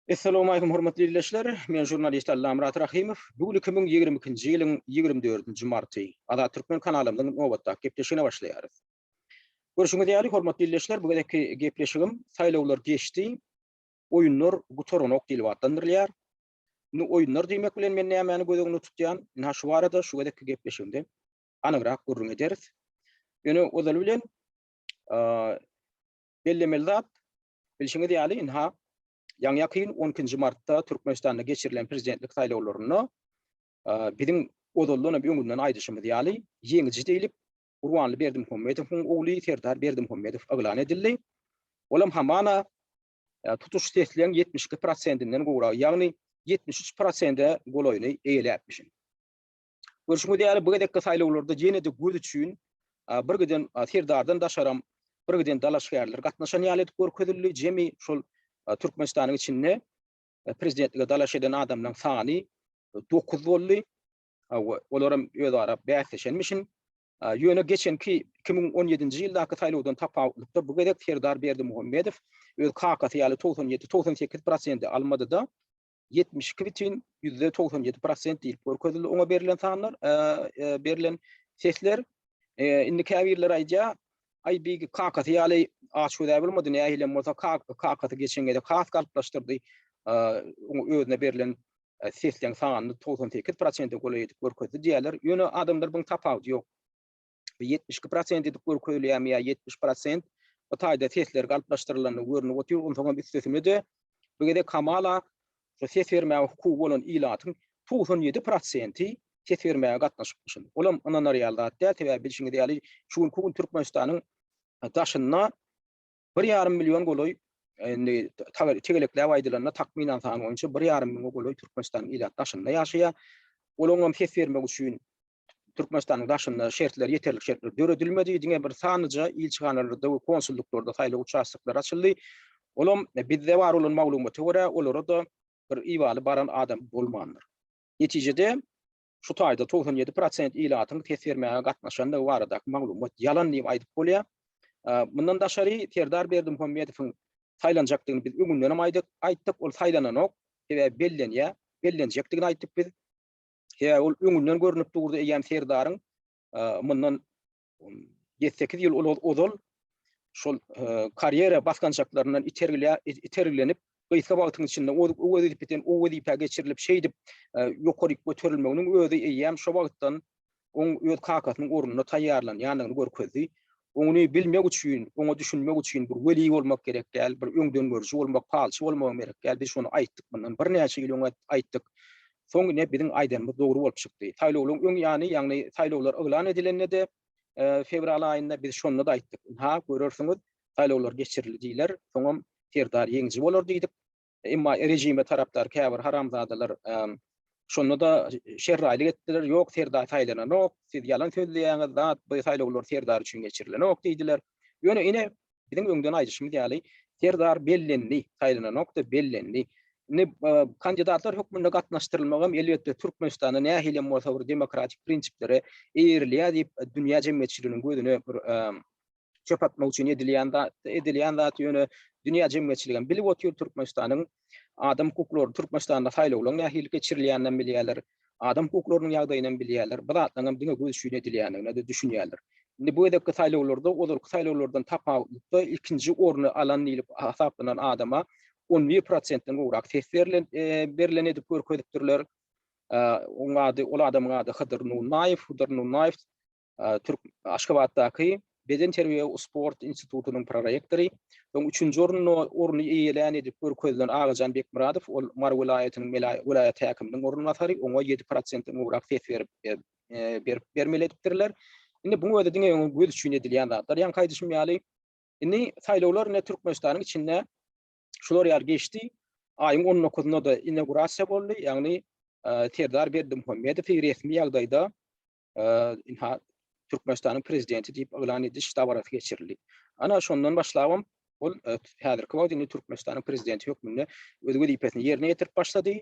Essalawmalikum hormatly ildeşler. Men žurnalist Allamyrat Rahymow. Bu gün 2022-nji ýylyň 24-nji marty. Azat Türkmen kanalymyzyň nobatdaky gepleşigine başlaýarys. Görşüňiz ýaly, hormatly ildeşler, bu gezekki gepleşigim Saýlawlar geçdi, oýunlar gutaranok diýlip atlandyrylýar. Indi oýunlar diýmek bilen men nämäni göz öňünde tutýan? Ynha şu barada şu gezekki gepleşigimde anygrak gürrüň ederis. Ýöne ozaly bilen bellemeli zat, bilşiňiz ýaly, ynha ýaňy-ýakyn on ikinji martda Türkmenistanda geçirilen prezidentlik saýlawlarynda biziň ozaldan hem öňünden aýdyşymyz ýaly, ýeňiji diýlip Gurbanly Berdimuhamedowyň ogly Serdar Berdimuhamedow yglan edildi. Olam hamana tutuş sesleň 72 prosentinden gowragy, ýagny 73 prosente golaýyny eýeläpmişin. Görşüňiz ýaly, bu gezekki saýlawlarda ýene-de göz üçin bir giden Serdardan daşaram bir giden dalaşgärler gatnaşan ýaly edip görkezildi. Jemi şol Türkmenistanyň içinde prezidentlige dalaş eden adamlaryň sany 9 boldy. Olaram özara bäsleşenmişin. Ýöne geçenki 2017-nji ýyldaky saýlawdan tapawutlykda bu gezek Serdar Berdimuhamedow öz kakasy ýaly 97, 98 prosenti almady-da, 72 bütin %97 prosent diýlip görkezildi oňa berlen sanlar, berlen sesler. Indi käbirleri aýdýar, aý bi kakasy ýaly açgöz-ä bolmady, nähilem bolsa kakasy geçen gezek has galplaşdyrdy, oňa özüne berlen sesleň sanyny 98 prosente golaý edip görkezdi diýýärler. Ýöne adamlar buň tapawudy ýok. 72 prosent edip görkezilýärmi ýa 70 prosent bu taýda sesler galplaşdyrylanda görnüp otyr. Onsoňam üstesine-de bu gezek hamala şu ses bermäge hukugy bolan ilatyň 97 prosenti ses bermäge gatnaşypmyşyn. Olam ynanar ýaly zat däl, sebäbi bilşiňiz ýaly şu günki gün Türkmenistanyň daşynda Bir ýarym million golaý, indi tegelekläp aýdylanda takmynan san boýunça bir ýarym müňe golaý Türkmenistanyň ilat daşynda ýaşaýar. Olaryň hem ses bermek üçin Türkmenistanyň daşynda şertler, ýeterlik şertler döredilmedi. Diňe bir sanlyja ilçihanalarda we konsullyklarda saýlaw uçastoklary açyldy. Olam bizde bar bolan maglumata görä, olara-da bir ibaly baran adam bolmandyr. Netijede, Şu taýda 97 prosent ilatyň ses bermäge gatnaşandygy baradaky maglumat ýalan diýip aýdyp bolýar. Mundan daşary Serdar Berdimuhamedowyň saýlanjakdygyny biz öňünden hem aýdyk, aýtdyk, ol saýlananok, sebäbi bellenýär, bellenjekdigini aýtdyk biz. Sebäbi ol öňünden görnüp durdy eýýäm Serdaryň mundan ýedi-sekiz ýyl ozal şol karýera basgançaklaryndan itergilenip, gysga wagtyň içinde o wezipeden o wezipä geçirilip, şeýdip ýokaryk göterilmeginiň özi eýýäm şo wagtdan oň öz kakasynyň ornuna taýýarlanýandygyny görkezdi. Ony bilmek üçin, oňa düşünmek üçin bir weli bolmak gerek däl, bir öňdengörüji bolmak, palçy bolmagam gerek däl. Biz şony aýtdyk, mundan birnäçe ýyl öň aýtdyk. Soň ine biziň aýdanymyz dogry bolup çykdy. Saýlawlaryň öň ýany, ýagny saýlawlar yglan edilende-de fewral aýynda biz şonda-da aýtdyk. Ynha, görersiňiz, saýlawlar geçirildi diýler, soňam Serdar ýeňiji bolar diýdik. Emma režime tarapdar käbir haramzadalar şonda-da şerraýlyk etdiler. Ýok, Serdar saýlananok, siz ýalan sözleýäňiz, zat, bu saýlawlar Serdar üçin geçirilenok diýdiler. Ýöne ine, Biziň öňden aýdyşymyz ýaly, Serdar bellendi, saýlananok-da bellendi. Indi kandidatlar hökmünde gatnaşdyrylmagam elbetde Türkmenistanda nähilem bolsa bir demokratik prinsiplere eýerilýär diýip dünýä jemgyýetçiliginiň gözüne bir çöp atmak üçin edilýän zat, edilýän zat ýöne dünýä jemgyýetçiligem bilip otyr Türkmenistanyň adam hukuklary, Türkmenistanda saýlawlaryň nähili geçirilýäninem bilýärler. Adam hukuklarynyň ýagdaýynam bilýärler, bu zatlaryňam diňe göz üçin edilýändigine-de düşünýärler. Indi bu gezekki saýlawlarda ozalky saýlawlardan tapawutlykda ilkinji orny alan diýlip hasaplanan adama 11 prosentden gowrak ses berlen berlen edip görkezipdirler. Oň ady, ol adamyň ady Hydyr Nunnaýew. Hydyr Nunnaýew Türk Aşgabatdaky Bedenterbiýe we sport institutynyň prorektory. Soň üçünji orunda orny eýelän edip görkezilen Agajan Bekmyradow, ol Mary welaýatynyň welaýat häkiminiň orunbasary, oňa 7 prosentden gowrak ses berip berip bermeli edipdirler. Indi buň özi diňe öňe göz üçin edilýän zatlar. Ýaňky aýdyşym ýaly, indi saýlawlar ine Türkmenistanyň içinde şular ýaly geçdi. Aýyň on dokuzynda-da inaugurasiýa boldy, ýagny Serdar Berdimuhamedowy resmi ýagdaýda ynha Türkmenistanyň prezidenti diýip yglan ediş dabarasy geçirildi. Ana şondan başlabam ol häzirki wagt indi Türkmenistanyň prezidenti hökmünde öz wezipesini ýerine ýetirip başlady.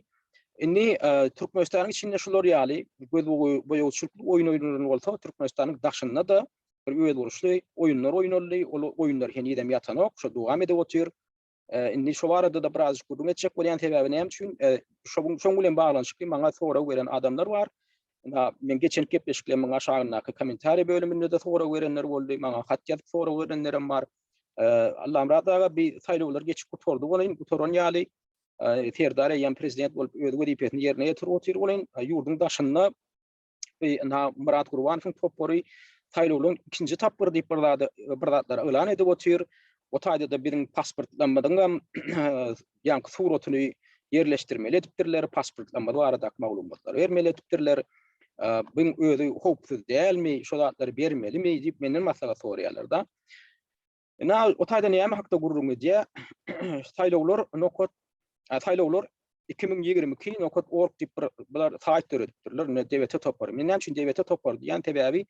Indi Türkmenistanyň içinde şular ýaly göz boýagçylykly oýun oýnalan bolsa, Türkmenistanyň daşynda-da bir özboluşly oýunlar oýnaldy. Ol oýunlar henizem ýatanok, şo dowam edip otyr. Indi şo barada-da birazjyk gürrüň etjek bolýan, sebäbi näme üçin? Şoň şoň bilen baglanyşykly maňa sorag beren adamlar bar. Ynha, men geçen gepleşiklerimiň aşagyndaky kommentariý bölüminde-de sorag berenler boldy, maňa hat ýazyp sorag berenlerem bar. Allamyrat aga bi saýlawlar geçip gutardy welin, gutaran ýaly Serdar eýýäm prezident bolup öz wezipesini ýerine ýetirip otyr welin, ýurduň daşynda ynha Myrat Gurbanowyň topary saýlawlaryň ikinji tapgyry diýip bir zady bir zatlary yglan edip otyr. O taýda-da biziň pasportlarymyzyň hem ýaňky suratyny ýerleşdirmeli edipdirler, pasportlarymyz baradaky maglumatlary bermeli edipdirler. Buň özi howpsuz dälmi, şo zatlary bermelimi diýip menden maslahat soraýarlar-da. Ine, o taýda näme hakda gürrüň edýär? Saýlawlar nokat saýlawlar 2022 nokat org diýip bir bular saýt döredipdirler. Ine DBT topary. Men näme üçin DBT topary diýýän? Sebäbi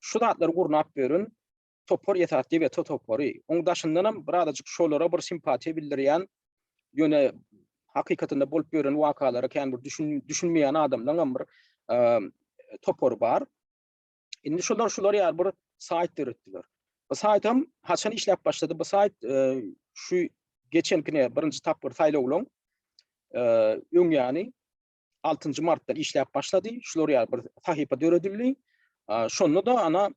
şu zatlary gurnap beren topar esas DBT topary. Oň daşyndan hem birazajyk şolara bir simpatiýa bildirýän, ýöne hakykatynda bolup ýören wakalara kän bir düşünmeýän adamlaryň hem bir topary bar. Indi şolar şular ýaly bir saýt döretdiler. Bu saýt hem haçan işläp başlady? Bu saýt e, şu geçenkine birinji tapgyr saýlawlaryň e, öň ýany 6 martdan işläp başlady. Şular ýaly bir sahypa döredildi. E, şonda da ana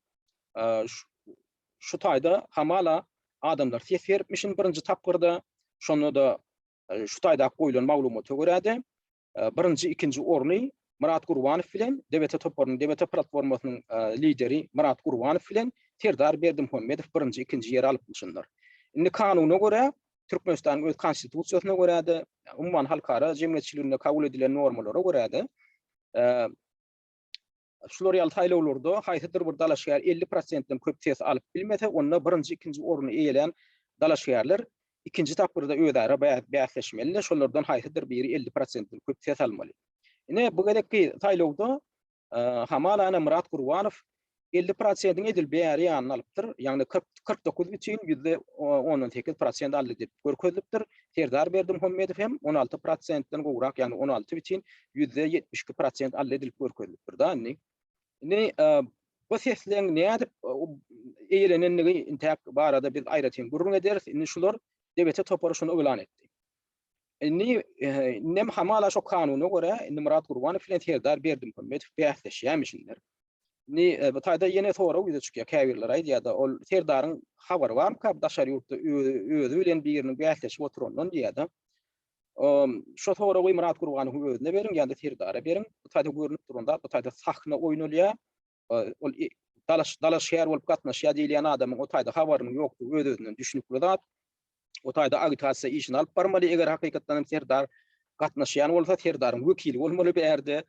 şu taýda hamala adamlar ses beripmişin birinji tapgyrda. Şonda da şu taýda goýlan maglumata görä-de Birinji, ikinji orny Myrat Gurbanow bilen DBT toparynyň, DBT platformasynyň lideri Myrat Gurbanow bilen Serdar Berdimuhamedow birinji, ikinji ýeri alypmyşynlar. Indi kanuna görä, Türkmenistanyň öz konstitusiýasyna görä-de, umuman halkara jemgyýetçiliginde kabul edilen normalara görä-de, Şular ýaly saýlawlarda haýsydyr bir dalaşgär 50 prosentden köp ses alyp bilmese, onda birinji, ikinji orny eýelän dalaşgärler ikinji tapgyrda özara bäsleşmeli-de, şolardan haýsydyr biri 50 prosentden köp ses almaly. Ine, bu gezekki saýlawda hamala ana Myrat Gurbanow 50 prosentiň edil bäri ýanyny alypdyr, ýagny 49 bütin ýüzde ondan sekiz prosent aldy diýip görkezilipdir. Serdar Berdimuhamedow hem 16 prosentden gowrak, ýagny 16 bütin 72% prosent aldy edilip görkezilipdir da indi. Indi bu sesleň nädip eýelenendigi intäk barada biz aýratyn gürrüň ederis. Indi şular DBT topary şuny yglan etdi. Indi indem hamala şo kanuna görä indi Myrat Gurbanow bilen Serdar Berdimuhamedow bäsleşýärmişinler. Indi bu taýda ýene sorag ýüze çykýar. Käbirleri aýdýar-da, ol Serdaryň habary barmyka daşary ýurtda özi bilen biriniň bäsleşip oturandan diýýär-de. Şo soragy Myrat Gurbanowyň özüne beriň ýa-da Serdara beriň. Bu taýda görnüp duran zat, bu taýda sahna oýnalýar. Ol dalaş dalaşgär bolup gatnaşýar diýilýän adamyň o taýda habarynyň ýokdugy öz-özünden düşnükli zat. O taýda agitasiýa işini alyp barmaly. Eger hakykatdan hem Serdar gatnaşýan bolsa, Serdaryň wekili bolmaly bu ýerde.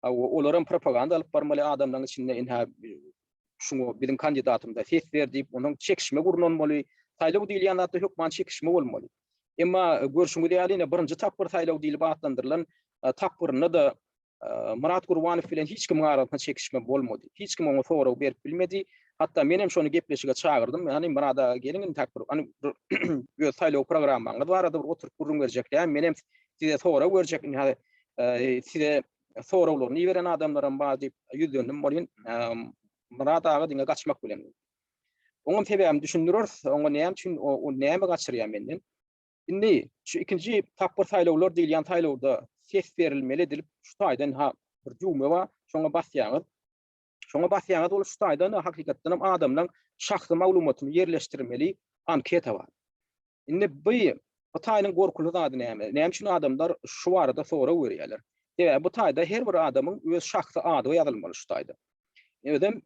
Olaram propaganda alyp barmaly adamlaryň içinde ynha şuňa biziň kandidatymyza ses ber diýip, onuň çekişme gurnalmaly. Saýlaw diýilýän zatda hökman çekişme bolmaly. Emma görşüňiz ýaly, ine birinji tapgyr saýlaw diýlip atlandyrylan tapgyrynda-da Myrat Gurbanow bilen hiç kimiň arasynda çekişme bolmady. Hiç kim oňa sorag berip bilmedi. Hatda men hem şony gepleşige çagyrdym. Hany Myrat aga geliň intäk bir hany öz saýlaw programmaňyz barada bir oturyp gürrüň berjek däl. Men hem size sorag berjek. Indi size soraglaryny iberen adamlaram bar diýip ýüzlendim welin, Myrat aga diňe gaçmak bilen boldy. Oňam sebäbini düşündireris. Oňa näme üçin o näme gaçyrýar menden? Indi şu ikinji tapgyr saýlawlar diýilýän saýlawda ses berilmeli edilip, şu taýdan ha bir düwme bar, şoňa basýaňyz. Şoňa basýaňyz ol şu taýdan hakykatdan hem adamlaryň şahsy maglumatyny ýerleşdirmeli anketa bar. Indi bu bu taýynyň gorkuly zady näme? Näme üçin adamlar şu barada sorag berýärler? Sebäbi bu taýda her bir adamyň öz şahsy ady ýazylmaly şu taýda. Özem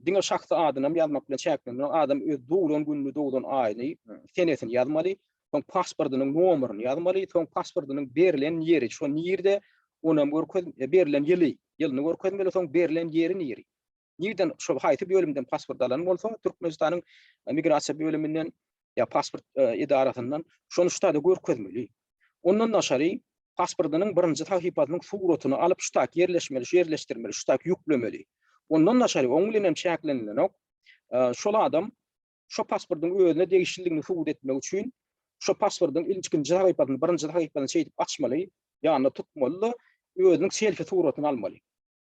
diňe şahsy adyny hem ýazmak bilen çäklenmän, adam öz doglan gününi, doglan aýyny, senesini ýazmaly, soň pasportynyň nomerini ýazmaly, soň pasportynyň berlen ýeri, şo nirde, onam görkez, berlen ýyly, ýylyny görkezmeli, soň berlen ýeri niri. Nirden, şol haýsy bölümden pasport alan bolsa, Türkmenistanyň migrasiýa bölüminden ýa pasport edarasyndan şony şu taýda görkezmeli. Ondan daşary pasportynyň birinji sahypasynyň suratyny alyp şu taýda ýerleşmeli, şu ýerleşdirmeli, şu taýda ýüklemeli. Ondan daşary oň bilen hem çäklenilenok. Şol adam şo pasportyň özüne degişliligini subut etmek üçin şo pasportyň ilkinji sahypasyny, birinji sahypasyny şeýdip açmaly, ýanyna tutmaly-da, özüniň selfi suratyny almaly.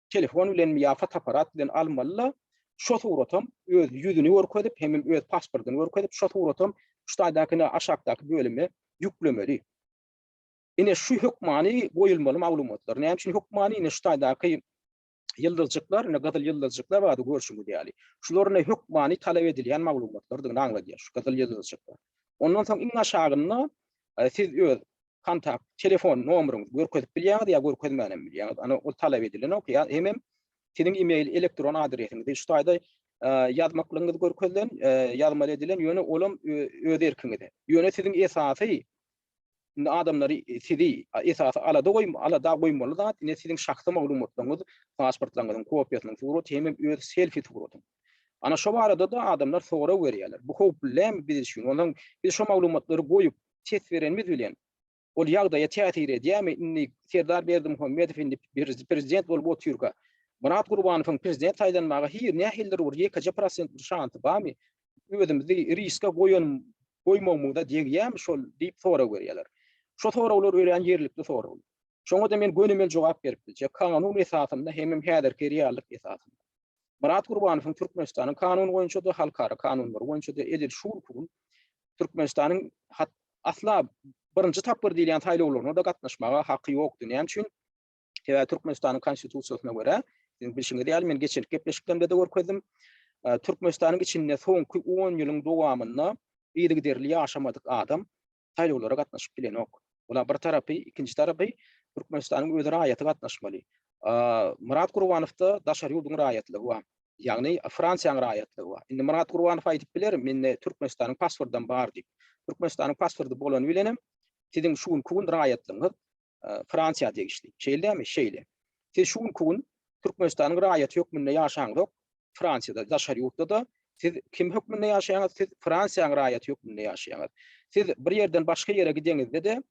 Telefon bilenmi ýa fotoapparat bilen almaly-da, şo suratam öz ýüzüni görkezip, hemem öz pasportyny görkezip, şo suratam Şu taýdaky aşakdaky bölüme ýüklemeli. Ine şu hökmany goýulmaly maglumatlar. Näme üçin hökmany? Ine şu taýdaky ýyldyzjyklar, ine gyzyl ýyldyzjyklar bardy görşüňiz ýaly. Şular ine hökmany talap edilýän maglumatlardygyny aňladýar, şu gyzyl ýyldyzjyklar. Ondan soň iň aşagynda e, siz öz kontakt telefon nomeryňyzy görkezip bilýäňiz ýa görkezmän hem bilýäňiz. Ana ol talap edilenok ýa hemem siziň e-mail elektron adresiňizi şu taýda e, ýazmaklygyňyz görkezilen, e, ýazmaly edilen, ýöne olam öz erkiňize. Ýöne siziň esasy Indi adamlary sizi esasy alada goýum, alada goýmaly zat ine siziň şahsy maglumatlaryňyz, pasportlaryňyzyň kopiýasynyň suraty hemem öz selfi suratyň. Ana şo barada-da adamlar sorag berýärler. Bu howply dälmi biz üçin? Onsoň biz şo maglumatlary goýup, ses berenimiz bilen ol ýagdaýa täsir edýärmi? Indi Serdar Berdimuhamedow indi prezident bolup otyrka, Myrat Gurbanowyň prezident saýlanmaga hir nähilidir bir ýekeje prosent bir şansy barmy? Özümizi riske goýan goýmagymyza degýärmi şol diýip sorag berýärler. Şo soraglar örän ýerlikli soraglar. Şoňa-da men gönümel jogap berip biljek, kanun esasynda hemem häzirki reallyk esasynda. Myrat Gurbanowyň Türkmenistanyň kanuny boýunça-da, halkara kanunlary boýunça-da edil şu günki gün Türkmenistanyň hat asla birinji tapgyr diýilýän saýlawlaryna-da gatnaşmaga haky ýokdy. Näme üçin? Sebäbi Türkmenistanyň Konstitusiýasyna görä, siziň bilşiňiz ýaly, men geçenki gepleşiklerimde-de görkezdim, Türkmenistanyň içinde soňky on ýylyň dowamynda yzygiderli ýaşamadyk adam saýlawlara gatnaşyp bilenok. Bula bir tarapy, ikinji tarapy Türkmenistanyň öz raýaty gatnaşmaly. Myrat Gurbanowda daşary ýurduň raýatlygy bar. Ýagny Fransiýanyň raýatlygy bar. Indi Myrat Gurbanow aýdyp biler, mende Türkmenistanyň pasportam bar diýip. Türkmenistanyň pasporty bolany bilenem siziň şu günki gün raýatlygyňyz Fransiýa degişli. Şeýle dälmi? Şeýle. Siz şu günki gün Türkmenistanyň raýaty hökmünde ýaşaňyzok, Fransiýada, daşary ýurtda-da siz kim hökmünde ýaşaýaňyz? Siz Fransiýanyň raýaty hökmünde ýaşaýaňyz. Siz bir ýerden başga ýere gideňizde-de,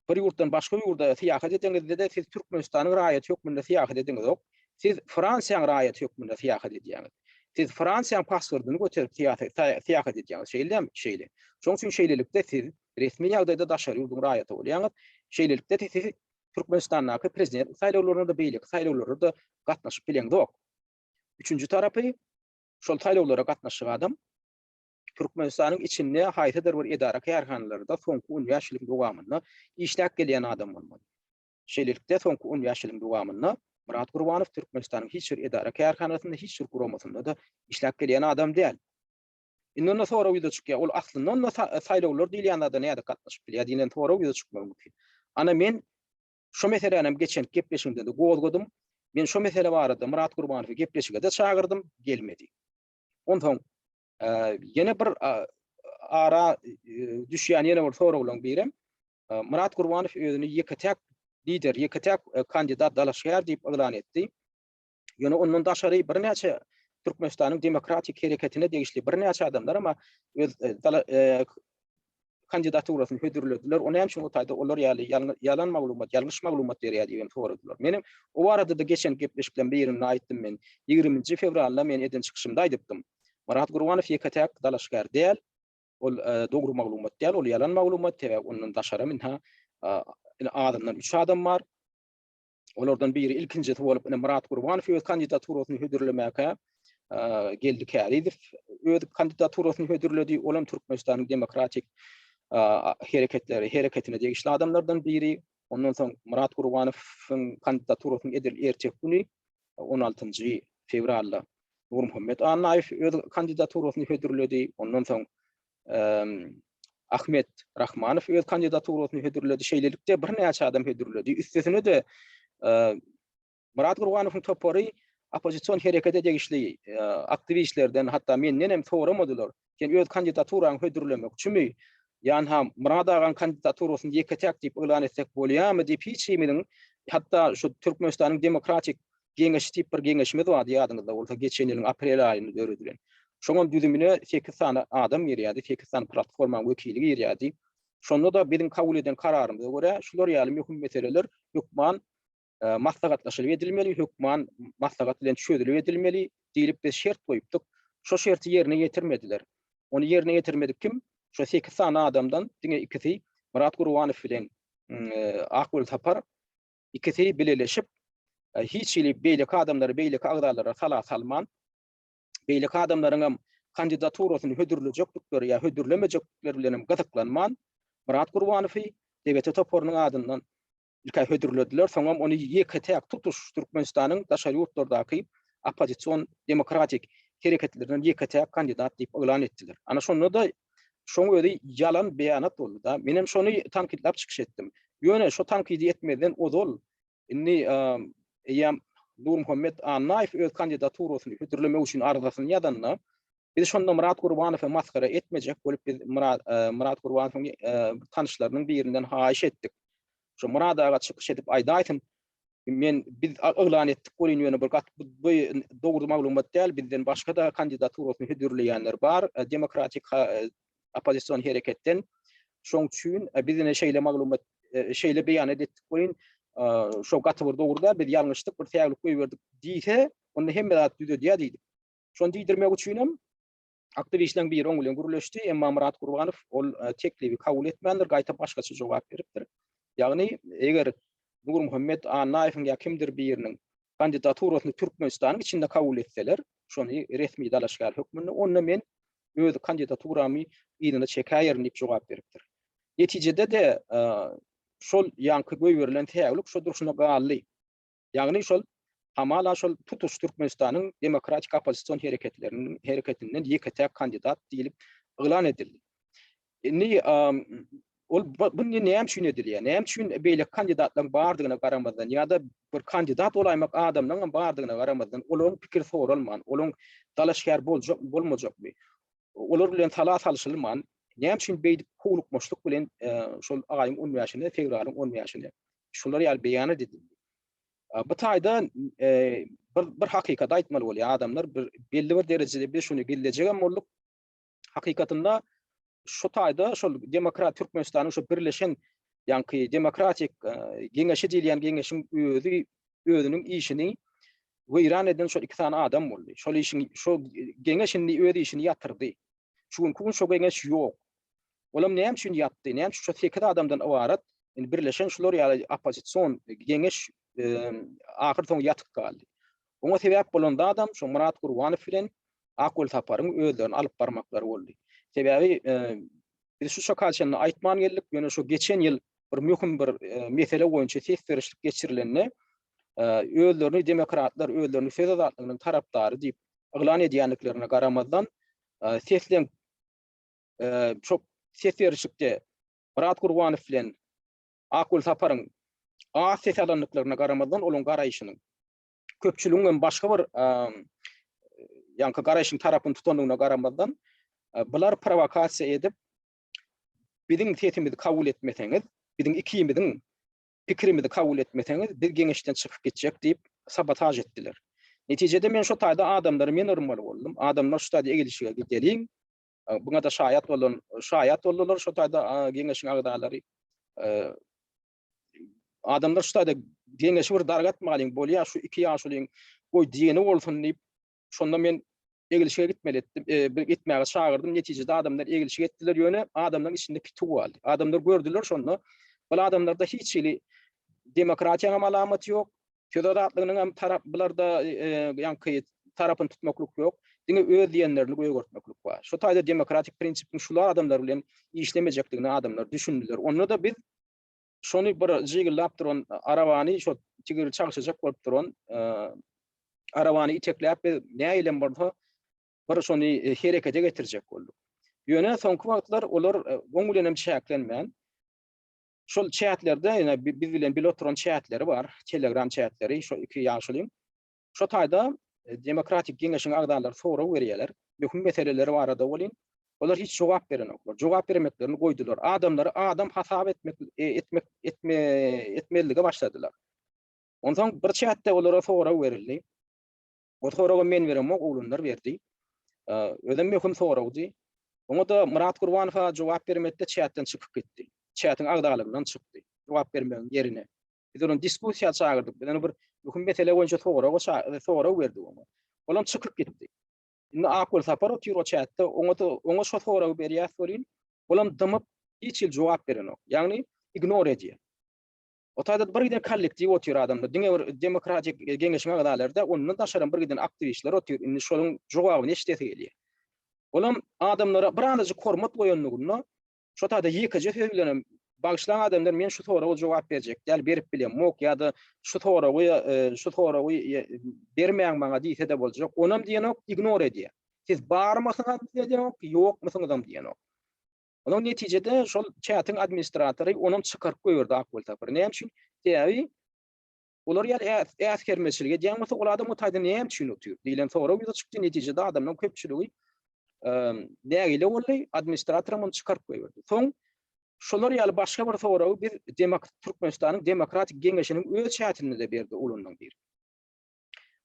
bir ýurtdan başga ýurda syýahat edeňizde-de siz Türkmenistanyň raýaty hökmünde syýahat edeňizok. Siz Fransiýanyň raýaty hökmünde syýahat edýäňiz. Siz Fransiýanyň pasportyny göterip syýahat edýäňiz. Şeýle dälmi? Şeýle. Şonuň üçin şeýlelikde siz Resmi ýagdaýda daşary ýurduň raýaty bolýaňyz. Şeýlelikde siz Türkmenistandaky prezident saýlawlaryna-da beýleki saýlawlara-da gatnaşyp bileňzok. Üçünji tarapy, şol saýlawlara gatnaşjak adam Türkmenistanyň içinde haýsydyr bir edara-kärhanalarda soňky 15 ýylyň dowamynda işläp gelýän adam bolmaly. Şeýlelikde soňky 15 ýylyň dowamynda Myrat Gurbanow Türkmenistanyň hiç bir edara-kärhanasynda, hiç bir guramasynda-da işläp gelýän adam däl. Indi onda sorag ýüze çykýar. Ol aslynda onda saýlawlar diýilýän zada nädip gatnaşyp bilýär diýlen sorag ýüze çykmagy mümkin. Ana men şu meseläni hem geçen gepleşigimde-de gozgadym. Men şu mesele barada Myrat Gurbanowy gepleşige-de çagyrdym, gelmedi. Onsoň ýene bir ara düşýän ýene bir soraglaryň birem Myrat Gurbanow özüni ýeke-täk lider, ýeke-täk kandidat, dalaşgär diýip yglan etdi. Ýöne ondan daşary birnäçe Türkmenistanyň demokratik hereketine degişli birnäçe adamlar ama öz e, e, kandidaturasyny hödürlediler. O näme üçin o taýda olar ýaly ýalan maglumat, ýalňyş maglumat berýär diýip soradylar. Menem o barada da geçen gepleşiklerin birinde aýtdym men. 20-nji fewralda men eden çykyşymda aýdypdym. Myrat Gurbanow ýeke-täk dalaşgär däl. Ol e, dogry maglumat däl, ol ýalan maglumat, sebäbi ondan daşary ynha azyndan 3 adam bar. Olardan biri ilkinjisi bolup ine Myrat Gurbanow öz kandidaturasyny hödürlemäkä Geldi Kärizow öz kandidaturasyny hödürledi. Ol hem Türkmenistanyň demokratik hereketleri hereketine degişli adamlardan biri. Ondan soň Myrat Gurbanowyň kandidaturasyny edil erteki güni 16-njy fewralda Nurmuhammet Annaýew öz kandidaturasyny hödürledi. Ondan soň Ahmet Rahmanow öz kandidaturasyny hödürledi. Şeýlelikde birnäçe adam hödürledi. Üstesine-de Myrat Gurbanowyň topary oppozision herekete degişli aktiwistlerden, hatda menden hem soramadylar. Sen öz kandidaturaňy hödürlemekçimi? Ýa-ha Myrat agaň kandidaturasyny ýeke-täk diýip yglan etsek bolýarmy diýip hiç himiziň, hatda şu Türkmenistanyň Demokratik Geňeşi diýip bir geňeşimiz bardy ýadyňyzda bolsa geçen ýylyň aprel aýynda döredilen. Şoňam düzümine 8 sany adam girýärdi, 8 sany platformaň wekili girýärdi. Şonda-da biziň kabul eden kararymyza görä şular ýaly möhüm meseleler hökman e, maslahatlaşylyp edilmeli, hökman maslahat bilen çözülip edilmeli diýlip biz şert goýupdyk. Şo şerti ýerine ýetirmediler. Ony ýerine ýetirmedik kim? Şo 8 sany adamdan diňe ikisi Myrat Gurbanow bilen e, Akgül Sapar Ikisi bileleşip, hiç hili beýleki adamlary, beýleki agzalary sala salman, beýleki adamlaryň hem kandidaturasyny hödürlejekdikleri ýa hödürlemejekdikleri bilen hem gyzyklanman, Myrat Gurbanowy DBT toparynyň adyndan ilk-ä hödürlediler, soňam ony ýeke-täk tutuş Türkmenistanyň daşary ýurtlardaky oppozision demokratik hereketlerinden ýeke-täk kandidat diýip yglan etdiler. Ana şonda-da şoň özi ýalan beýanat boldy-da. Menem şony tankytlap çykyş etdim. Ýöne şo tankydy etmezden ozal indi eýýäm Nurmuhammet Annaýew öz kandidaturasyny hödürlemek üçin arzasyny ýazanda, Biz şonda Myrat Gurbanowy masgara etmejek bolup biz Myrat Myrat Gurbanowyň tanyşlarynyň birinden haýyş etdik. Şo Myrat aga çykyş edip aýdaýsyn. Men biz yglan etdik welin ýöne bir gat bu dogry maglumat däl bizden başga-da kandidaturasyny hödürleýänler bar demokratik oppozision hereketden. Şoň üçin biz ine şeýle maglumat şeýle beýanat etdik welin şo gaty bir dogry däl biz ýalňyşdyk bir säwlik goýberdik diýse onda hemme zat düzedýär diýdik. Şony diýdirmek üçinem aktiwistleriň biri oň bilen gürleşdi, emma Myrat Gurbanow ol teklibi kabul etmändir, gaýta başgaça jogap beripdir. Ýagny, eger Nurmuhammet Annaýewiň ýa kimdir biriniň kandidaturasyny Türkmenistanyň içinde kabul etseler, şony resmi dalaşgär hökmünde, onda men öz kandidaturamy yzyna çekäýerin diýip jogap beripdir. Netijede-de şol ýaňky goýberilen säwlik şo durşuna galdy. Ýagny şol hamala şol tutuş Türkmenistanyň demokratik oppozision hereketleriniň hereketinden ýeke-täk kandidat diýlip yglan edildi. Indi ol bu näme üçin edilýär? Näme üçin beýleki kandidatlaryň bardygyna garamazdan ýa-da bir kandidat bolaýmak adamlaryň hem bardygyna garamazdan olaryň pikiri soralman, olaryň dalaşgär boljak, bolmajakmy? Olar bilen sala salşylman, näme üçin beýdip howlukmaçlyk bilen şol aýyň on bäşine, fewralyň on bäşine Şular ýaly beýanat edildi. Bu taýda bir bir hakykaty aýtmaly bolýar. Adamlar bir belli bir derejede biz şuny gizlejegem bolduk. Hakykatynda şu taýda şol demokrat Türkmenistanyň şu birleşen ýaňky demokratik geňeşi diýilýän geňeşiň özi özüniň işini weýran eden şol iki sany adam boldy. Şol işiň şo geňeş indi öz işini ýatyrdy. Şu günki gün şo geňeş ýok. Olam näme üçin ýatdy? Näme üçin şo 8 adamdan ybarat indi birleşen şular ýaly oppozision geňeş ahyr soňy ýatyp galdy. Oňa sebäp bolan zadam şo Myrat Gurbanow bilen Akgül Saparyň özlerini alyp barmaklary boldy. Sebäbi biz şu çaka çenli aýtman geldik, ýöne şo geçen ýyl bir möhüm bir mesele boýunça ses berişlik geçirilende özlerini demokratlar, özlerini söz azatlygynyň tarapdary diýip yglan edýändiklerine garamazdan sesleň çok ses berişlikde Myrat Gurbanow bilen Akgül Saparyň az ses alandyklaryna garamazdan olaryň garaýşynyň köpçüligiň hem başga bir ýaňky garaýşyň tarapyny tutandygyna garamazdan bular prowokasiýa edip biziň sesimizi kabul etmeseňiz, biziň ikimiziň pikirimizi kabul etmeseňiz, biz geňeşden çykyp gitjek diýip sabotaž etdiler. Netijede men şo taýda adamlary men yrmaly boldum. Adamlar şu taýda egilşige gideliň. Buňa-da şaýat bolan, şaýat boldular şo taýda geňeşiň agzalary. Adamlar şu taýda geňeşi bir dargatmalyň, bolýar şu iki ýaşulyň goý diýeni bolsun diýip, şonda men egilşige gitmeli etdim, e, bir gitmäge çagyrdym. Netijede adamlar egilşik etdiler, ýöne adamlaryň içinde pituw galdy. Adamlar gördüler şonda, bu adamlarda hiç hili demokratiýanyň hem alamaty ýok, söz azatlygynyň hem tarap bularda e, ýaňky tarapyny tutmaklyk ýok. Diňe öz diýenlerini gögertmeklik bar. Şu taýda demokratik prinsipiň şular adamlar bilen işlemejekdigine adamlar düşündiler. Onda-da biz şony bir jygyllap duran arabany şo tigiri çagşajak bolup duran e, arabany itekläp biz näilem bolsa bir şony e, herekete getirjek bolduk. Ýöne soňky wagtlar olar e, oň bilen hem çäklenmän şol çätlerde ýa biz bilen bile oturan çätleri bar, Telegram çätleri, şo iki ýaşulyň. Şo taýda e, demokratik geňeşiň agzalary sorag berýärler. Möhüm meseleleri barada welin olar hiç jogap berenoklar. Jogap bermeklerini goýdular. Adamlary adam hasap etmek e, etmek etme etmezlige başladylar. Onsoň bir çätde olara sorag berildi. O soragy men beremok, oglanlar berdi. E, özem möhüm soragdy. Oňa-da Myrat Gurbanowa jogap bermekde çätden çykyp gitdi. Çätiň agzalygyndan çykdy. Jogap bermegiň ýerine. Biz ony diskussiýa çagyrdyk. Biz ony bir möhüm mesele boýunça soraga sorag berdik oňa. Olam çykyp gitdi. Indi Akgül Sapar otyr o çätde, oňa da oňa şo soragy berýäs welin, olam dymyp hiç hili jogap berenok. Ýagny ignor edýär. O taýda bir giden kollektiw otyr adamlar. Diňe bir demokratik geňeşiň agzalary-da, ondan daşaram bir giden aktiwistler otyr. Indi şonuň jogabyny eşidesi gelýär. Olam adamlara bir azajyk hormat goýanlygynda şo taýda ýekeje söz bilenem bagyşlaň adamlar men şu soraga jogap berjek däl, berip bilemok ýa-da şu soragy şu soragy bermäň maňa diýse-de boljak. Onam diýenok, ignor edýär. Siz barmysyňyz diýenok, ýokmysyňyzam diýenok. Onuň netijede şol çatyň administratory onam çykaryp goýberdi Akgül Sapary. Näme üçin? Sebäbi olar ýaly äsgermezçilik edýän bolsa, ol adam o taýda näme üçin otyr diýlen sorag ýüze çykdy. Netijede adamlaryň köpçüligi nägile boldy, administratoram ony çykaryp goýberdi. Soň şolar ýaly başga bir soragy biz Türkmenistanyň Demokratik Geňeşiniň öz çatynda-da berdi ulandan biri.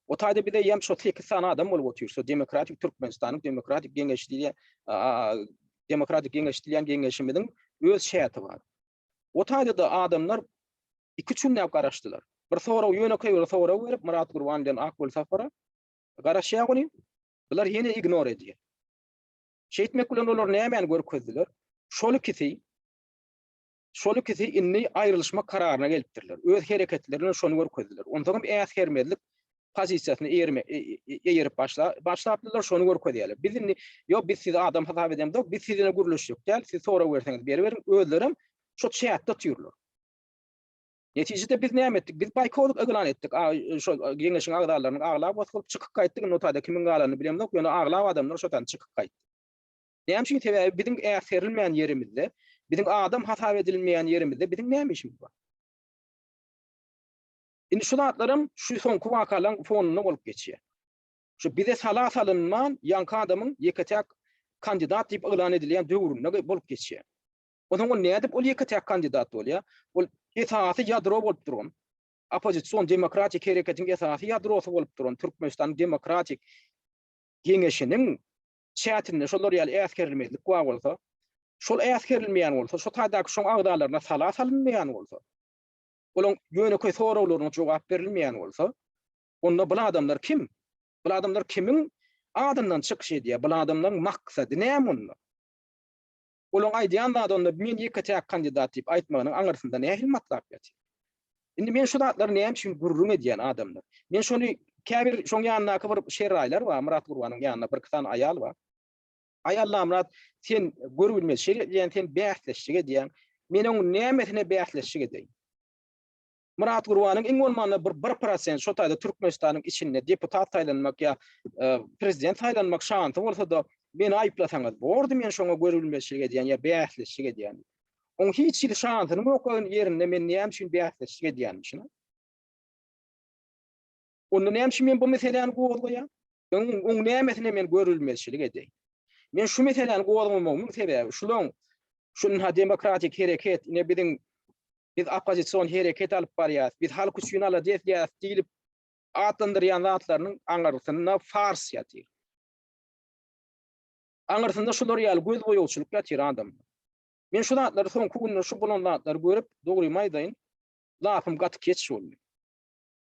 O taýda bize ýem şo 8 sany adam bolup otyr. Şo Demokratik Türkmenistanyň Demokratik Geňeşi diýen Demokratik Geňeş diýen geňeşimiziň öz çäti bar. O taýda-da adamlar 2-3 günläp garaşdylar. Bir sorag ýönekeý bir sorag berip Myrat Gurban bilen Akgül Sapara garaşýar ony. Bular ýene ignor edýär. Şeýtmek bilen olar nämäni görkezdiler? Şol ikisi Şol ikisi indi aýrylyşmak kararyna gelipdirler. Öz hereketleri bilen şony görkezdiler. Onsoňam äsgermezlik pozisiýasyny eýerme, e, e, eýerip başla, başlapdylar, şony görkezýärler. Biz indi, ýok, biz sizi adam hasap edemzok, biz sizinle gürleşjek däl, siz sorag berseňiz beriberiň, özlerem şo çäkde otyrlar. Netijede biz näme etdik? Biz boýkot yglan etdik. Şol geňeşiň agzalarynyň aglabasy bolup çykyp gaýtdyk. Indi o taýda kimiň galanyny bilemzok, ýöne aglaba adamlar şo taýdan çykyp gaýtdy. Näme üçin? Sebäbi biziň äsgerilmeýän ýerimizde, biziň adam hasap edilmeýän ýerimizde biziň näme işimiz bar? Indi şu zatlaram şu soňky wakalaryň fonunda bolup geçýär. Şu bize sala salynman, ýaňky adamyň ýeke-täk kandidat diýip yglan edilýän döwründe bolup geçýär. Onsoň ol nädip ol ýeke-täk kandidat bolýar? Ol esasy ýadro bolup duran, oppozision demokratik hereketiň esasy ýadrosy bolup duran Türkmenistanyň Demokratik Geňeşiniň çätinde şolar ýaly äsgerilmezlik bar bolsa, şol äsgerilmeýän bolsa, şo taýdaky şoň agzalaryna sala salynmaýan bolsa, olaň ýönekeý soraglaryna jogap berilmeýän bolsa, onda bul adamlar kim? Bul adamlar kimiň adyndan çykyş edýär? Bul adamlaryň maksady näme onda? Olaň aýdýan zady onda men ýeke-täk kandidat diýip aýtmagynyň aňyrsynda nähili matlap ýatyr? Indi men şu zatlary näme üçin gürrüň edýän adamlar? Men şony käbir şoň ýanyndaky bir şerraýlar bar, Myrat Gurbanyň ýanynda birki sany aýal bar. Aý Allamyrat, sen görübilmez şer edýän, sen bäsleşlik edýäň. Men oň nämesine bäsleşlik edeýin? Myrat Gurbanyň iň bolmanda bir bir prosent şo taýda Türkmenistanyň içinde deputat saýlanmak ýa prezident saýlanmak şansy bolsa-da, meni aýyplasaňyz bordy, men şoňa görübilmezçilik edýän ýa bäsleşlik edýän diýip. Oň hiç hili şansynyň ýok ýerinde men näme üçin bäsleşlik edýänmişin? Onda näme üçin men bu meseläni gozgaýan? Oň, oň nämesine men görülmezçilik edeýin? Men şu meseläni gozgamagymyň sebäbi şulaň şu ynha demokratik hereket, ine biziň biz oppozision hereket alyp barýas, biz halk üçin alada edýäs diýlip atlandyrýan zatlarynyň aňyrsynda fars ýatyr. Aňyrsynda şular ýaly göz boýagçylyk ýatyr adamlar. Men şu zatlary soňky günler şu bolan zatlary görüp, dogrymy aýdaýyn, lapym gaty keç boldy.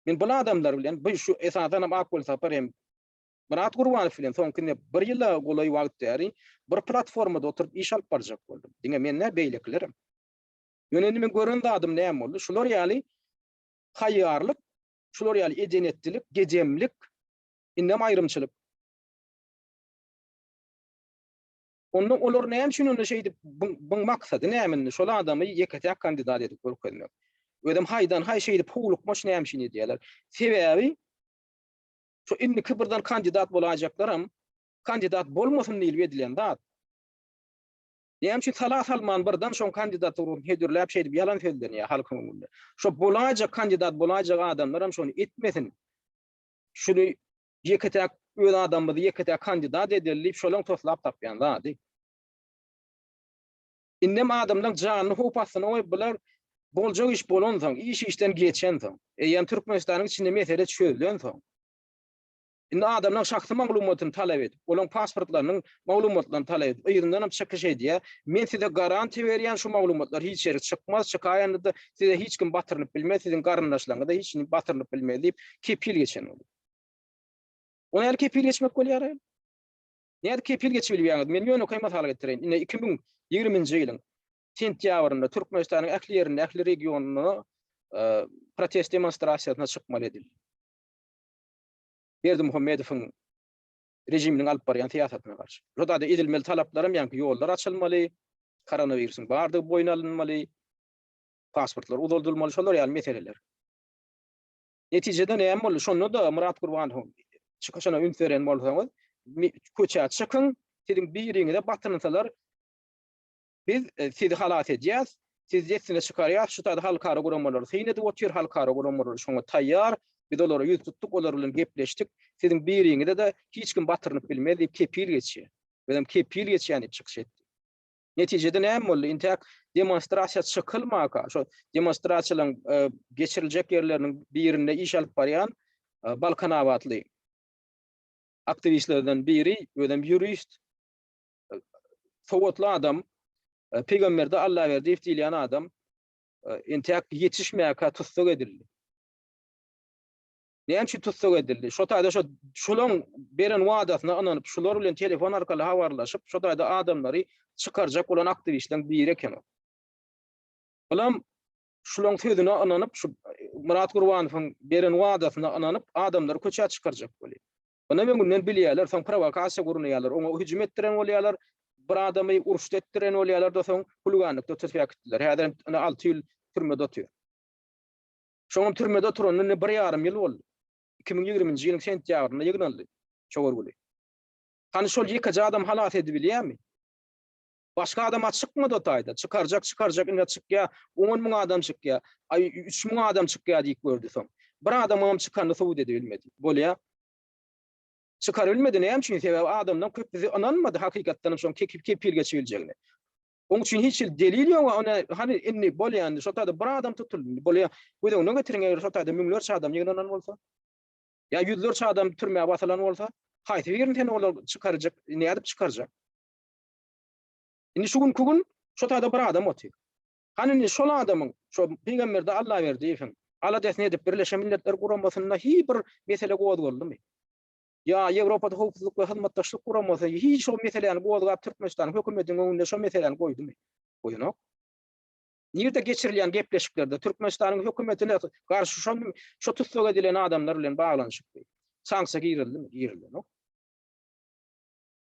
Men bu adamlar bilen, bu şu esasanam Akgül Sapar hem Myrat Gurbanow bilen soňky indi bir ýyla golaý wagt bäri bir platformada oturyp iş alyp barjak boldum. Diňe men däl, beýlekilerem. Ýöne indi men gören zadym näme boldy? Şular ýaly haýýarlyk, şular ýaly eden-etdilik, gedemlik, indem aýrymçylyk. Onda olar näme üçin onda şeýdip buň maksady näme indi şol adamy ýeke-täk kandidat edip görkezmek. Özem haýdan-haý şeýdip howlukmaç näme üçin edýärler? Sebäbi şu indiki birden kandidat bolaýjaklaram kandidat bolmasyn diýlip edilen zat. Näme üçin sala salman birden şoň kandidaturasyny hödürläp şeýdip ýalan sözlenýär halkyň öňünde. Şo bolaýjak kandidat bolaýjak adamlaram şony etmesin. Şuny ýeke-täk öz adamymyzy ýeke-täk kandidat edeli diýip şolaň toslap tapýan zady. Indem adamlaň janyny howp astyna goýup bular boljak iş bolansoň, iş işden geçensoň, eýýäm Türkmenistanyň içinde mesele çözülensoň, indi adamlaň şahsy maglumatyny talap edip, olaň pasportlarynyň maglumatlaryny talap edip, yzyndanam çykyş edýär, men size garantiýa berýän şu maglumatlar hiç ýere çykmaz, çykaýanda-da size hiç kim batyrylyp bilmez, siziň garyndaşlaryňyza hiç kim batyrylyp bilmez diýip kepil geçen bolýar. O näli kepil geçmek bolýar? Nädip kepil geçip bilýäňiz? Men ýönekeý mysal getireýin. Ine 2020-nji ýylyň sentýabrynda Türkmenistanyň ähli ýerinde, ähli regionynda e, protest demonstrasiýasyna çykmaly edildi. Berdimuhamedowyň. Režiminiň alyp barýan syýasatyna garşy. Şo taýda edilmeli talaplaram ýaňky ýollar açylmaly, koronawirusyň bardygy boýun alynmaly, pasportlar uzaldylmaly, şolar ýaly meseleler. Netijede näme boldy? Şonda-da Myrat Gurbanowyň çykyşyna üns beren bolsaňyz, köçä çykyň, siziň biriňize batyrynsalar, Biz sizi halas edýäs, sizi dessine çykarýas, şu taýda halkara guramalary syn edip otyr, halkara guramalary şoňa taýýar, biz olara ýüz tutduk, olar bilen gepleşdik, siziň biriňize-de hiç kim batyrynyp bilmez diýip kepil geçýär. Özem kepil geçýän diýip çykyş etdi. Netijede näme boldy? Intäk demonstrasiýa çykylmaka, şo demonstrasiýalaryň geçiriljek ýerleriniň birinde iş alyp barýan balkanabatly aktiwistlerden biri, özem ýurist, sowatly adam, Pygamberdi Allaberdiýew diýilýän adam entäk ýetişmäkä tussag edildi. Näme üçin tussag edildi? Şo taýda şo şulaň beren wadasyna ynanyp, şular bilen telefon arkaly habarlaşyp, şo taýda adamlary çykarjak bolan aktiwistleriň biri eken o. Bulam şulaň sözüne ynanyp, şu Myrat Gurbanowyň beren wadasyna ynanyp, adamlary köçä çykarjak bolýar. Muny öňünden bilýärler, soň prowokasiýa gurnaýarlar, oňa hüjüm etdiren bolýarlar, bir adamy uruşda etdiren bolýarlar-da, soň huliganlykda tutup äkitdiler. Häzir hem ine 6 ýyl türmede otyr. Şoňam türmede oturanyna indi bir ýarym ýyl boldy. 2020-nji ýylyň sentýabrynda ýygnaldy şo görgüli. Hany şol ýekeje adam halas edibilýärmi? Başga adam-a çykmady o taýda. Çykarjak, çykarjak, ine çykýa, on müň adam çykýa, aý, 3000 adam çykýa diýip gördi soň. Bir adamyňam çykanyny subut edibilmedi. Bolýa. Çykarybilmedi, näme üçin? Sebäbi adamlaň köpüsi ynanmady hakykatdanam şoň kepil geçibiljegine. Oň üçin hiç hili delil ýok, ony hany indi bolýa indi şo taýda bir adam tutuldy. Indi bolýa. Göz öňüne getiriň eger şo taýda müňlerçe adam ýygnanan bolsa. Ýa ýüzlerçe adam türmä basylan bolsa, haýsy birini sen olar çykarjak, nädip çykarjak? Indi şu günki gün şo taýda bir adam otyr. Hany indi şol adamyň, şo Pygamberdi Allaberdiýewiň aladasyny edip Birleşen Milletler Guramasynda hiç bir mesele gozgaldymy? Ýa Ýewropada Howpsuzlyk we Hyzmatdaşlyk Guramasy hiç şol meseläni gozgap Türkmenistanyň hökümetiniň öňünde şo meseläni goýdumy? Goýanok. Nirde geçirilýän gepleşiklerde Türkmenistanyň hökümetine garşy şo şo tussag edilen adamlar bilen baglanyşykly sanksiýa girizildimi? Girizilenok.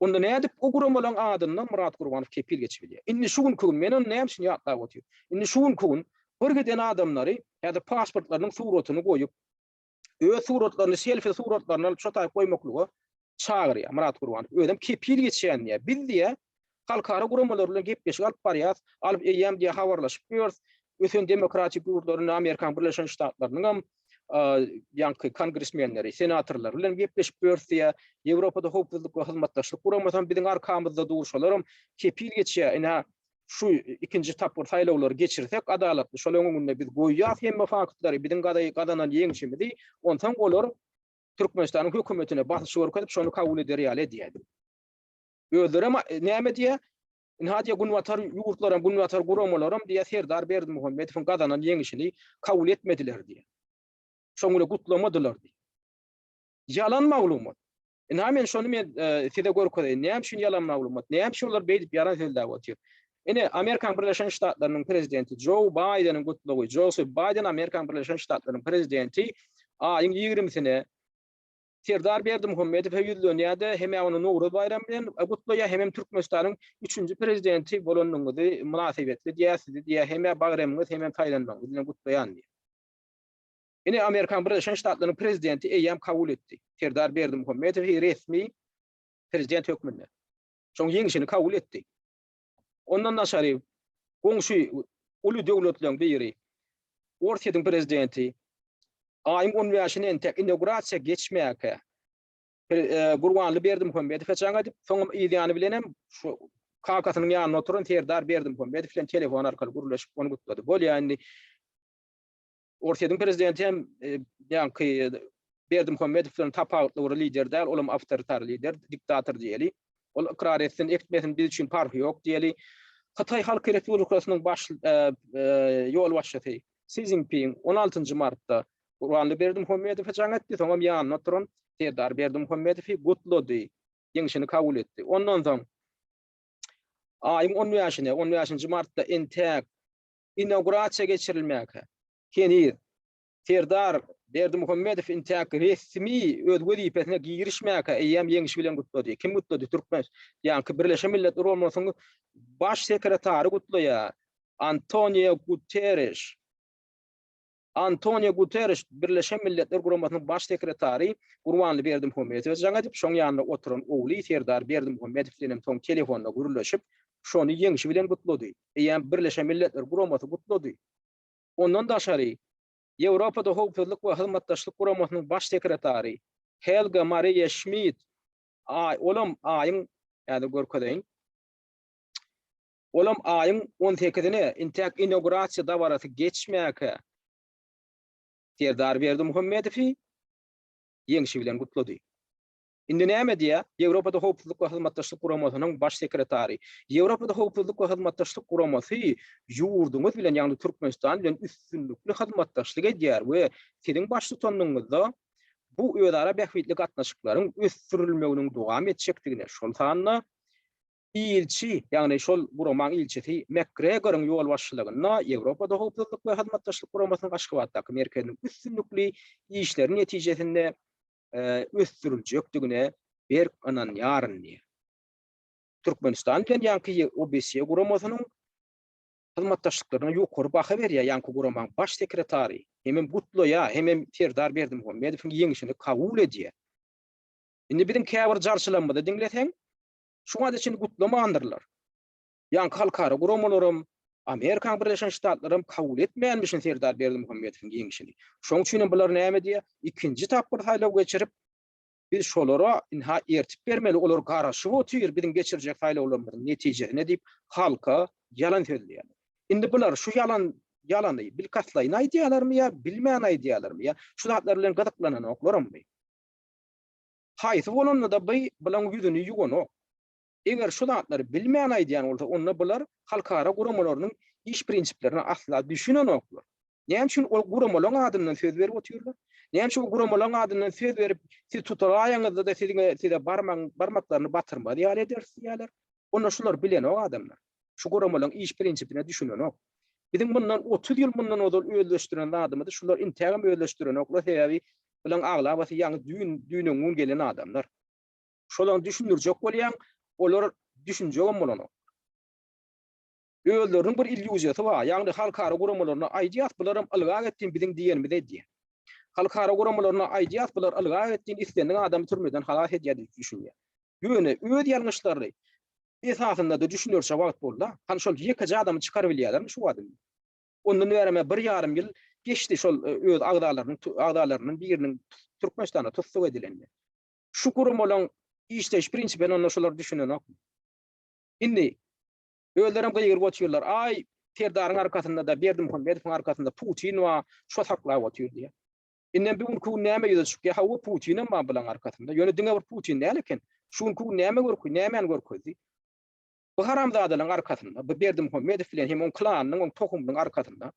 Onda nädip o guramalaryň adyndan Myrat Gurbanow kepil geçip bilýär? Indi şu günki gün men ony näme üçin ýatlap otyryn? Indi şu günki gün bir giden adamlary häzir pasportlarynyň suratyny goýup, öz suratlaryny, selfi suratlaryny alyp şo taýyp goýmaklyga çagyrýar Myrat Gurbanow. Özem kepil geçýän diýýär. Biz diýýär, halkara guramalar bilen gepleşik alyp barýas, alyp eýýäm diýýär habarlaşyp ýörüs. Ösen demokratik ýurtlaryň Amerikanyň Birleşen Ştatlarynyň hem ýaňky kongresmenleri, senatorlar bilen gepleşip ýörüs diýýär. Ýewropada howpsuzlyk we hyzmatdaşlyk guramasy hem biziň arkamyzda dur, şolaram kepil geçýär. Ine, şu ikinji tapgyr saýlawlary geçirsek adalatly, şolaryň öňünde biz goýýas hemme faktlary, biziň gazanan ýeňşimizi, onsoň olar Türkmenistanyň hökümetine basyş görkezip, şony kabul eder ýaly edýär. Özlerem näme diýýär? Ynha diýýär, günbatar ýurtlaram, günbatar guramalaram diýýär, Serdar Berdimuhamedowyň gazanan ýeňişini kabul etmediler diýýär. Şoň bilen gutlamadylar diýýär. Ýalan maglumat. Ynha men şony men e, size görkezeýin. Näme üçin ýalan maglumat? Näme üçin olar beýdip ýalan sözläp otyr? Ine, Amerikan Birleşen Ştatlarynyň prezidenti Joe Baýdeniň gutlagy. Joseph Baýden Amerikan Birleşen Ştatlarynyň prezidenti aýyň 20-sine Serdar Berdimuhamedowa ýüzlenýär-de, hem-ä ony Nowruz baýramy bilen gutlaýar, hemem Türkmenistanyň üçünji prezidenti bolandygyňyzy mynasybetli diýýär, sizi diýýär, hem-ä baýramyňyz, hemem saýlanmagyňyz bilen gutlaýan diýýär. Ine, Amerikanyň Birleşen Ştatlarynyň prezidenti eýýäm kabul etdi. Serdar Berdimuhamedowy resmi prezident hökmünde. Şoň ýeňşini kabul etdi. Ondan daşary goňşy uly döwletleriň biri Orsýetiň prezidenti aýyň on bäşine entek inaugurasiýa geçmäkä Gurbanly Berdimuhamedowa jaň edip, soňam yz ýany bilenem şu kakasynyň ýanynda oturan Serdar Berdimuhamedow bilen telefon arkaly gürleşip ony gutlady. Bolýa indi Orsýetiň prezidenti hem ýaňky Berdimuhamedow bilen tapawutly bir lider däl, olam awtoritar lider, diktator diýeli. Ol ykrar etsin, etmesin biz üçin parhy ýok diýeli. Hytaý Halk Respublikasynyň baş ýolbaşçysy Si Szinpin 16-njy martda Gurbanly Berdimuhamedowa jaň etdi, soňam ýanynda oturan Serdar Berdimuhamedowy gutlady, ýeňşini kabul etdi. Ondan soň aýyň 15-ine, 15-nji martda entäk inaugurasiýa geçirilmäkä, heniz Serdar. Berdimuhamedow intäk resmi öz wezipesine girişmäkä eýýäm ýeňşi bilen gutlady. Kim gutlady? Türkmen, ýaňky Birleşen Milletler Guramasynyň Baş sekretary gutlaýar. Antonio Guterreş. Antonio Guterreş Birleşen Milletler Guramasynyň Baş sekretary Gurbanly Berdimuhamedowa jaň edip, şoň ýanynda oturan ogly Serdar Berdimuhamedow bilen hem soň telefonda gürleşip, şony ýeňşi bilen gutlady. Eýýäm Birleşen Milletler Guramasy gutlady. Ondan daşary, Ýewropada Howpsuzlyk we Hyzmatdaşlyk Guramasynyň Baş sekretary Helga Mariýa Şmid, aý, olam aýyň, häzir görkezeýin, olam aýyň on sekizine, intäk inaugurasiýa dabarasy geçmäkä, Serdar Berdimuhamedowy ýeňşi bilen gutlady. Indi näme diýýär? Ýewropada Howpsuzlyk we Hyzmatdaşlyk Guramasynyň Baş sekretary, Ýewropada Howpsuzlyk we Hyzmatdaşlyk Guramasy ýurduňyz bilen, ýagny Türkmenistan bilen üstünlikli hyzmatdaşlyk edýär we siziň baştutanlygyňyzda bu özara bähbitli gatnaşyklaryň ösdürilmeginiň dowam etjekdigine, şol sanda ilçi, ýagny şol guramaň ilçisi MekGregoryň ýolbaşçylygynda Ýewropada Howpsuzlyk we Hyzmatdaşlyk Guramasynyň Aşgabatdaky merkeziniň üstünlikli işleri netijesinde ösdüriljekdigine berk ynanýaryn diýýär. Türkmenistan bilen ýaňky OBSE guramasynyň hyzmatdaşlyklaryna ýokary baha berýär ýaňky guramaň baş sekretary, hemem gutlaýar, hemem Serdar Berdimuhamedowyň ýeňşini kabul edýär. Indi biziň käbir jarçylarymyzy diňleseň, şu wagta çenli gutlamandyrlar. Ýaňky halkara guramalaram, Amerikanyň Birleşen Ştatlaram kabul etmänmişin Serdar Berdimuhamedowyň ýeňşini. Şoň üçinem bular näme diýýär? Ikinji tapgyr saýlaw geçirip, biz şolara ynha ertip bermeli, olar garaşyp otyr biziň geçirjek saýlawlarymyzyň netijesine diýip, halka ýalan sözleýärler. Indi bular şu ýalan ýalany bilkastlaýyn aýdýarlarmy ýa bilmän aýdýarlarmy ýa şu zatlar bilen gyzyklananoklarmy? Haýsy bolanda-da by bulaň ýüzüni ýuwanok. Eger şu zatlary bilmän aýdýan bolsa, onda bular halkara guramalarynyň iş prinsiplerine asla düşünenoklar. Näme üçin ol guramalaryň adyndan söz berip otyrlar? Näme üçin o guramalaryň adyndan söz berip, siz tutulaýaňyzda-da siziň size barmagyň barmaklaryny batyrmaz ýaly ederis diýýärler? Onda şular bilenok adamlar. Şu guramalaryň iş prinsipine düşünenok. Biziň mundan 30 ýyl mundan ozal özleşdiren zadymyzy şular intägem özleşdirenoklar, sebäbi bularyň aglabasy ýaňy düýn, düýn-öňňün gelen adamlar. Şolary düşündirjek bolýaň, olar düşünjegem bolanok. Özleriniň bir illýuziýasy bar, ýagny halkara guramalaryna aýdýas, bularam ylgap etdin biziň diýenimizi edýär. Halkara guramalaryna aýdýas, bular ylgap etdin islendik adamy türmeden halas edýär diýip düşünýär. Ýöne öz ýalňyşlary esasynda-da düşünerçe wagt boldy. Hany şol ýekeje adamy çykarybilýärlermi şu wagt indi? Ondan bärem bir ýarym ýyl geçdi şol öz agzalarynyň agzalarynyň biriniň Türkmenistanda tussag edilenine. Şu guramalaryň işleýiş prinsipine onda şolar düşünenokmy? Indi özlerem gygyryp otyrlar. Aý, Serdaryň arkasynda-da, Berdimuhamedowyň arkasynda Putin bar, şo saklap otyr diýýär. Indem bu günki gün näme ýüze çykýar? Hawa, Putinem bar bularyň arkasynda. Ýöne diňe bir Putin däl eken. Şu günki gün näme görki, nämäni görkezdi? Bu haramzadalaryň arkasynda, bu Berdimuhamedow bilen hem oň klanynyň, oň tohumynyň arkasynda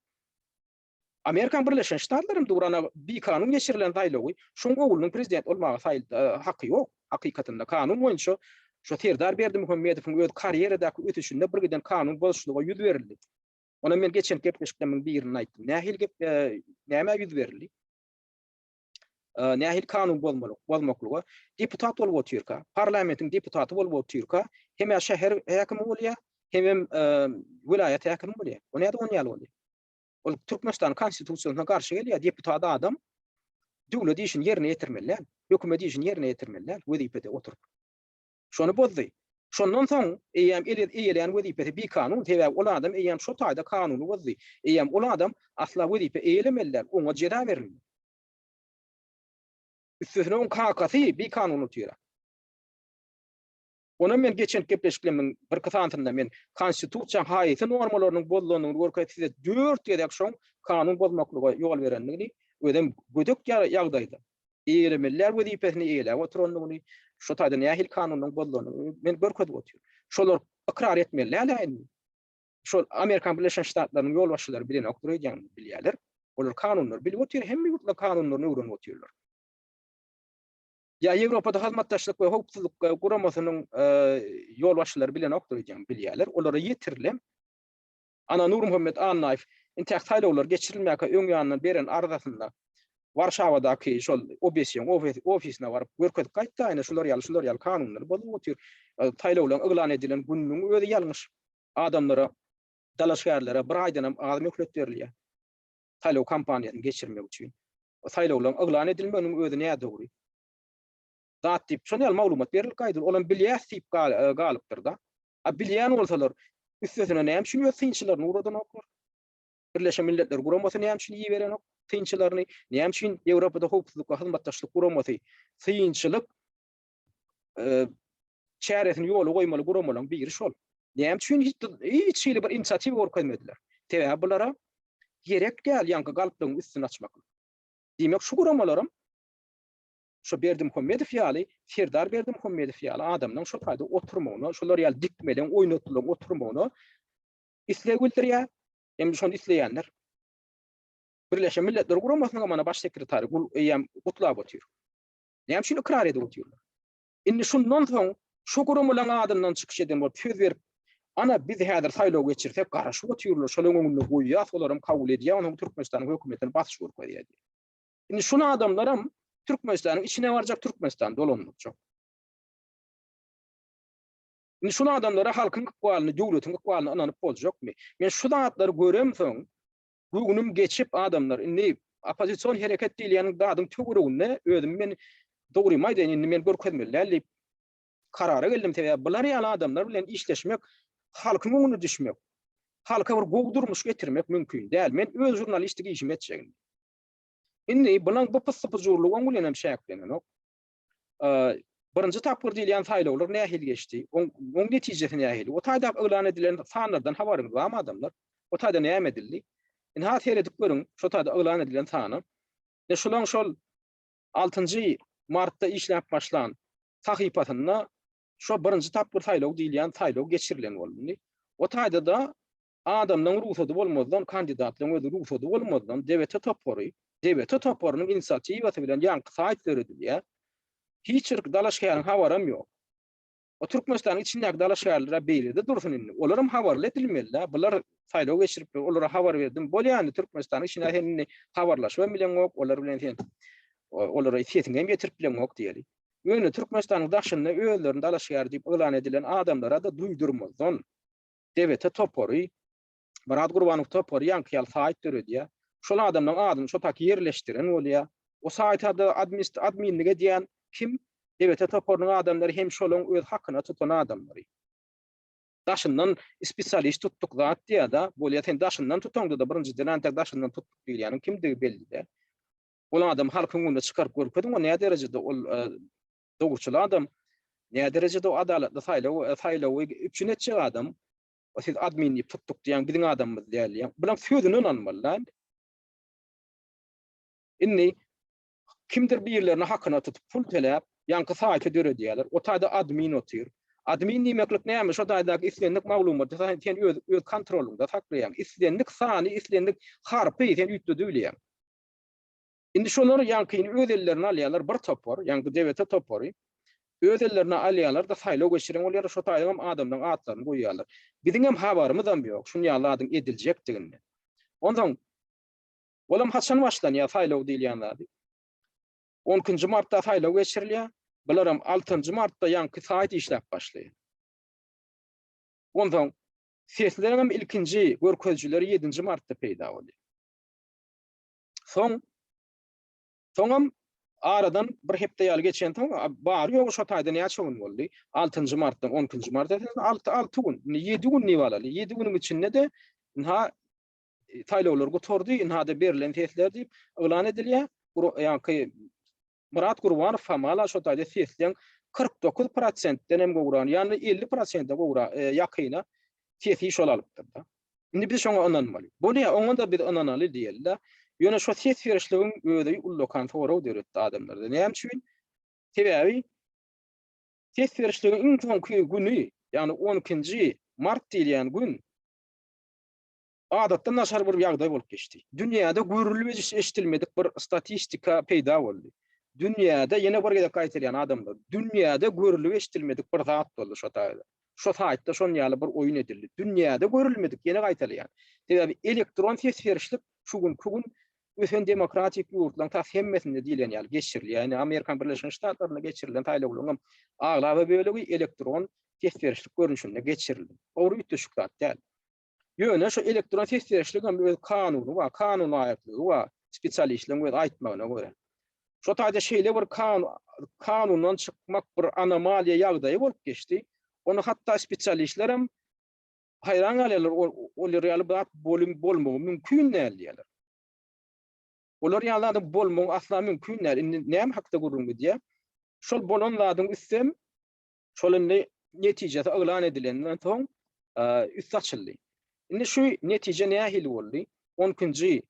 Amerikanyň Birleşen Ştatlaram dur, ana bikanun geçirilen saýlawy, şoň oglunyň prezident bolmaga saýl haky ýok. Hakykatynda kanun boýunça şo Serdar Berdimuhamedowyň öz karýeradaky ösüşinde bir giden kanun bozuşlyga ýüz berildi. Ony men geçen gepleşiklerimiň birinde aýtdym. Nähili gep, nämä ýüz berildi? Nähili kanun bozmalyk, bozmaklyga? Deputat bolup otyrka, parlamentiň deputaty bolup otyrka, hem-ä şäher häkimi bolýar, hemem welaýat häkimi bolýar. O nädip on ýaly bolýar? Ol Türkmenistanyň konstitusiýasyna garşy gelýär. Deputat adam döwlet işini ýerine ýetirmeli däl, hökümet işini ýerine ýetirmeli däl wezipede oturyp. Şony bozdy. Şondan soň eýýäm eýeleýän wezipesi bikanun, sebäbi ol adam eýýäm şo taýda kanuny bozdy. Eýýäm ol adam asla wezipe eýelemeli däl, oňa jeza berilmeli. Üstesine oň kakasy bikanun otyr. Onam men geçen gepleşiklerimiň birki sanysynda men konstitusiýanyň haýsy normalarynyň bozulandygyny görkezip size dört gezek şoň kanun bozmaklyga ýol berendigini, özem gödek ýagdaýda eýelemeliler wezipesini eýeläp oturandygyny, şo taýda nähili kanunyň bozulandygyny men görkezip otyryn. Şolar ykrar etmeli däl-ä indi. Şol Amerikan Birleşen Ştatlarynyň ýolbaşçylary bilenokdyr öýdýän, bilýärler. Olar kanunlary bilip otyr, hemme ýurtlar kanunlaryny öwrenip otyrlar. Ýa Ýewropada Hyzmatdaşlyk we Howpsuzlyk Guramasynyň ýolbaşçylary bilenokdyr öýdýän, bilýärler. Olara ýetirilen Ana Nurmuhammet Annaýew intäk saýlawlar geçirilmäkä öň ýanyndan beren arzasynda. Warşawadaky şol OBSE-niň ofisine baryp görkezip gaýtdy, ine şular ýaly, şular ýaly kanunlar bozulyp otyr. Saýlawlaryň yglan edilen gününiň özi ýalňyş. Adamlara, dalaşgärlere bir aýdan hem az möhlet berilýär. Saýlaw kampaniýasyny geçirmek üçin. Saýlawlaryň yglan edilmeginiň özi nädogry. Zat diýip, şol ýaly maglumat berilip gaýdyl. Olam bilýäs diýip galypdyr-da. A bilýän bolsalar, üstesine näme üçin öz synçylaryny ugradanoklar? Birleşen Milletler Guramasy näme üçin iberenok synçylaryny? Näme üçin Ýewropada Howpsuzlyk we Hyzmatdaşlyk Guramasy synçylyk çäresini ýola goýmaly guramalaryň biri şol. Näme üçin hiç hili bir inisiatiwa görkezmediler? Sebäbi bulara gerek däl ýaňky galplygyň üstüni açmaklyk. Diýmek şu guramalaram şu Berdimuhamedow ýaly, Serdar Berdimuhamedow ýaly adamlaryň şol taýda oturmagyna, şolar ýaly dikmeleň, oýnatgylaryň oturmagyna isleg bildirýär. Hem şony isleýänler. Birleşen Milletler Guramasynyň hem ana baş sekretary gul eýýäm gutlap otyr. Näme üçin ykrar edip otyrlar? Indi şundan soň şu guramalaryň adyndan çykyş eden bolup söz berip, ana biz häzir saýlaw geçirsek garaşyp otyrlar, şolaryň öňünde goýýas, olaram kabul edýär, onsoň Türkmenistanyň hökümetine basyş görkezýär diýip. Indi şul adamlaram Türkmenistanyň içine barjak, Türkmenistany dolandyrjak. Indi şul adamlara halkyň ykbalyny, döwletiň ykbalyny ynanyp boljakmy? Men şu zatlary göremsoň, göwnüm geçip adamlar, indi oppozision hereket diýilýän zadyň töwereginde özümi men dogrymy aýdaýyn, indi men görkezmeli däl diýip karara geldim. Sebäbi bular ýaly adamlar bilen işleşmek, halkyň öňüne düşmek, halka bir gowy durmuş getirmek mümkin däl. Men öz žurnalistik işimi etjek indi. Indi bulaň bu pyssy-pyjurlygy oň bilen hem çäklenenok. Birinji tapgyr diýilýän saýlawlar nähili geçdi? Oň oň netijesi nähili? O taýda yglan edilen sanlardan habaryňyz barmy adamlar? O taýda näme edildi? Ynha seredip görüň, şo taýda yglan edilen sana. Ine şulaň şol altynjy martda işläp başlan sahypasynda şo birinji tapgyr saýlaw diýilýän saýlaw geçirilen boldy. O taýda-da Adamlaryň rugsady bolmazdan, kandidatlaryň öz rugsady bolmazdan DBT topary, DBT toparynyň inisiatiwasy bilen ýaňky saýt döredilýär. Hiç bir dalaşgäriň habaram ýok. O Türkmenistanyň içindäki dalaşgärler-ä beýle-de dursun indi. Olaram habarly edilmeli-dä. Bular saýlaw geçirip, olara habar berdim. Bolýa indi Türkmenistanyň içinde sen indi habarlaşybam bileňok, olar bilen sen olara sesiňi hem ýetirip bileňok diýeli. Ýöne Türkmenistanyň daşynda özlerini dalaşgär diýip yglan edilen adamlara-da duýdurmazdan, DBT topary, Myrat Gurbanow topary ýaňky ýaly saýt döredýär. Şol adamlaryň adyny şo tak ýerleşdiren bolýar. O saýta-da adminlik edýän kim? DBT toparynyň adamlary hem şolaň öz hakyna tutan adamlary. Daşyndan spesialist tutduk zat diýýär-de, bolýar sen daşyndan tutaňda-da birinjiden entek daşyndan tutduk diýilýäniň kimdigi belli däl. Ol adamy halkyň öňünde çykaryp görkeziň, o näderejede ol Dogruçyl adam nä derejede o adalatly saýlaw saýlawy üpjün etjek adam. O siz admin diýip tutduk diýýäň, biziň adamymyz däl diýýäň. Bulaň sözüne ynanmaly da indi. Indi kimdir birlerini hakyna tutup pul töläp, ýaňky saýty döredýärler. O taýda admin otyr. Admin diýmeklik näme? Şo taýdaky islendik maglumaty sen öz öz kontrolyňda saklaýaň. Islendik sany, islendik harpy sen üýtgedibilýäň. Indi şolar ýaňkyny öz ellerine alýarlar, bir topar, ýaňky DBT topary öz ellerine alýarlar-da saýlaw geçiren bolýarlar, şo taýdan hem adamlaryň atlaryny goýýarlar. Biziň hem habarymyzam ýok, şuny ýaly zadyň ediljekdiginden. Onsoň olam haçan başlanýar saýlaw diýilýän zady? On ikinji martda saýlaw geçirilýär, bularam altynjy martda ýaňky saýt işläp başlaýar. Onsoň sesleriň hem ilkinji görkezijileri ýedinji martda peýda bolýar. Soň soňam aradan bir hepde ýaly geçensoň bary ýogy şo taýda näçe gün boldy? 6-njy martdan 12-nji marta 6 6 gün, indi 7 gün diýip alaly. 7 günüň içinde-de ynha e, saýlawlar gutardy, ynha-da berlen sesler diýip yglan edilýär. Ýaňky Myrat Gurbanow hamala şo taýda sesleň 49 prosentden hem gowragyny, ýagny 50 prosente gowra e, ýakyna sesi şol alypdyr-da. Indi biz şoňa ynanmaly. Bolýa, oňa-da biz ynanaly diýeli-de. Ýöne şo ses berişligiň özi ullakan sorag döretdi adamlarda. Näme üçin? Sebäbi ses berişligiň iň soňky güni, ýagny on ikinji mart diýilýän gün adatdan daşary bir ýagdaý bolup geçdi. Dünýäde görülip eşidilmedik bir statistika peýda boldy. Dünýäde, ýene bir gezek gaýtalýan adamlar, dünýäde görülip eşidilmedik bir zat boldy şo taýda. Şo saýtda şon ýaly bir oýun edildi. Dünýäde görülmedik, ýene gaýtalaýan. Sebäbi elektron ses berişlik şu günki gün. ösen demokratik ýurtlaryň tas hemmesinde diýlen ýaly geçirilýär. Ýani Amerikan Birleşen Ştatlarynda geçirilen saýlawlaryň hem aglaba bölegi elektron ses berişlik görnüşinde geçirildi. O bir üýtgeşik zat däl. Ýöne şu elektron ses berişligiň hem öz kanuny bar, kanunalaýyklygy bar, spesialistleriň öz aýtmagyna görä. Şo taýda şeýle bir kanundan çykmak bir anomaliýa ýagdaýy bolup geçdi. Ony hatda spesialistler hem haýran galýarlar, olar ýaly bir zat bolmagy mümkin däl diýýärler. Olar ýaly zadyň bolmagy asla mümkin däl. Indi näme hakda gürrüň gidýär? Şol bolan zadyň üstem Şol indi netijesi yglan edilenden soň üsti açyldy. Indi şu netije nähili boldy? On ikinji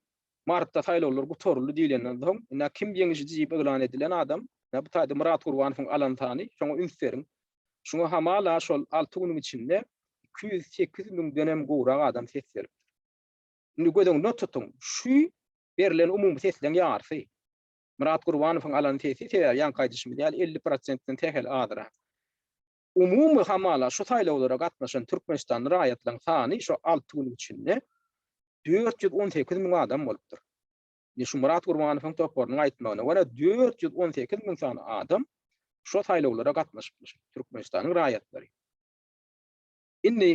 martda saýlawlar gutaryldy diýlenden soň, indi kim ýeňiji diýip yglan edilen adam, bu taýda Myrat Gurbanowyň alan sany, şoňa üns beriň. Şuňa hamala şol alty günüň içinde 208 müňdenem gowrak adam ses beripdir. Indi göz öňünde tutuň, şu berlen umumy sesleň ýarysy. Myrat Gurbanowyň alan sesi, sebäbi ýaňky aýdyşymyz ýaly 50 prosentden sähel azrak. Umumy hamala şu saýlawlara gatnaşan türkmenistanly raýatlaryň sany şu 6 günüň içinde 418 müň adam bolupdyr. Indi şu Myrat Gurbanowyň toparynyň aýtmagyna görä 418 müň sany adam şu saýlawlara gatnaşypmyş, Türkmenistanyň raýatlary. Indi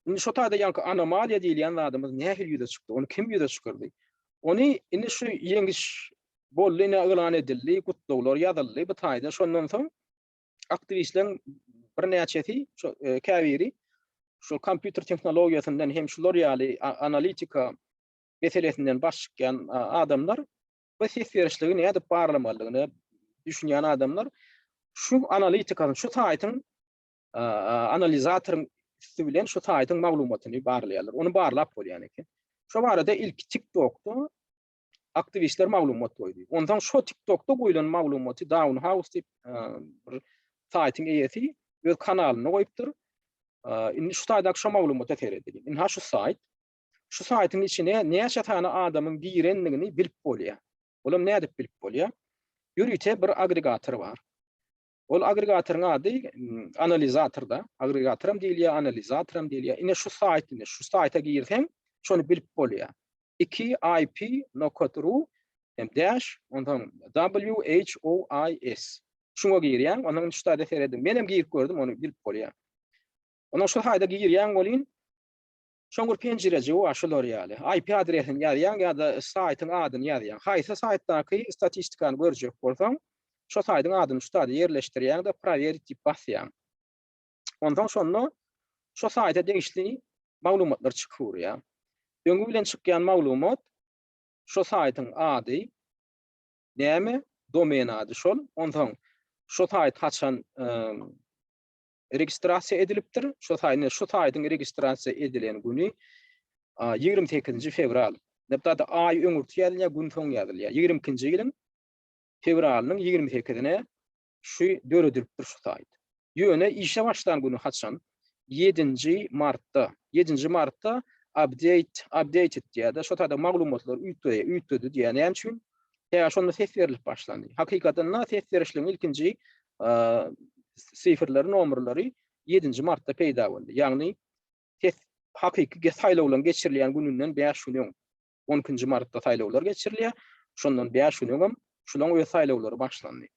Indi şo taýda ýaňky anomaliýa diýilýän zadymyz nähili ýüze çykdy? Ony kim ýüze çykardy? Ony indi şu ýeňiş boldy, ine yglan edildi, gutlaglar ýazyldy bu taýda. Şondan soň aktiwistleriň birnäçesi, şo e, käbiri şu kompýuter tehnologiýasyndan hem şular ýaly analitika meselesinden baş çykýan adamlar bu ses berişligi nädip barlamalydygyna düşünýän adamlar şu analitikanyň, şu saýtyň analizatoryň üsti bilen şu saýtyň maglumatyny barlaýarlar. Ony barlap bolýan eken. Şo barada ilki TikTokda aktiwistler maglumat goýdy. Onsoň şo TikTokda goýlan maglumaty Down House diýip bir saýtyň eýesi öz kanalynda goýupdyr. Indi şu taýdaky şo maglumata seredeliň. Ynha şu saýt. Şu saýtyň içine näçe sany adamyň girendigini bilip bolýar. Olam nädip bilip bolýar? Ýörite bir agregator bar. Ol agregatoryň ady analizatorda. Agregatoram diýilýär, analizatoram diýilýär. Ine şu saýt, ine şu saýta girseň, şony bilip bolýar. 2 IP nokat ru hem dash, ondan W H O I S. Şuňa girýäň, ondan şu taýda serediň. Men hem girip gördüm, ony bilip bolýar. Ondan şu saýta girýäň welin, Şoň bir penjirejigi bar şular ýaly. IP adresini ýazýaň ýa-da saýtyň adyny ýazýaň. Haýsy saýtdaky statistikany görjek bolsaň, şo saýtyň adyny şu taýda ýerleşdirýäň-de prowerit diýip basýaň. Onsoň şonda şo saýta degişli maglumatlar çykyp urýar. Öňi bilen çykýan maglumat şo saýtyň ady, näme, domen ady şol. Onsoň şo saýt haçan registrasiýa edilipdir. Şo saýyny şu saýtyň registrasiýa edilen güni 28-nji fewral. Depdada aý öňürti ýazylýar, gün soň ýazylýar. 22-nji ýylyň fewralynyň 28-ine şu döredilipdir şu saýt. Ýöne işe başlan güni haçan? 7-nji martda. 7-nji martda update, updated diýýär-de, şo taýda maglumatlar üýtgeýär, üýtgedi diýýär. Näme üçin? Sebäbi şonda ses berlip başlandy. Hakykatynda ses berişligiň ilkinji sifrleri, nomerleri 7-nji martda peýda boldy. Ýagny ses hakyky saýlawlaryň geçirilýän gününden 5 gün öň 12-nji martda saýlawlar geçirilýär. Şondan 5 gün öňem şularyň öz saýlawlary başlandy.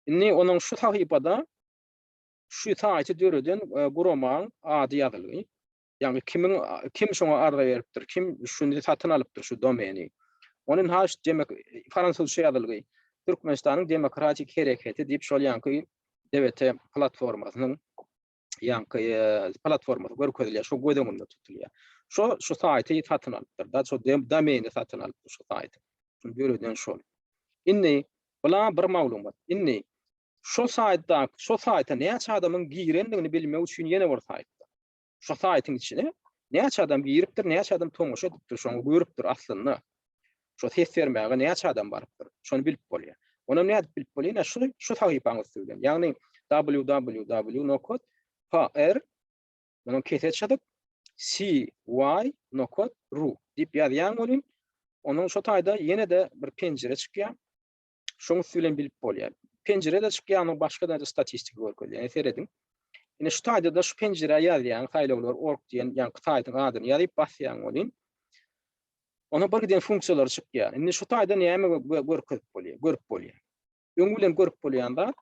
Indi onuň şu sahypada şu saýty döreden guramaň ady ýazylgy. Ýagny kimiň kim şoňa arza beripdir, kim şuny satyn alypdyr şu domeni. Ony haş demek fransuzça ýazylgy. Türkmenistanyň demokratik hereketi diýip şol ýaňky DWT platformasynyň ýaňky e, platformasy görkezilýär, şo göz öňünde tutulýar. Şo şu saýty satyn alypdyr, da şo domeni satyn alypdyr şu saýty. Şuny döreden şol. Indi bula bir maglumat. Indi şo saýtda, şo saýta näçe adamyň girendigini bilmek üçin ýene bir saýt. Şu saýtyň içine näçe adam giripdir, näçe adam tomaşa edipdir, şoňa görüpdir aslynda. Şo ses bermäge näçe adam barypdyr, şony bilip bolýar. Onam nädip bilip bolýar? Ine şu şu sahypaň üsti bilen. Ýagny www nokat pr munuň kese çyzyk cy nokat ru diýip ýazýaň welin, onuň şo taýda ýene-de bir penjire çykýar. Şoň üsti bilen bilip bolýar. Penjire-de çykýar, onuň başga-da statistika görkezýär. Ine serediň. Ine şu taýda-da şu penjirä ýazýaň, saýlawlar org diýen ýaňky saýtyň adyny ýazyp basýaň welin. Onda bir giden funksiýalar çykýar. Indi şu taýda näme görkezip bolýar, görüp bolýar. Öňi bilen görüp bolýan zat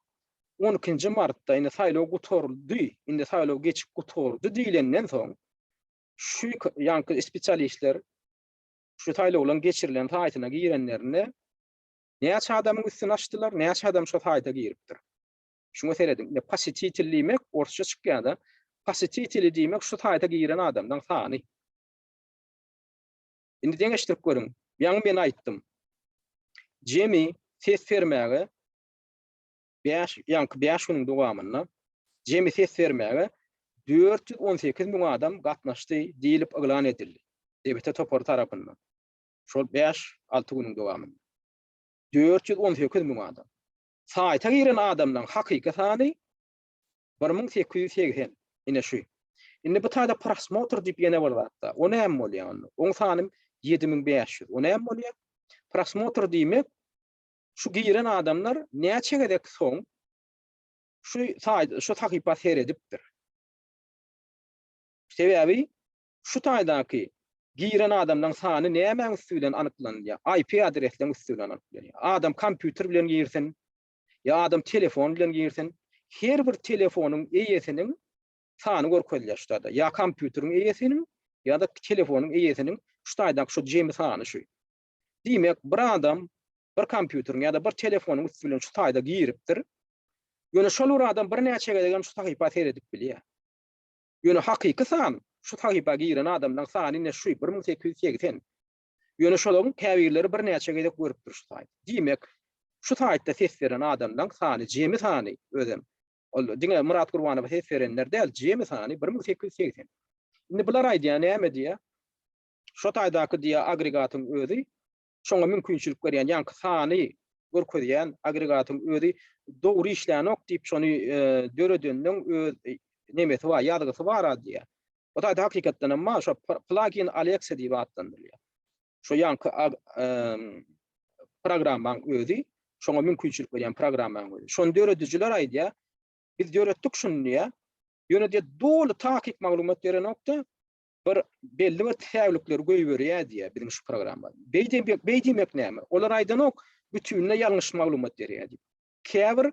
12-nji martda indi saýlaw gutaryldy, indi saýlaw geçip gutardy diýlenden soň şu ýaňky spesialistler şu saýlawlaryň geçirilen saýtyna girenlerinde näçe adamyň üstüni açdylar, näçe adam şo saýta giripdir. Şuňa serediň. Indi posetitel diýmek orsça çykýar-da. Posetiteli diýmek şu saýta giren adamlaryň sany. Indi deňeşdirip görüň. Ýaňy men aýtdym. Jemi ses bermäge 5, ýaňky 5 günüň dowamynda jemi ses bermäge 418 müň adam gatnaşdy diýlip yglan edildi. DBT topary tarapyndan. Şol 5-6 günüň dowamynda. 418 müň adam. Saýta giren adamlaryň hakyky sany 1880. Ine şu. Indi bu taýda prosmotr diýip ýene bir zat bar. O näme bolýar onda? Oň sany 7500. O näme bolýar? Prosmotr diýmek şu giren adamlar näçe gezek soň şu saýt şu sahypa seredipdir. Sebäbi şu taýdaky giren adamlaryň sany nämäň üsti bilen anyklanylýar? IP adresleriň üsti bilen anyklanýar. Adam kompýuter bilen girsin, ýa adam telefon bilen girsin, her bir telefonyň eýesiniň sany görkezilýär şu taýda. Ýa kompýuteriň eýesiniň, ýa-da telefonyň eýesiniň şu taýdaky şu jemi sany şu. Diýmek, bir adam bir kompýuteriň ýa-da bir telefonyň üsti bilen şu taýda giripdir. Ýöne şol bir adam birnäçe gezek hem şu sahypa seredip bilýär. Ýöne hakyky san, şu sahypa giren adamlaryň sany ine şu, 1880. Ýöne şolaryň käbirleri birnäçe gezek görüpdir şu saýty. Diýmek, şu saýtda ses beren adamlaryň sany, jemi sany özem, ol diňe Myrat Gurbanowa ses berenler däl, jemi sany 1880. Indi bular aýdýar, näme diýýär? Şo taýdaky diýýär agregatyň özi şoňa mümkinçilik berýän, ýaňky sany görkezýän agregatyň özi dogry işlänok diýip şony döredeniň öz nemesi bar, ýazgysy bar-a diýýär. O taýda hakykatdan hem bar, şo plugin Alexa diýip atlandyrylýar. Şo ýaňky programmaň özi, şoňa mümkinçilik berýän programmaň özi. Şony döredijiler aýdýar, biz döretdik şuny diýýär. Ýöne diýýär, doly takyk maglumat berenok-da, bir belli bir säwlikleri goýberýär diýýär biziň şu programma. Beý diýmek, beý diýmek näme? Olar aýdanok, bütünleý ýalňyş maglumat berýär diýip. Käbir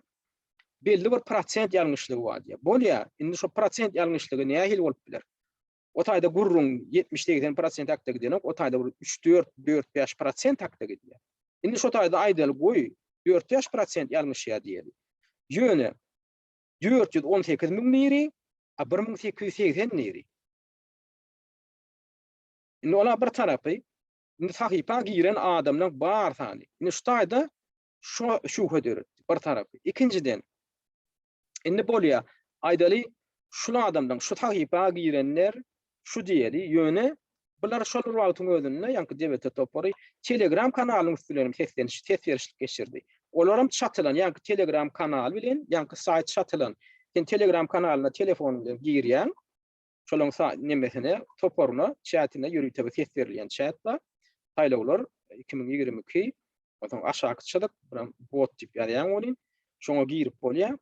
belli bir prosent ýalňyşlygy bar diýýär. Bolýar, indi şo prosent ýalňyşlygy nähili bolup biler? O taýda gürrüň 70-80 prosent hakda gidenok, o taýda bir 3-4, 4-5 prosent hakda gidýär. Indi şo taýda aýdaly goý, 4-5 prosent ýalňyşýar diýeli. Ýöne 418 müň niri, a 1880 niri. Indi ola bir tarapy, indi sahypa giren adamlaryň bar sany. Indi şu taýda şu şübhe döretdi bir tarapy. Ikinjiden, indi bolýar, aýdaly, şul adamlaryň şu sahypa girenler şu diýeli, ýöne bular şol bir wagtyň özünde ýaňky DBT topary Telegram kanalynyň üsti bilen hem sesleniş, ses berişlik geçirdi. Olaram çatylan, ýaňky Telegram kanaly bilen ýaňky saýt çatylan. Sen Telegram kanalyna telefonyň bilen girýäň, şolaryň nemesine, toparyna, çätine ýörite bir ses berilýän çät bar. Saýlawlar 2022, onsoň aşaky çyzyk, biram bot diýip ýazýaň welin, şoňa girip bolýar.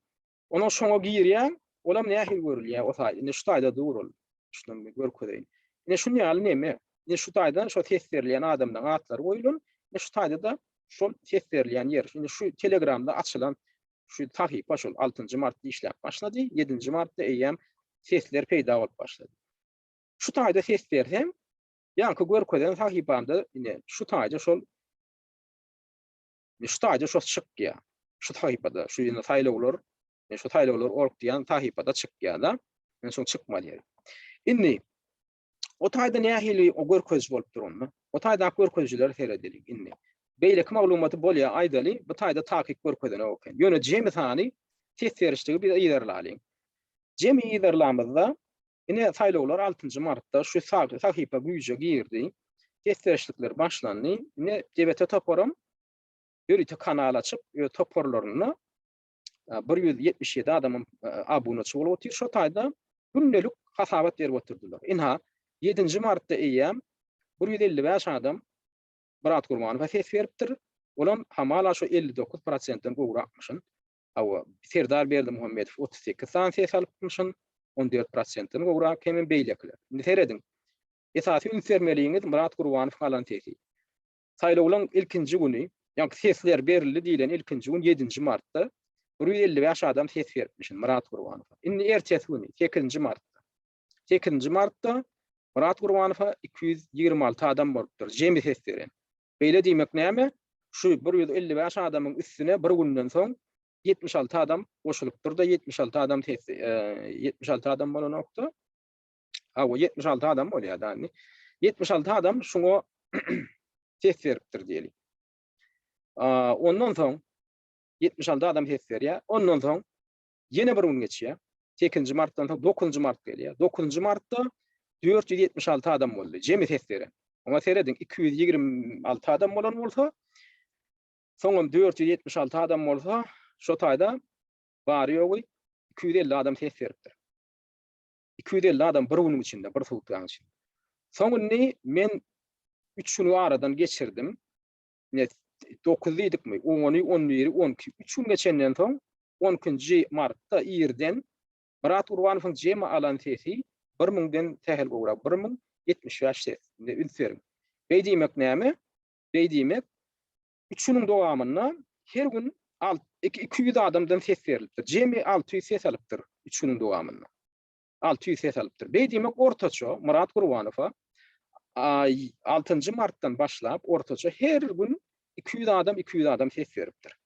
Onuň şoňa girýäň, olam nähili görülýär o saýt. Indi şu taýda dur ol. Şuny bir görkezeýin. Ine şuny ýaly neme? Ine şu taýdan şo ses berilýän adamlaryň atlary goýulan. Ine şu taýda-da şol ses berilýän ýer. Indi şu Telegramda açylan şu sahypa şol 6-njy martda işläp başlady. 7-nji martda eýýäm sesler peýda bolup başlady. Şu taýda ses berseň, ýaňky görkezen sahypamda ine şu taýda şol şu taýda şo çykýar. Şu sahypada, şu ýene saýlawlar, şu saýlawlar org diýen sahypada çykýar-da. Men şoň çykmaly ýeri. Indi o taýda nähili o görkeziji bolup dur onda? O taýdaky görkezijilere seredeliň indi. Beýleki maglumaty bolýar aýdaly, bu taýda takyk görkezenok eken. Ýöne jemi sany ses berişligi biz yzarlalyň. Jemi yzarlamyzda ine saýlawlar 6-njy martda şu sahypa güýje girdi. Ses berişlikler başlandy. Ine DBT toparam ýörite kanal açyp, öz toparlarynda 177 adamyň abunaçy bolup otyr. Şo taýda gündelik hasabat berip otyrdylar. Ynha, 7-nji martda eýýäm 155 adam Myrat Gurbanowa ses beripdir. Olam hamala şo 59 prosentden gowrakmyşyn. Hawa, Serdar Berdimuhamedow 38 sany ses alypmyşyn, 14 prosentden gowrak, hemem beýlekiler. Indi serediň. Esasy üns bermeliňiz Myrat Gurbanowyň alan sesi. Saýlawlaryň ilkinji güni, ýagny sesler berildi diýlen ilkinji gün ýedinji martda 155 adam ses beripmişin Myrat Gurbanowa. Indi ertesi güni, sekizinji martda. Sekizinji martda Myrat Gurbanowa 226 adam bolupdyr, jemi ses beren. Beýle diýmek näme? Şu 155 adamyň üstüne bir günden soň 76 adam goşulypdyr-da, 76 adam ses, 76 adam bolanokda. Hawa, 76 adam bolýar da indi. 76 adam şuňa ses beripdir diýeli. Ondan soň 76 adam ses berýär. Ondan soň ýene bir gün geçýär. 8-nji martdan soň 9-njy mart gelýär. 9-njy martda 476 adam boldy, jemi ses beren. Oňa serediň, 226 adam bolan bolsa, soňam 476 adam bolsa, şo taýda bary-ýogy 250 adam ses beripdir. 250 adam bir günüň içinde, bir sutkaň içinde. Soň indi men 3 günü aradan geçirdim. Ine 9 diýdikmi? 10-y, 11-i, 12. 3 gün geçenden soň 12-nji martda irden Myrat Gurbanowyň jemi alan sesi bir müňden sähel gowrak, 1075 ses. Indi üns beriň. Beý diýmek näme? Beý diýmek, üç günüň dowamynda her gün 200 adamdan ses berlipdir. Jemi 600 ses alypdyr üç günüň dowamynda. 600 ses alypdyr. Beý diýmek, ortaça Myrat Gurbanowa altynjy martdan başlap ortaça her gün 200 adam 200 adam ses beripdir.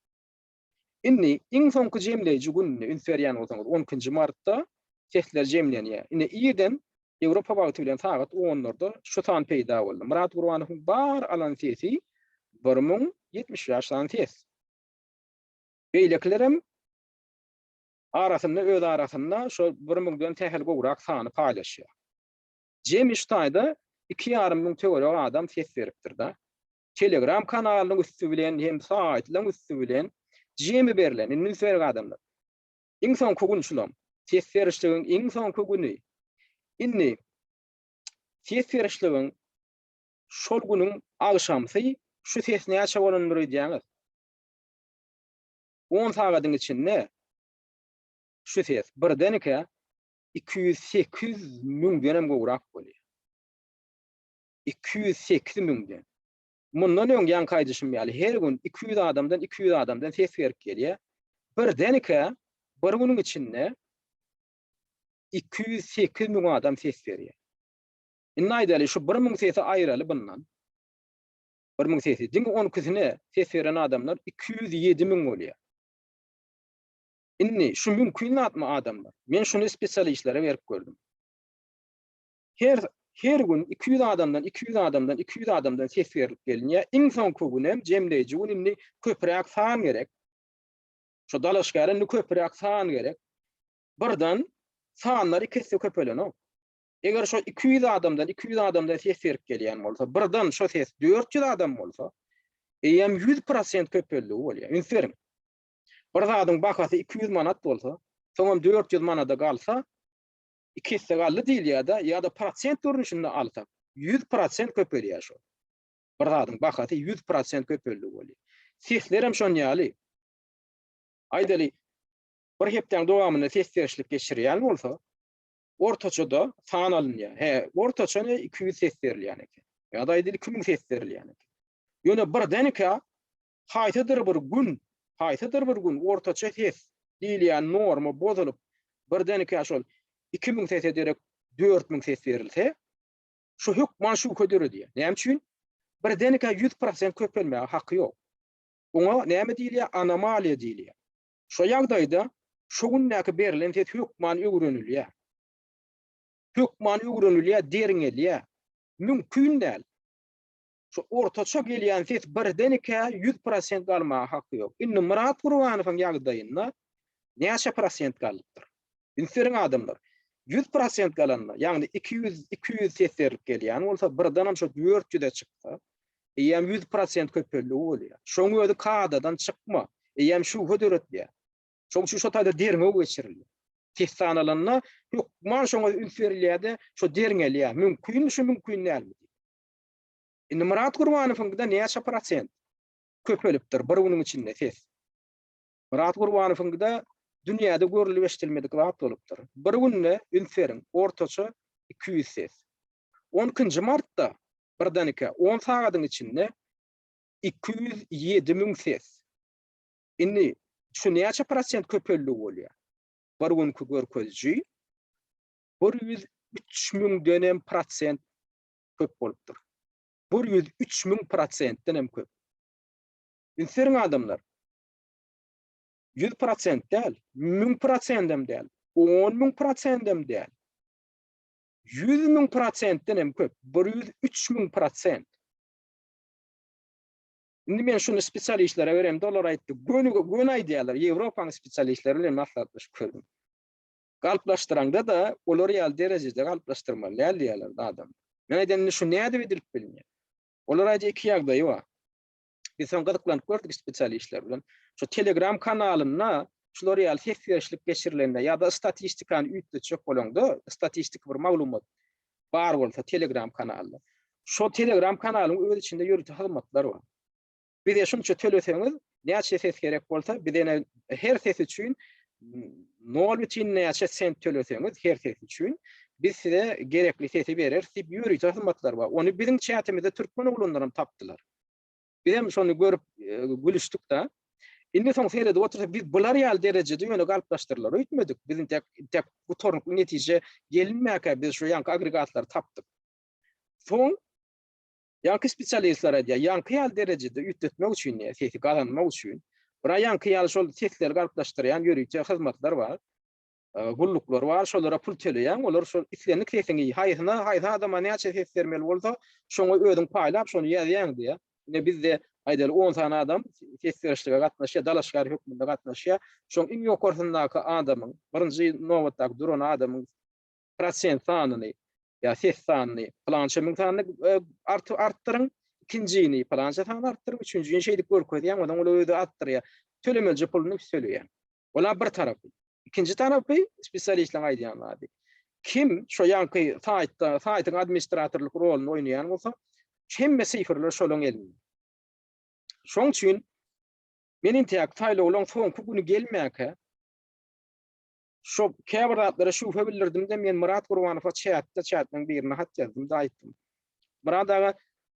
Indi iň soňky jemleýji gününe üns berýän bolsaňyz, on ikinji martda sesler jemlenýär. Indi irden Ýewropa wagty bilen sagat onlarda şu san peýda boldy. Myrat Gurbanowyň bar alan sesi 1075 sany ses. Beýlekilerem arasynda öz arasynda şo bir müňden sähel gowrak sany paýlaşýar. Jemi şu taýda iki ýarym müň töweregi adam ses beripdir-de. Telegram kanalynyň üsti bilen hem saýtlaryň üsti bilen jemi berlen, indi üns beriň adamlar. Iň soňky gün şulam. Ses berişligiň iň soňky güni. Indi ses berişligiň şol günüň agşamsy şu ses näçe bolandyr öýdýäňiz? 10 sagadyň içinde şu ses birden-ikä 208 müňdenem gowrak bolýar. 208 müňden. Mundan öň ýaňky aýdyşym ýaly her gün 200 adamdan 200 adamdan ses berip gelýär. Birdenkä bir günüň içinde 208 müň adam ses berýär. Indi aýdaly şu 1000 sesi aýraly bundan. 1000 sesi. Diňe 12-sine ses beren adamlar 207 müň bolýar. Indi şu mümkin zatmy adamlar? Men şuny spesialistlere berip gördüm. Her her gün 200 adamdan, 200 adamdan, 200 adamdan ses berlip gelinýär. Iň soňky günem jemleýji gün indi köpräk san gerek. Şu dalaşgäre indi köpräk san gerek. Birden sanlar iki esse köpelenok. Eger şo 200 adamdan, 200 adamdan ses berip gelýän bolsa, birden şo ses 400 adam bolsa, eýýäm 100% köpeldigi bolýar. Üns beriň. Bir zadyň bahasy 200 manat bolsa, soňam 400 manada galsa, iki esse galdy diýilýär-de, ýa-da prosent görnüşinde alsak, 100% köpelýär şol. Bir zadyň bahasy 100% köpeldi bolýar. Sesler hem şon ýaly. Aýdaly, bir hepdäň dowamynda ses berişlik geçirýän bolsa, ortaçada san alynýar. He, ortaça ne 200 ses berilýän eken. Ýa-da aýdaly 2000 ses berilýän eken. Ýöne birdenkä Haýsydyr bir gün, haýsydyr bir gün ortaça ses diýilýän norma bozulyp, birdenkä şol 2000 sese derek 4000 ses berilse, şu hökman şübhe döredýär. Näme üçin? Birdenkä 100% köpelmäge haky ýok. Oňa näme diýilýär? Anomaliýa diýilýär. Şo ýagdaýda şo gündäki berlen ses hökman öwrenilýär. Hökman öwrenilýär, derňelýär. Mümkin däl. Şu ortaça gelýän ses birden-ikä 100% galmaga haky ýok. Indi Myrat Gurbanowyň ýagdaýynda näçe prosent galypdyr? Üns beriň adamlar. 100% galanda, ýagny 200 200 ses berlip gelýän bolsa, birdenem şo 400-e çyksa, eýýäm 100% köpeldigi bolýar. Şoň özi kadadan çykma, eýýäm şübhe döretýär. Şoň üçin şo taýda derňew geçirilýär. Ses sanalanda hökman şoňa üns berilýär-de, şo derňelýär. Mümkinmi şu, mümkin dälmi diýip. Indi Myrat Gurbanowyňkyda näçe prosent köpelipdir bir günüň içinde ses? Myrat Gurbanowyňkyda dünýäde görlüp eşidilmedik zat bolupdyr. Bir günde üns beriň, ortaça 200 ses. 12-nji martda birden-ikä on sagadyň içinde. 207 müň ses. Indi şu näçe prosent köpeldigi bolýar? Bir günki görkeziji 103 müňden hem prosent köp bolupdyr. 103 müň prosentden hem köp. Üns beriň adamlar. 100 prosent däl, 1000 prosent hem däl, 10 müň prosent hem däl. 100 müň prosentden hem köp, 103 müň prosent. Indi men şuny spesialistlere beremde olar aýtdy, göni göni aýdýarlar, Ýewropanyň spesialistleri bilen maslahatlaşyp gördüm. Galplaşdyraňda-da olar ýaly derejede galplaşdyrmaly däl diýýärler adam. Men aýdýan indi şu nädip edilip bilinýär? Olar aýdýar iki ýagdaýy bar. Biz soň gyzyklanyp gördük spesialistler bilen. Şu Telegram kanalynda şular ýaly ses berişlik geçirilende ýa-da statistikany üýtgetjek bolaňda, statistik bir maglumat bar bolsa Telegram kanalynda. Şo Telegram kanalyň öz içinde ýörite hyzmatlar bar. Bize şunça töleseňiz, näçe ses gerek bolsa, biz ene her ses üçin nol bütin näçe sent töleseňiz her ses üçin biz size gerekli sesi bereris diýip ýörite hyzmatlar bar. Ony biziň çätimizde türkmen oglanlar hem tapdylar. Biz hem şony görüp e, gülüşdik-de. Indi soň seredip otursak biz bular ýaly derejede ýöne galplaşdyrylar öýtmedik. Biz intek intek gutarnykly netije gelinmäkä biz şu ýaňky agregatlary tapdyk. Soň ýaňky spesialistler aýdýar, ýaňky ýaly derejede üýtgetmek üçin, diýýär, sesi gazanmak üçin, bir ýaňky ýaly şol sesleri galplaşdyrýan ýörite hyzmatlar bar. Gulluklar bar, şolara pul töleýäň, olar şol islendik sesiňi haýsyna, haýsy adama näçe ses bermeli bolsa, şoňa özüň paýlap, şony ýazýaň diýýär. Ine bizde aýdaly 10 sany adam ses berişlige gatnaşýar, dalaşgär hökmünde gatnaşýar. Şoň iň ýokarsyndaky adamyň, birinji nobatdaky duran adamyň prosent sanyny ýa ses sanyny pylança müň sanyny artdyryň, ikinjini pylança sany artdyryň, üçünjini şeýdip görkezýäň, ondan ol özi artdyrýar. Tölemelije puluny töleýär. Ola bir tarapy. Ikinji tarapy spesialistleriň aýdýan zady. Kim şo ýaňky saýtda, saýtyň administratorlyk roluny oýnaýan bolsa, hemme sifrler şolaň elinde. Şoň üçin men intäk saýlawlaryň soňky güni gelmäkä şo käbir zatlara şübhe bildirdim-de men Myrat Gurbanowa çätde, çätleriň birine hat ýazdym-da aýtdym. Myrat aga,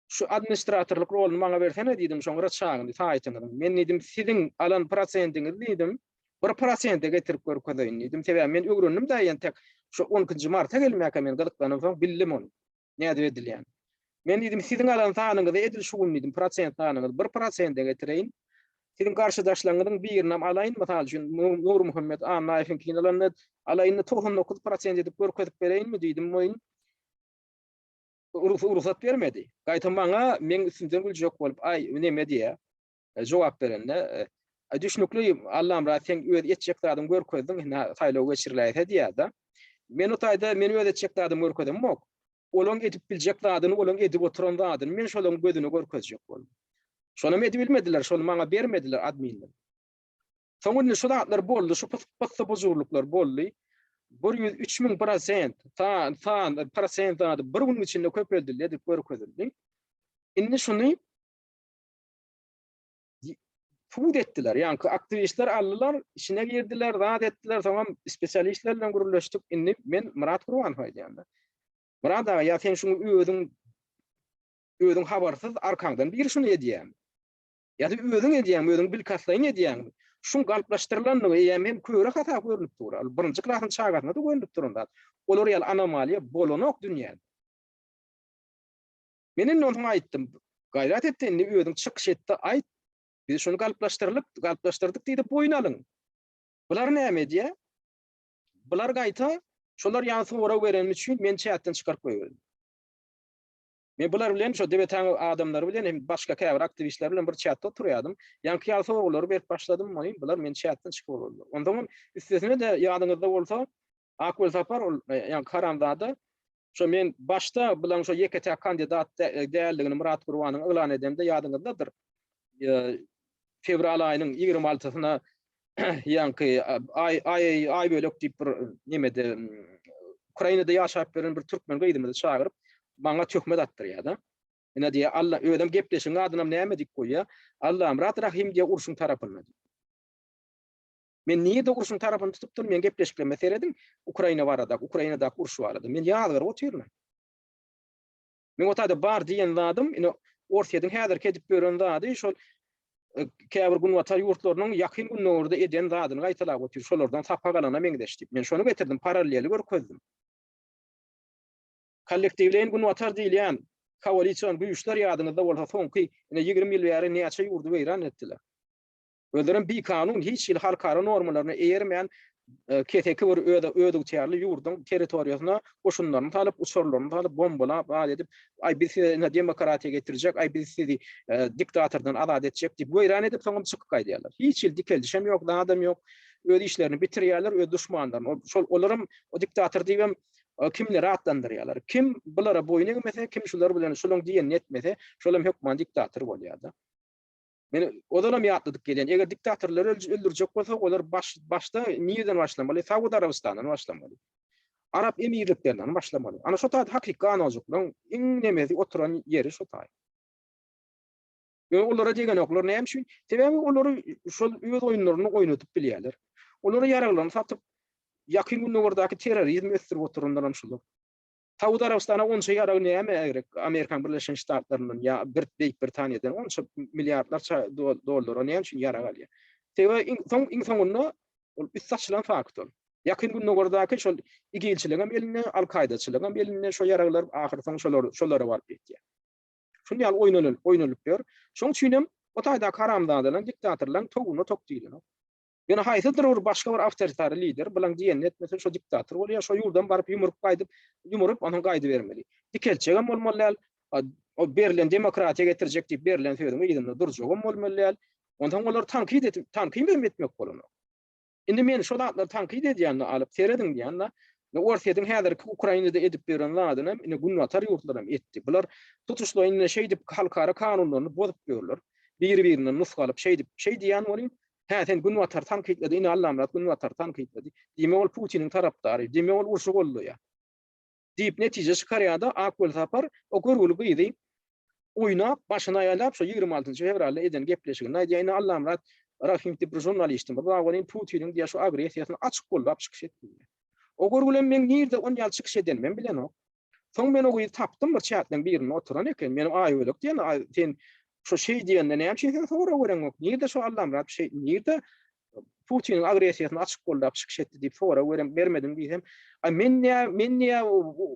şu administratorlyk roluny maňa bersene diýdim, şoň ryçagyny, saýtyňyzyň. Men diýdim, siziň alan prosentiňizi diýdim, bir prosente getirip görkezeýin diýdim. Sebäbi men öwrendim da entek şu 12-nji marta gelmäkä men gyzyklanamsoň bildim ony. Nädip edilýänini. Men diýdim, siziň alan sanyňyzy edil şu gün diýdim, prosent sanyňyzy bir prosente getireýin. Siziň garşydaşlaryňyzyň birinem alaýyn, mysal üçin, Nurmuhammet Annaýewiňkini alanda alaýyn-da 99 prosent edip görkezip bereýinmi diýdim, welin rugsat bermedi. Gaýta maňa meň üstümden güljek bolup, aý, neme diýýär, e, jogap berende, e, düşnükli Allamyrat sen öz etjek zadyňy görkezdiň, indi saýlaw geçiriläýse diýýär-de. Men o taýda men öz etjek zadymy görkezemok. Olaň edip biljek zadyny, olaň edip oturan zadyny men şolaň gözüne görkezjek boldum. Şonam edibilmediler, şony maňa bermediler adminler. Soň indi şu zatlar boldy, şu pyssy-pujurlyklar boldy. 103 müň prosent, san, san, prosent zady bir günüň içinde köpeldildi edip görkezildi. Indi şuny subut etdiler. Ýaňky aktiwistler aldylar, içine girdiler, zat etdiler, soňam spesialistler bilen gürleşdik. Indi men Myrat Gurbanow aýdýan-da. Myrat aga, ýa sen şuny özüň özüň habarsyz arkaňdan biri şuny edýärmi? Ýa-da özüň edýäňmi, özüň bilkastlaýyn edýäňmi? Şuň galplaşdyrylandygy eýýäm hem köre hata görnüp dur. Ol birinji klasyň çagasyna-da görnüp duran zat. Olar ýaly anomaliýa bolanok dünýäde. Men indi onsoň aýtdym, gaýrat et-de indi özüň çykyş et-de aýt. Biz şuny galplaşdyrylyp, galplaşdyrdyk diýdi, boýun alyň. Bular näme edýär? Bular gaýta şolar ýaly sorag berenim üçin meni çätden çykaryp goýberdi. Men bular bilen şo DBT-niň adamlary bilen hem başga käbir aktiwistler bilen bir çatda oturýardym. Ýaňky ýaly soraglary berip başladym, welin bular meni çatdan çykyp boldular. Onsoňam üstesine-de ýadyňyzda bolsa Ak Welsapar ol e, ýaňky haramzada şo men başda bulaň şo ýeke-täk kandidat e, däldigini Myrat Gurbanyň yglan edende ýadyňyzdadyr. E, fewral aýynyň 26-syna ýaňky aý aý aý bölek diýip bir nemede Ukrainada ýaşap ýören bir türkmen gyzymyzy çagyryp maňa töhmet atdyrýar-da. Ine diýýär, Alla özem gepleşigiň adynam näme diýip goýýar? Allamyrat Rahym diýýär urşuň tarapynda diýip. Men nirede urşuň tarapyny tutupdyryn? Men gepleşiklerime serediň, Ukraina baradaky, Ukrainadaky uruş barada. Men ýazgaryp otyryn. Men o taýda bar diýen zadym, ine. Orsýetiň häzirki edip ýören zady şol e, käbir günbatar ýurtlarynyň ýakyn gündogarda eden zadyny gaýtalap otyr. Şolardan sapak alana meňzeş diýip. Men şony getirdim, paralleli görkezdim. Kollektiwleýin günbatar diýilýän koalision güýçler ýadyňyzda bolsa soňky ine 20 ýyl bäri näçe ýurdy weýran etdiler. Özlerem bikanun, hiç hili halkara normalaryna eýermän, keseki bir öz özygtyýarly ýurduň territoriýasyna goşunlaryny salyp, uçarlaryny salyp, bombalap, zat edip, aý biz size ine demokratiýa getirjek, aý biz sizi diktatordan azat etjek diýip weýran edip, soňam çykyp gaýdýarlar. Hiç hili dikeldişem ýok, zadam ýok. Öz işlerini bitirýärler, öz duşmanlaryny. Şol olaram o diktator diýibem kimleri atlandyrýarlar. Kim bulara boýun egmese, kim şular bilen şulaň diýenini etmese, şolam hökman diktator bolýar-da. Men ozalam ýatladyp gelýän, eger diktatorlary öldürjek bolsak, olar baş, başda nireden başlamaly? Saud Arabystandan başlamaly. Arap Emirliklerinden başlamaly. Ana şo taýda hakyky ganojyklaryň iň nemesi oturan ýeri şo taý. Ýöne olara degenoklar näme üçin? Sebäbi olary şol öz oýunlaryny oýnadyp bilýärler. Olara ýaraglaryny satyp, Ýakyn Gündogardaky terrorizmi ösdürip oturanlar hem şular. Saud Arabystana onça ýarag näme gerek? Amerikan Birleşen Ştatlaryndan ýa bir Beýik Britaniýadan onça milliardlarça dollara näme üçin ýarag alýar? Sebäbi iň soň iň soňunda ol üsti açylan fakt ol. Ýakyn Gündogardaky şol IGIL-çiligiň elinde, Al-Kaýdaçylygyň hem elinde şo ýaraglar ahyr soň şolar şolara baryp ýetýär. Şuny ýaly oýnalyp oýnalyp ýör. Şoň üçin hem o taýdaky haramzadalaryň, diktatorlaryň towuna tok diýlenok. Ýöne haýsydyr bir başga bir awtoritar lider bulaň diýenini etmese şo diktator bolýar, şo ýurdan baryp ýumuryp gaýdyp, ýumuryp onsoň gaýdybermeli. Dikeltjegem bolmaly däl, o berlen demokratiýa getirjek diýip berlen sözüň yzynda durjagam bolmaly däl. Onsoň olary tankyt edip, tankyt hem etmek bolanok. Indi men şo zatlary tankyt edýände alyp serediň diýende, Orsýetiň häzirki Ukrainada edip ýören zadyny hem indi günbatar ýurtlary hem etdi. Bular tutuşlaýyn indi şeýdip halkara kanunlaryny bozup ýörler. Biri-birinden nusga alyp şeýdip, şeý diýýän welin, Hä, sen Günbatary tankytlady, ine Allamyrat Günbatary tankytlady. Diýmek ol Putiniň tarapdary, diýmek ol urşy goldaýar. Diýip netije çykarýar-da, Ak Welsapar o görgüli gyzy oýnap, başyny aýalap şo 26-njy fewralda eden gepleşiginde aýdýar, ine Allamyrat Rahymow diýip bir žurnalistimiz bar welin Putiniň diýýär şu agressiýasyny açyk goldap çykyş etdi diýýär. O görgülem meň nirde on ýaly çykyş edenimem bilenok. Soň men o gyzy tapdym bir çätleň birinde oturan eken. Menem Aýbölek diýen, aý sen şo şeý diýende näme üçin sen sorag bereňok? Nirde şo Allamyrat şeý, nirde Putiniň agressiýasyny açyk goldap çykyş etdi diýip sorag berem bermediň diýsem, aý men nä, men nä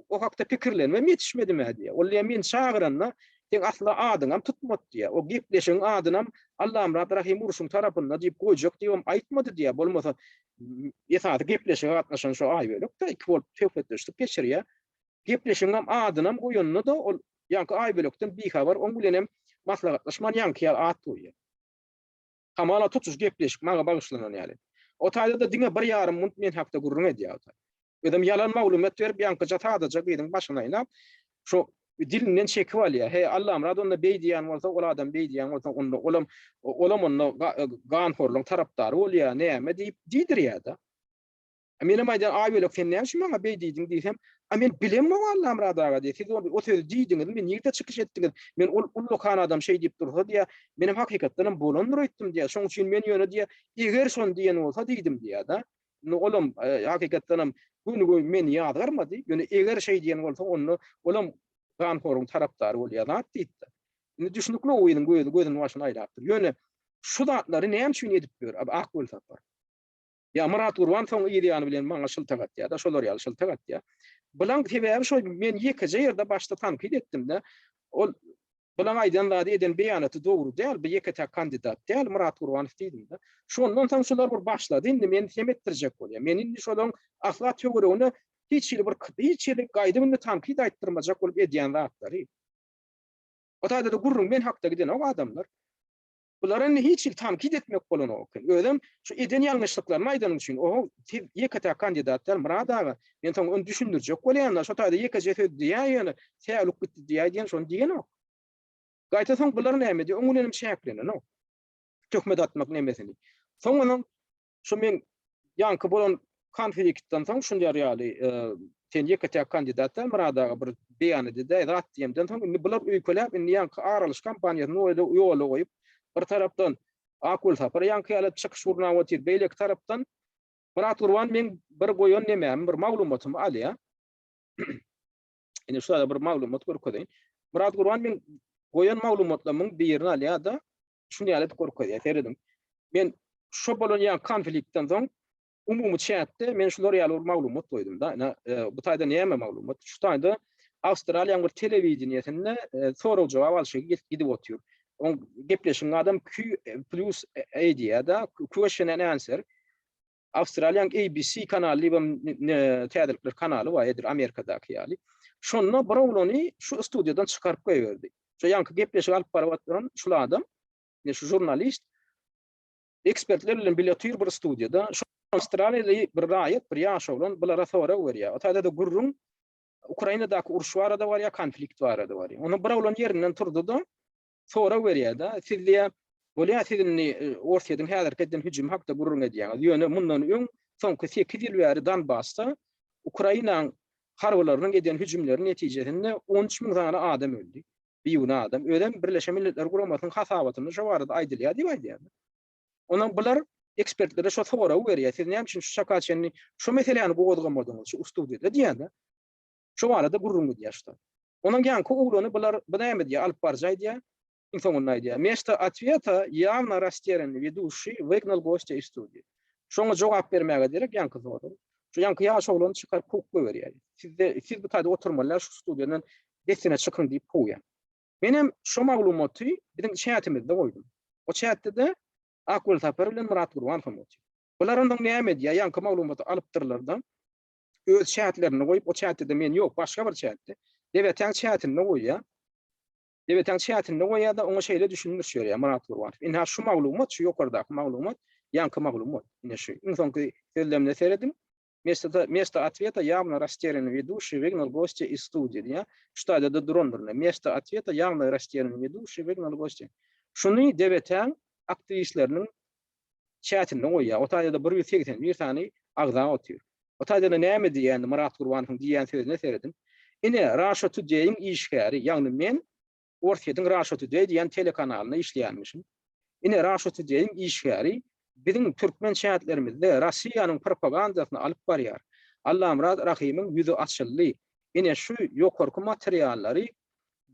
o hakda pikirlenmem ýetişmedim-ä diýýär. Ol diýýär meni çagyranda seň asla adyňam tutmady diýýär. O gepleşigiň adynam Allamyrat Rahym urşuň tarapynda diýip goýjak diýibem aýtmady diýýär. Bolmasa esasy gepleşige gatnaşan şo Aýbölek-de iki bolup söhbetdeşlik geçirýär. Gepleşigiňem adynam goýanda-da ol ýaňky Aýbölekden bihabar, oň bilenem maslahatlaşman ýaňky ýaly at goýýar. Hamala tutuş gepleşik maňa bagyşlanan ýaly. O taýda-da diňe bir ýarym munt men hakda gürrüň edýär o taý. Özem ýalan maglumat berip ýaňkyja sadaja gyzyň başyny aýlap, şo dilinden çekip alýar. Heý, Allamyrat onda beý diýýän bolsa, ol adam beý diýýän bolsa, onda olam olam onda ganhorlygyň tarapdary bolýar, näme diýip diýdirýär-de. Menem aýdýan, Aýbölek sen näme üçin maňa beý diýdiň diýsem, a men bilemok Allamyrat aga diýýär. Siz o sözi diýdiňiz, men nirde çykyş etdiňiz? Men ol ullakan adam şeý diýip dursa diýýär, menem hakykatdan hem bolandyr öýtdüm diýýär. Şoň üçin men ýöne diýýär, eger şony diýen bolsa diýdim diýýär-de. Indi olam hakykatdan hem göni-göni meni ýazgarmady. Ýöne eger şeý diýen bolsa, onda olam ganhoryň tarapdary bolýar zat diýipdir. Indi düşnükli o gyzyň gözi gözüni başyny aýlapdyr. Ýöne şu zatlary näme üçin edip ýör Ak Welsapar? Ýa Myrat Gurban soň yz ýany bilen maňa şyltak atýar-da, şolar ýaly şyltak atýar. Bulaň sebäbi şo men ýekeje ýerde başda tankyt etdim-de, ol Bulaň aýdan zady eden beýanaty dogry däl, bu ýeke-täk kandidat däl Myrat Gurbanow diýdim-de. Şondan soň şular bir başlady indi meni sem etdirjek bolýar. Men indi şolaň asla töweregine hiç hili bir hiç hili gaýdyp indi tankyt aýtdyrmajak bolup edýän zatlary. O taýda-da gürrüň men hakda gidenok adamlar. Bulara indi hiç hili tankyt etmek bolanok eken. Özem şu eden ýalňyşlyklaryny aýdanym üçin, oho, siz ýeke-täk kandidat däl, Myrat aga, men soň ony düşündirjek bolýan-da, şo taýda ýekeje söz diýäý ýöne, säwlik gitdi diýäý diýen şony diýenok. Gaýta soň bular näme diýýär, oň bilenem çäklenenok. Töhmet atmak nemesini. Soň onuň Şu men ýaňky bolan konfliktden soň şunlar ýaly sen ýeke-täk kandidat däl Myrat aga bir beýan ededäý zat diýemden soň indi bular öýkeläp indi ýaňky ar alyş kampaniýasyny ýola goýup bir tarapdan Ak Welsapar ýaňky ýaly çykyş gurnap otyr beýleki tarapdan Myrat Gurban meň bir goýan nemämi bir maglumatymy alýar. Indi şu bir maglumat görkezeýin. Myrat Gurban meň Goýan maglumatlarymyň birini alýar-da, şuny ýaly edip görkezýär. Serediň. Men şo bolan ýa konfliktden soň umumy çätde men şular ýaly bir maglumat goýdum-da. Ine, e, bu taýda näme maglumat? Şu taýda Awstraliýanyň bir telewideniýesinde e, sorag-jogap alşygy gidip otyr. Oň gepleşigiň adam Q e, plus A diýýär-de, question and answer. Awstraliýanyň ABC kanaly diýip täzelikler kanaly bar, edil Amerikadaky ýaly. Şonda bir oglany şu studiýadan çykaryp goýberdi. Şu ýaňky gepleşigi alyp baryp oturan şul adam, ine şu žurnalist ekspertler bilen bile otyr bir studiýada. Şu Awstraliýaly bir raýat, bir ýaş oglan bulara sorag berýär. O taýda-da gürrüň Ukrainadaky uruş barada barýar, konflikt barada barýar. Onda bir oglan ýerinden turdy-da, sorag berýär-de, siz diýýär, bolýar siz indi e, Orsýetiň häzirki eden hüjümi hakda gürrüň edýäňiz. Ýöne mundan öň soňky 8 ýyl bäri Donbasda Ukrainanyň harbylarynyň eden hüjümleri netijesinde 13 müň sany adam öldi. Bigünä adam. Özem Birleşen Milletler Guramasynyň hasabatynda şo barada aýdylýar diýip aýdýar. Ondan bular ekspertlere şo soragy berýär. Siz näme üçin şu çaka çenli şu meseläni gozgamadyňyz şu studiýada diýýär-de. Şo barada gürrüň gidýär şuda. Onuň ýaňky oglany bular bu näme diýýär, alyp baryjy aýdýar. Iň soňunda aýdýar. Wmesto otweta ýawno rasteryannyý weduşiý wygnal gostýa iz studiýi. Şoňa jogap bermäge derek ýaňky sorag. Şu ýaňky ýaş oglany çykaryp kowup goýberýär. Sizde siz bu taýda oturmaly däl şu studiýadan dessine çykyň diýip kowýar. Menem şo maglumaty biziň çätimizde goýdum. O çätde-de Ak Welsapar bilen Myrat Gurbanow hem otyr. Bular ondan näme edýär? Ýaňky maglumaty alypdyrlar-da, öz çätlerinde goýup, o çätde-de men ýok, başga bir çätde. Debetäň çätinde goýýar. Debetäň çätinde goýýar-da, oňa şeýle düşündiriş berýär Myrat Gurbanow. Ynha şu maglumat, şu ýokardaky maglumat, ýaňky maglumat. Ine şu. Iň soňky sözlemine serediň. Wmesto, wmesto otweta ýawno rasterýannyý weduşiý wygnal gostýa iz studiýi diýýär. Şu taýda-da durandyr ine. Wmesto otweta ýawno rasterýannyý weduşiý wygnal gostýa. Şuny DBT-iň aktiwistleriniň çätinde goýýar. O taýda-da 181 sany agza otyr. O taýda-da näme diýýär indi Myrat Gurbanowyň diýýän sözüne serediň. Ine, Russia Today-iň işgäri, ýagny men Orsýetiň Russia Today diýen telekanalynda işleýänmişim. Ine, Russia Today-iň işgäri biziň türkmen çätlerimizde Russiýanyň propagandasyny alyp barýar. Allamyrat Rahymyň ýüzi açyldy. Ine, şu ýokarky materiallary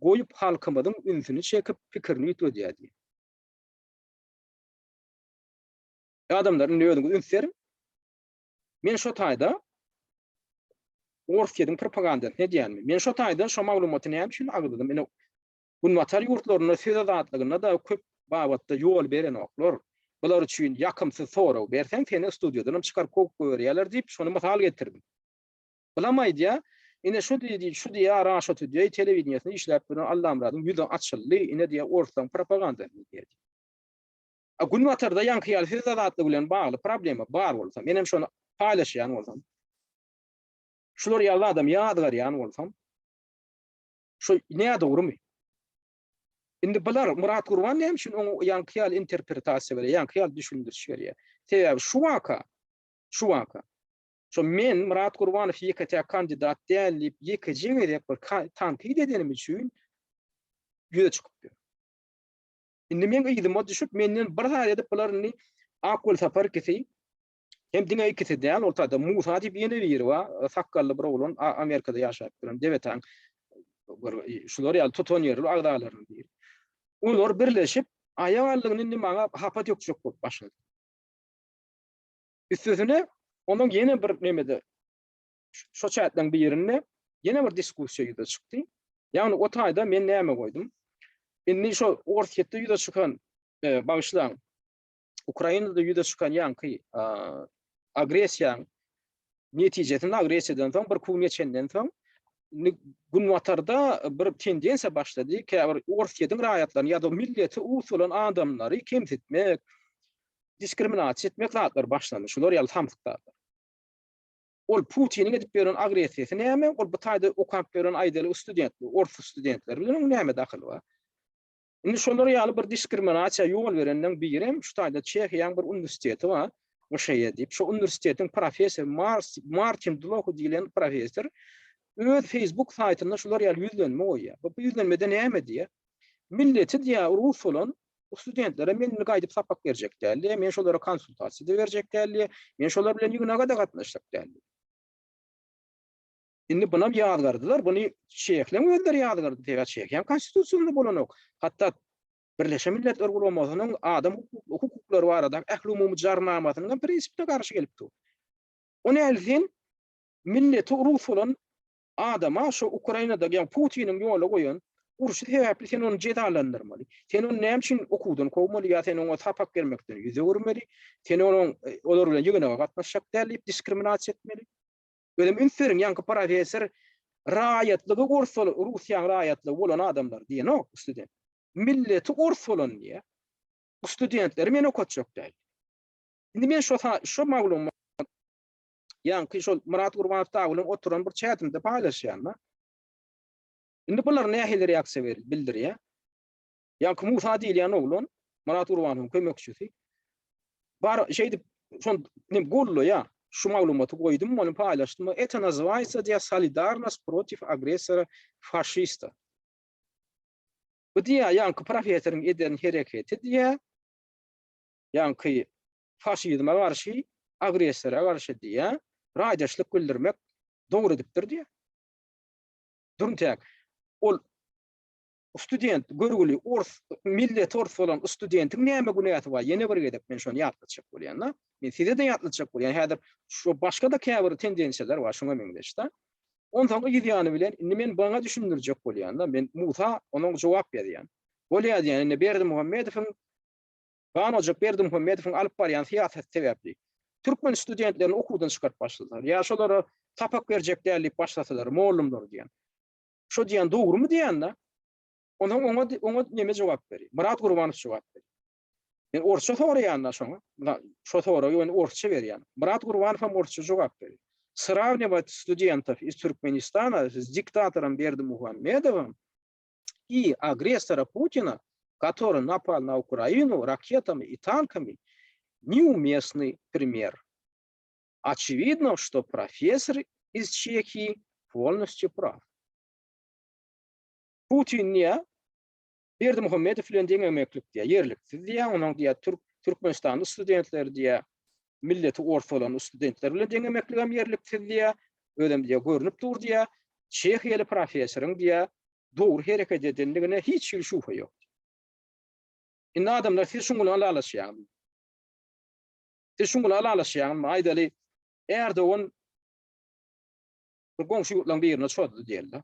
goýup halkymyzyň ünsüni çekip, pikirini üýtgedýär diýýär. Adamlar, indi özüňiz üns beriň. Men şo taýda Orsýetiň propagandasyny edýänmi? Men şo taýda şo maglumaty näme üçin agzadym? Ine, Günbatar ýurtlarynda söz azatlygynda-da köp babatda ýol berenoklar. Bular üçin ýakymsyz sorag berseň, seni studiýadan hem çykaryp kowup goýberýärler diýip, şony mysal getirdim. Bulam aýdýar, ine şu diýdi, şu diýýär, Russia Today telewideniýesinde işläp ýören Allamyradyň ýüzi açyldy, ine diýýär, orslaryň propagandasyny edýär diýip. A Günbatarda ýaňky ýaly söz azatlygy bilen bagly problema bar bolsa, menem şony paýlaşýan bolsam, şular ýaly adam ýazgarýan bolsam, şu nädogrymy? Indi bular Myrat Gurban näme üçin oňa ýaňky ýaly interpretasiýa berýär, ýaňky ýaly düşündiriş berýär? Sebäbi şu waka, şu waka, şo men Myrat Gurbanow ýeke-täk kandidat däl diýip ýekeje gezek bir tankyt edenim üçin ýüze çykypdyr. Indi meň yzyma düşüp, menden bir zat edip bular indi Ak Welsapar ikisi hem diňe ikisi däl, ol taýda Musa diýip ýene biri bar, sakgally bir oglan Amerikada ýaşap ýören Debetaň bir şular ýaly tutan ýerli agzalarynyň biri. Olar birleşip, aýak aldygyny indi maňa hapa dökjek bolup başlady. Üstesine onuň ýene bir nemede şo çätleň birinde ýene bir diskussiýa ýüze çykdy. Ýagny o taýda men näme goýdum? Indi şo Orsýetde ýüze çykan, e, bagyşlaň, Ukrainada ýüze çykan ýaňky agressiýaň netijesinde agressiýadan soň bir gün geçenden soň Günbatarda bir tendensiýa başlady, käbir Orsýetiň raýatlaryny ýa-da milleti us bolan adamlary kemsitmek, diskriminasiýa etmek zatlar başlandy. Şular ýaly samsyk zatlar. Ol Putiniň edip ýören agressiýasy näme? Ol bu taýda okap ýören aýdaly studentler, ors studentleri bilen onuň näme dahyly bar? Indi şolar ýaly bir diskriminasiýa ýol berenden birem şu taýda Çehiýanyň bir uniwersiteti bar, Wyşeýe diýip. Şu uniwersitetiň professory Martin Dlohu diýlen professor öz Facebook saýtynda şular ýaly ýüzlenme goýýar. Bu ýüzlenmede näme diýýär? Milleti diýýär, rus bolan Bu studentlere men indi gaýdyp sapak berjek däl diýýär, men şolara konsultasiýa-da berjek däl diýýär, men şolar bilen ýygnaga-da gatnaşjak däl diýýär. Indi bunam ýazgardylar, buny çehleň özleri ýazgardy, sebäbi Çehiýanyň konstitusiýasynda bolanok. Hatda Birleşen Milletler Guramasynyň adam hukuklary baradaky ählumumy jarnamasynyň hem prinsipine garşy gelip dur. O nähili sen milleti rus bolan adama şo Ukrainada ýa Putiniň ýola goýan urşy sebäpli sen ony jezalandyrmaly. Sen ony näme üçin okuwdan kowmaly ýa sen oňa sapak bermekden ýüz öwürmeli? Sen onuň olar bilen ýygnaga gatnaşjak däl diýip diskriminasiýa etmeli. Özem üns beriň ýaňky professor raýatlygy ors bolan Russiýanyň raýatlygy bolan adamlar diýenok student. Milleti ors bolan diýýär. Bu studentleri men okatjak däl. Indi men şo şo maglumat ýaňky şol Myrat Gurbanow dagy bilen oturan bir çätimde paýlaşýan-da. Indi bular nähili reaksiýa berip bildirýär? Ýaňky Musa diýilýän oglan, Myrat Gurbanowyň kömekçisi. Bar şeýdip şon nem gollaýar. Şu maglumaty goýdum, ony paýlaşdym. Это называется diýär solidarnost против агрессора фашиста. Bu diýär, ýaňky professoryň eden hereketi diýär. Ýaňky faşizme garşy, agressora garşy diýär, raýdaşlyk bildirmek dogry edipdir diýär. Durun täk. Ol student görgüli ors milleti ors bolan studentiň näme günäsi bar? Ýene bir gezek men şony ýatlatjak bolýan-da. Men size-de ýatlatjak bolýan. Häzir şu başga-da käbir tendensiýalar bar şuňa meňzeş-de. Onsoň yz ýany bilen indi men baňa düşündirjek bolýan-da. Men Musa onuň jogap ýazýan. Bolýar diýýän indi Berdimuhamedowyň Ganojak Berdimuhamedowyň alyp barýan syýasaty sebäpli türkmen studentlerini okuwdan çykaryp başladylar. Ýa şolara sapak berjek däl diýip başlasalar mollumlar diýen. Şo diýen dogrumy diýende, onsoň oňa oňa neme jogap berýär? Myrat Gurbanow jogap berýär. Men orsça soraýan-da şoňa. Şo soragy men orsça berýän. Myrat Gurbanow hem orsça jogap berýär. Sravnивать студентов из Туркменистана с диктатором Бердымухамедовым и агрессора Путина, который напал на Украину ракетами и танками, неуместный пример. Очевидно, что профессор из Чехии полностью прав. Putin diýä Berdimuhamedow bilen deňemeklik diýä ýerliksiz diýä, onuň diýä Türk Türkmenistanly studentleri diýä milleti ors bolan studentler bilen deňemeklik hem ýerliksiz diýä, özem diýä görnüp dur diýä, Çehiýaly professoryň diýä dogry hereket edendigine hiç hili şübhe ýok. Indi adamlar siz şuň bilen ylalaşýaňyzmy? Siz şuň bilen ylalaşýaňyzmy? Aýdaly, Erdogan bir goňşy ýurtlaryň birine çozdy diýeli.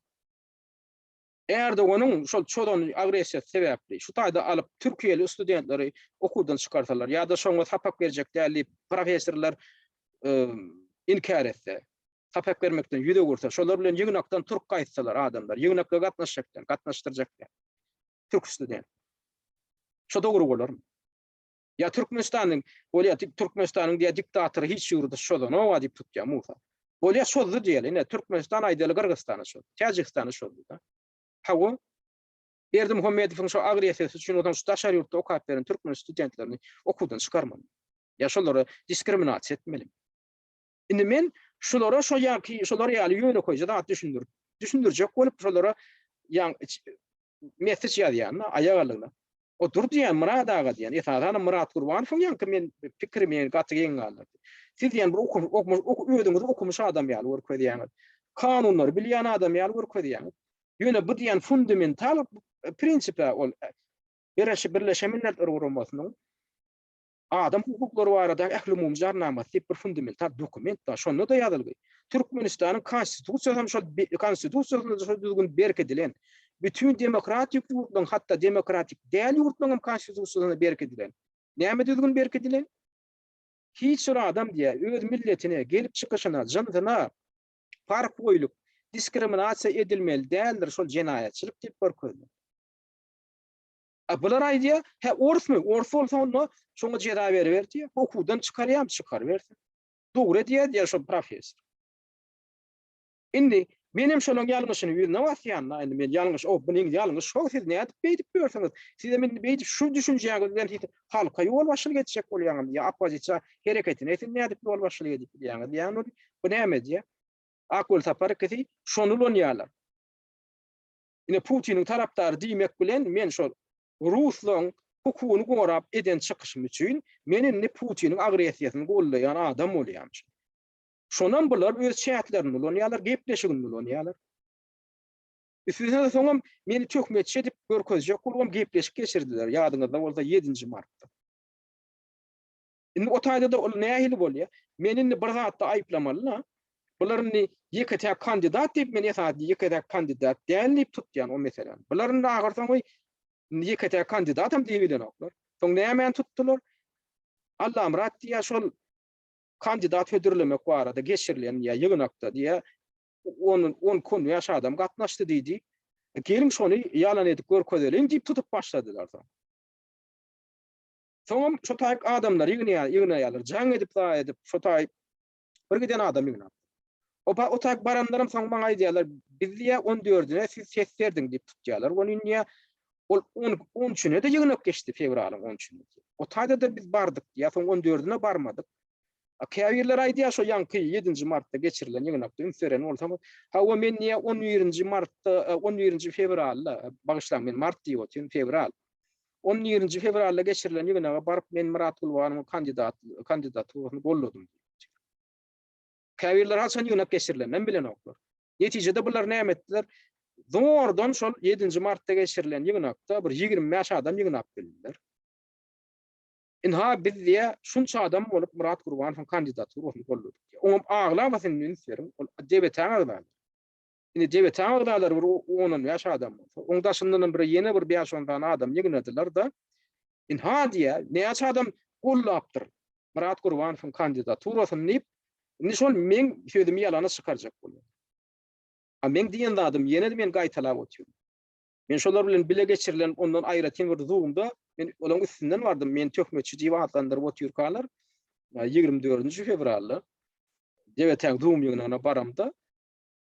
Erdoganyň şol çozan agressiýasy sebäpli şu taýda alyp türkiýeli studentleri okuwdan çykarsalar ýa-da şoňa sapak berjek däl diýip professorlar inkär etse, sapak bermekden ýüz öwürse, şolar bilen ýygnakdan turup gaýtsalar adamlar, ýygnakda gatnaşjak däl, gatnaşdyrjak däl. Türk student. Şo dogry bolarmy? Ýa Türkmenistanyň bolýa Türkmenistanyň diýä diktatory hiç ýurda çozanok diýip tutýar Musa. Bolýa çozdy diýeli. Ine Türkmenistan aýdaly Gyrgyzystana çozdy. Täjigistana çozdy-da. Hawa. Berdimuhamedowyň şo agressiýasy üçin ondan şu daşary ýurtda okap beren türkmen studentlerini okuwdan çykarmaly. Ýa şolara diskriminasiýa etmeli. Indi men şulara şo ýaky şolar ýaly ýönekeýje zat düşündirip, düşündirjek bolup şolara ýa message ýazýan-da aýagalygyna. O dur diýýän Myrat aga diýýän, esasanam Myrat Gurbanowyň ýaňky men pikiri meni gaty geň galdyrdy. Siz diýýän bir okumyş, özüňizi okumyş adam ýaly görkezýäňiz. Kanunlary bilýän adam ýaly görkezýäňiz. Ýöne bu diýýän fundamental prinsipe ol Birleşen Milletler Guramasynyň Adam hukuklary barada ählumumy jarnamasy diýip bir fundamental dokument bar. Şonda-da ýazylgy. Türkmenistanyň Konstitusiýasy hem şol Konstitusiýasynda şol düzgün berkidilen. Bütin demokratik ýurtlaryň, hatda demokratik däl ýurtlaryň hem Konstitusiýasynda berkidilen. Näme düzgün berkidilen? Hiç bir adam diýýär, öz milletine, gelip çykyşyna, jynsyna parh goýlup, diskriminasiýa edilmeli däldir, şol jenaýatçylyk diýip görkezilen. A bular aýdýar, hä orsmy, ors bolsa onda şoňa jeza beriber diýýär. Okuwdan çykarýarmy, çykarybersin. Dogry edýär diýýär şol professor. Indi menem şolaň ýalňyşyny ýüzüne basýan-da, indi men ýalňyş, o bunyň ýalňyş şo, siz nädip beýdip ýörsüňiz? Sizem indi beýdip şu düşünjäňiz bilen siz halka ýolbaşçylyk etjek bolýaňyz ýa oppozisiýa hereketine siz nädip ýolbaşçylyk edip bilýäňiz diýýän ol. Bu näme diýýär? Ak Welsapar ikisi şony ulanýarlar. Ine Putiniň tarapdary diýmek bilen men şol ruslaryň hukugyny gorap eden çykyşym üçin men indi Putiniň agressiýasyny goldaýan adam bolýarmyşym. Şonam bular öz çätlerinde ulanýarlar, gepleşiginde ulanýarlar. Üstesine soňam meni töhmetçi edip görkezjek bolubam gepleşik geçirdiler, ýadyňyzda bolsa ýedinji martda. Indi o taýda-da ol nähili bolýar? Men indi bir zatda aýyplamaly-la. Bular indi ýeke-täk kandidat diýip men esasy ýeke-täk kandidat däl diýip tutýan o meseläni. Bular indi ahyrsoňy indi ýeke-täk kandidatam diýip bilenoklar. Soň nämäni tutdular? Allamyrat diýýär şol kandidat hödürlemek barada geçirilen diýýär ýygnakda diýýär on on on bäş adam gatnaşdy diýdi. Geliň şony ýalan edip görkezeliň diýip tutup başladylar soň. Soňam şo taýyk adamlary ýygnaýar, ýygnaýarlar. Jaň edip zaý edip şo taýyk bir giden adam ýygnap. O o taýyk baranlaram soň maňa aýdýarlar, biz diýýär on dördüne siz ses berdiň diýip tutýarlar. Ony indi diýýär ol on on üçüne-de ýygnak geçdi fewralyň on üçüne. O taýda-da biz bardyk diýýär, soň on dördüne barmadyk. A käbirleri aýdýar şo ýaňky ýedinji martda geçirilen ýygnakda üns beren bolsaňyz, hawa men diýýär on birinji martda, on birinji fewralda, bagyşlaň men mart diýip otyryn, fewral. On birinji fewralda geçirilen ýygnaga baryp men Myrat Gulbanowyň kandidat kandidaturasyny golladym diýip. Käbirleri haçan ýygnak geçirileninem bilenoklar. Netijede bular näme etdiler? Zordan şol ýedinji martda geçirilen ýygnakda bir 25 adam ýygnap bildiler. Ynha biz diýä şunça adam bolup Myrat Gurbanowyň kandidaturasyny goldadyk diýä. Oňam aglabasyny indi üns beriň, ol DBT-niň agzalary. Indi DBT-niň agzalary bir on-on bäş adam bolsa, oň daşyndanam bir ýene bir bäş-on sany adam ýygnadylar-da, ynha diýä, näçe adam goldapdyr Myrat Gurbanowyň kandidaturasyny diýip, indi şol meň sözümi ýalana çykarjak bolýar. A meň diýen zadym ýene-de men gaýtalap otyryn. Men şolar bilen bile geçirilen ondan aýratyn bir Zoom-da men olaryň üstünden bardym. Meni töhmetçi diýip atlandyryp otyrkalar, 24-nji fewralda DBT-niň Zoom ýygnagyna baramda,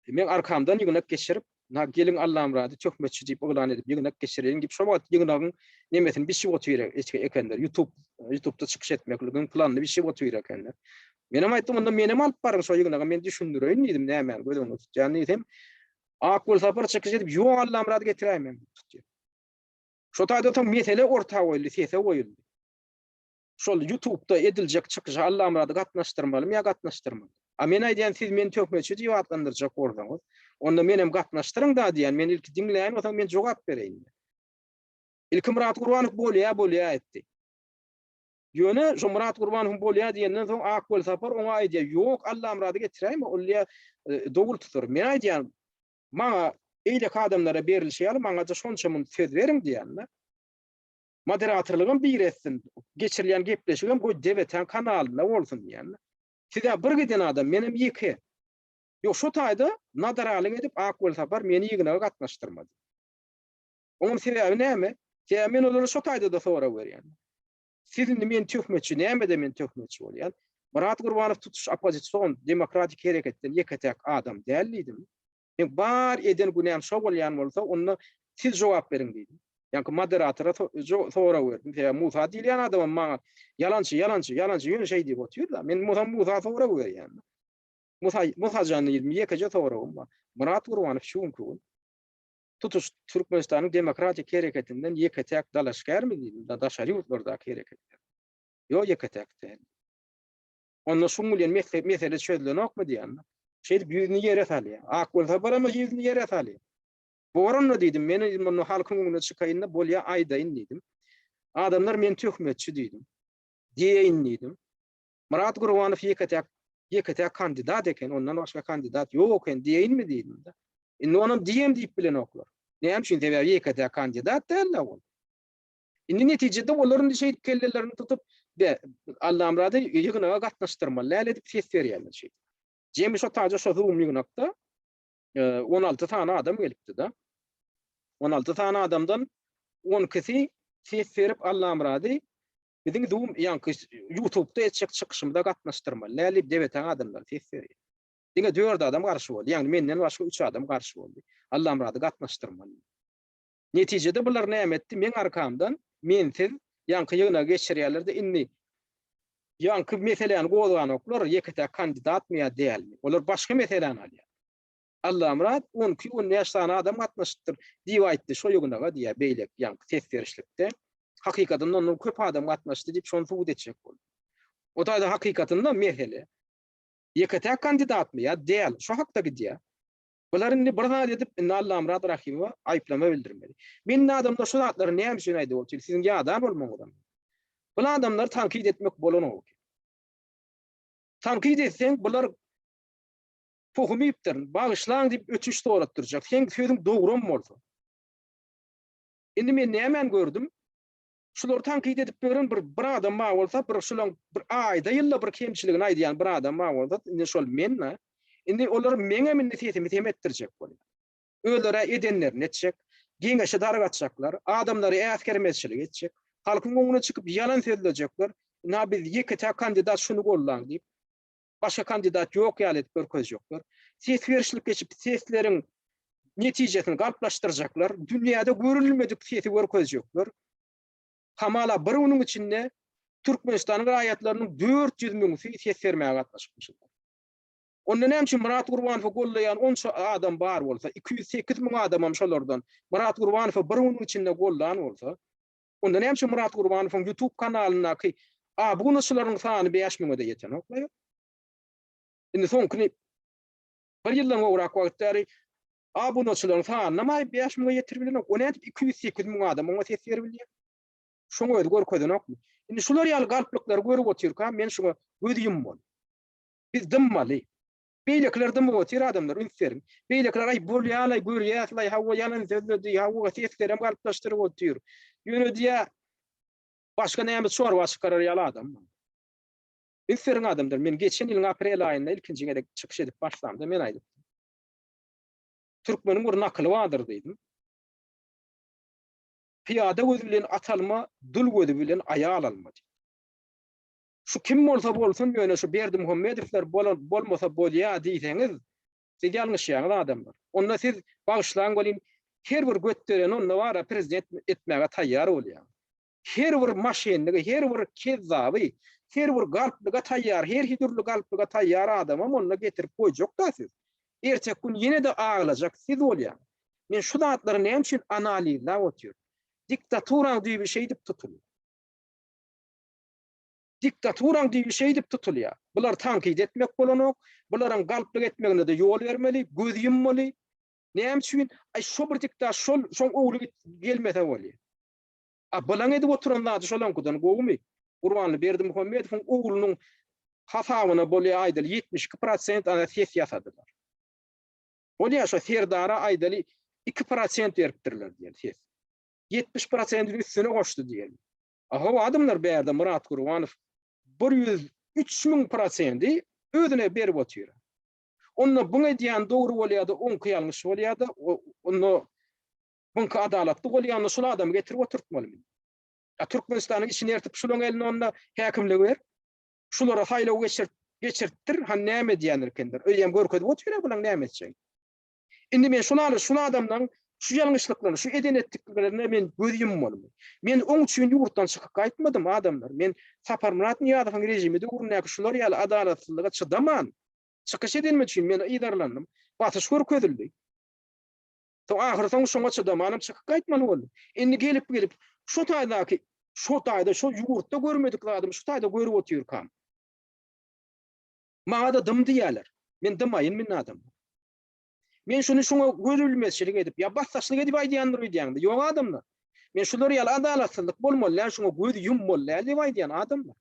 men arkamdan ýygnak geçirip, na geliň Allamyrady töhmetçi diýip yglan edip ýygnak geçireýin diýip şo wagt ýygnagyň nemesini biçip otyr ekenler. YouTube YouTube-da çykyş etmekligiň planyny biçip otyr ekenler. Menem aýtdym, onda menem alyp baryň şo ýygnaga, men düşündireýin diýdim, nämäni göz öňünde tutýan diýsem, Ak Welsapar çykyş edip, Ýok Allamyrady getiräýmäň diýip tutýar. Şo taýda soň mesele orta goýuldy, sese goýuldy. Şol ýutubda ediljek çykyşa Allamyrady gatnaşdyrmalymy ýa gatnaşdyrmaly? A men aýdýan siz meni töhmetçi diýip atlandyrjak bolsaňyz, onda menem gatnaşdyryň-da diýýän, men ilki diňläýin, onsoň men jogap bereýin diýýän. Ilki Myrat Gurbanow bolýa, bolýa etdi. Ýöne şo Myrat Gurbanowyň bolýa diýenden soň Ak Welsapar oňa aýdýar, Ýok, Allamyrady getiräýme, ol diýýär, dowul tutar. Men aýdýan, maňa eýleki adamlara berilişi ýaly maňa-da şonça munt söz beriň diýýän-de. Moderatorlygam biri etsin, geçirilýän gepleşigem goý DBT-niň kanalynda bolsun diýýän-de. Siz-ä bir giden adam, menem ýeke. Ýok, şo taýda nadaralyk edip Ak Welsapar meni ýygnaga gatnaşdyrmady. Onuň sebäbi näme? Sebäbi men olara şo taýda-da sorag berýän. Siz indi meni töhmetçi, nämede men töhmetçi bolýan? Myrat Gurbanow tutuş oppozision demokratik hereketden ýeke-täk adam däl diýdim. Men bar eden günäm şo bolýan bolsa, onda siz jogap beriň diýdim. Ýaňky moderatora sorag berdim. Sebäbi Musa diýilýän adamam maňa ýalançy, ýalançy, ýalançy ýöne şeý diýip otyr-da. Men Musa Musa sorag berýän. Musa, Musa jan diýdim, ýekeje soragym bar. Myrat Gurbanow şu günki gün tutuş Türkmenistanyň demokratik hereketinden ýeke-täk dalaşgärmi diýdim, da daşary ýurtlardaky hereketler. Ýok, ýeke-täk däl. Onda şuň bilen mesele çözülenokmy diýýän. Şeýdip ýüzüni ýere salýar. Ak bolsa barama ýüzüni ýere salýar. Bor onda diýdim, men muny halkyň öňüne çykaýyn-da, bolýa aýdaýyn diýdim. Adamlar men töhmetçi diýdim. Diýeýin diýdim. Myrat Gurbanow ýeke-täk ýeke-täk kandidat eken, ondan başga kandidat ýok eken diýeýinmi diýdim-de. Indi onam diýem diýip bilenoklar. Näme üçin? Sebäbi ýeke-täk kandidat däl-de ol. Indi netijede olar indi şeýdip kellelerini tutup, be, Allamyrady ýygnaga gatnaşdyrmaly däl edip ses berýärler şeýdip. Jemi şo taýda şo Zoom ýygnakda 16 sany adam gelipdi-de. 16 sany adamdan 12-si ses berip Allamyrady Biziň Zoom ýaňky YouTube'da etjek çykyşymyza gatnaşdyrmaly däl diýip DBT adamlar ses berýär. Diňe 4 adam garşy boldy. Ýagny menden başga 3 adam garşy boldy. Allamyrady gatnaşdyrmaly. Netijede bular näme etdi? Meň arkamdan mensiz ýaňky ýygnagy geçirýärler-de indi ýaňky meseläni gozganoklar, ýeke-täk kandidatmy ýa dälmi? Olar başga meseläni alýar. Allamyrat on iki, on bäş sany adam gatnaşypdyr diýip aýtdy şo ýygnaga diýýär beýleki ýaňky ses berişlikde. Hakykatynda ondan köp adam gatnaşdy diýip şony subut etjek boldy. O taýda hakykatynda mesele. Ýeke-täk kandidatmy ýa däl, şo hakda gidýär. Bular indi bir zat edip, indi Allamyrat Rahymowa aýyplama bildirmeli. Men indi adamlar şu zatlary näme üçin aýdyp otyryn, siziň ýadan bolmagyňyzam. Bul adamlary tankyt etmek bolanok eken. Tankyt etseň, bular pohum iýipdirin, bagyşlaň diýip ötünç soratdyrjak. Seň sözüň dogram bolsa. Indi men nämäni gördüm? Şulary tankyt edip ýören bir bir adam bar bolsa, bir şulaň bir aýda ýylda bir kemçiligini aýdýan bir adam bar bolsa, indi şol men-de. Indi olar meňem indi sesimi sem etdirjek bolýar. Özleri edenlerini etjek, geňeşi dargatjaklar, adamlary äsgermezçilik etjek, halkyň öňüne çykyp ýalan sözlejekler, ynha biz ýeke-täk kandidat şuny gollaň diýip, başga kandidat ýok ýaly edip görkezjekler. Ses berişlik geçip sesleriň netijesini galplaşdyrjaklar, dünýäde görülmedik sesi görkezjekler. Hamala bir günüň içinde Türkmenistanyň raýatlarynyň 400 müňüsi ses bermäge gatnaşypmyşlar. Onda näme üçin Myrat Gurbanowy gollaýan onça adam bar bolsa, 208 müň adamam şolardan Myrat Gurbanowy bir günüň içinde gollan bolsa, onda näme üçin Myrat Gurbanowyň YouTube kanalyndaky abunaçylaryň sany 5 müňe-de ýetenok? Indi soňky bir ýyldan gowrak wagt bäri abunaçylaryň sanynam aý 5 müňe ýetirip bilenok. O nädip 208 müň adam oňa ses berip bilýär? Şoň özi görkezenokmy? Indi şular ýaly galplyklary görüp otyrkam men şuňa göz ýummaly. Biz dymmaly. Beýlekiler dymyp otyr adamlar üns beriň. Beýlekiler aý bolýalaý görýäslaý hawa ýalan sözledi hawa seslerem galplaşdyryp otyr. Ýöne diýä başga näme çorba çykarar ýaly adam. Üns beriň adamlar men geçen ýylyň aprel aýynda ilkinji gezek çykyş edip başlamda men aýdypdym. Türkmeniň bir nakyly bardyr diýdim. Pyýada gözi bilen at alma, dul gözi bilen aýal alma diýip. Şu kim bolsa bolsun ýöne şu Berdimuhamedowlar bolan bolmasa bolýa diýseňiz siz ýalňyşýaňyz adamlar. Onda siz bagyşlaň welin her bir götdereni onda bara prezident etmäge taýýar bolýaňyz. Her bir maşenligi, her bir kezzaby, her bir galplyga taýýar, her dürli galplyga taýýar adamam onda getirip goýjak-da siz. Erteki gün ýene-de aglajak siz bolýaňyz. Men şu zatlary näme üçin analizläp otyryn? Diktaturaň düýbi şeýdip tutulýar. Diktaturaň düýbi şeýdip tutulýar. Bulary tankyt etmek bolanok, bularyň galplyk etmegine-de ýol bermeli, göz ýummaly. Näme üçin? Aý şo bir dikta şol şoň ogly gelmese bolýar. A bulaň edip oturan zady şolaňkydan gowumy? Gurbanly Berdimuhamedowyň oglunyň hasabyna bolýar aýdaly 72 prosent ana ses ýasadylar. Bolýar şo Serdara aýdaly 2 prosent beripdirler diýeli ses. 70 prosentini üstüne goşdy diýeli. Ahow adamlar bärde Myrat Gurbanow 103 müň prosendi özüne berip otyr. Onda buň edýän dogry bolýada oňky ýalňyş bolýada onda buňky adalatly bolýa onda şul adamy getirip oturtmaly men. A Türkmenistanyň içini ertip şulaň eline onda häkimligi ber. Şulara saýlaw geçirt geçirtdir han näme edýändirkendir. Öýem görkezip otyr bulaň näme etjegini. Indi men şul aly, şul adamlaryň şu ýalňyşlyklaryny, şu eden etdiklerine men göz ýummalymy? Men oň üçin ýurtdan çykyp gaýtmadym, adamlar. Men Saparmyrat Nyýazowyň režimi döwründäki şular ýaly adalatsyzlyga çydaman, çykyş edenim üçin men yzarlandym, basyş görkezildi. Soň ahyrsoňy şoňa çydamanam çykyp gaýtmaly boldum. Indi gelip-gelip şo taýdaky, şo taýda, şo ýurtda görmedik zadymy şu taýda görüp otyrkam. Maňa-da dym diýýärler. Men dymaýyn mindi adamlar. Men şuny şuňa görülmezçilik edip, ýa basdaşlyk edip aýdýandyr öýdýäňmi? Ýok adamlar. Men şular ýaly adalatsyzlyk bolmaly däl, şuňa göz ýummaly däl diýip aýdýan adamlar.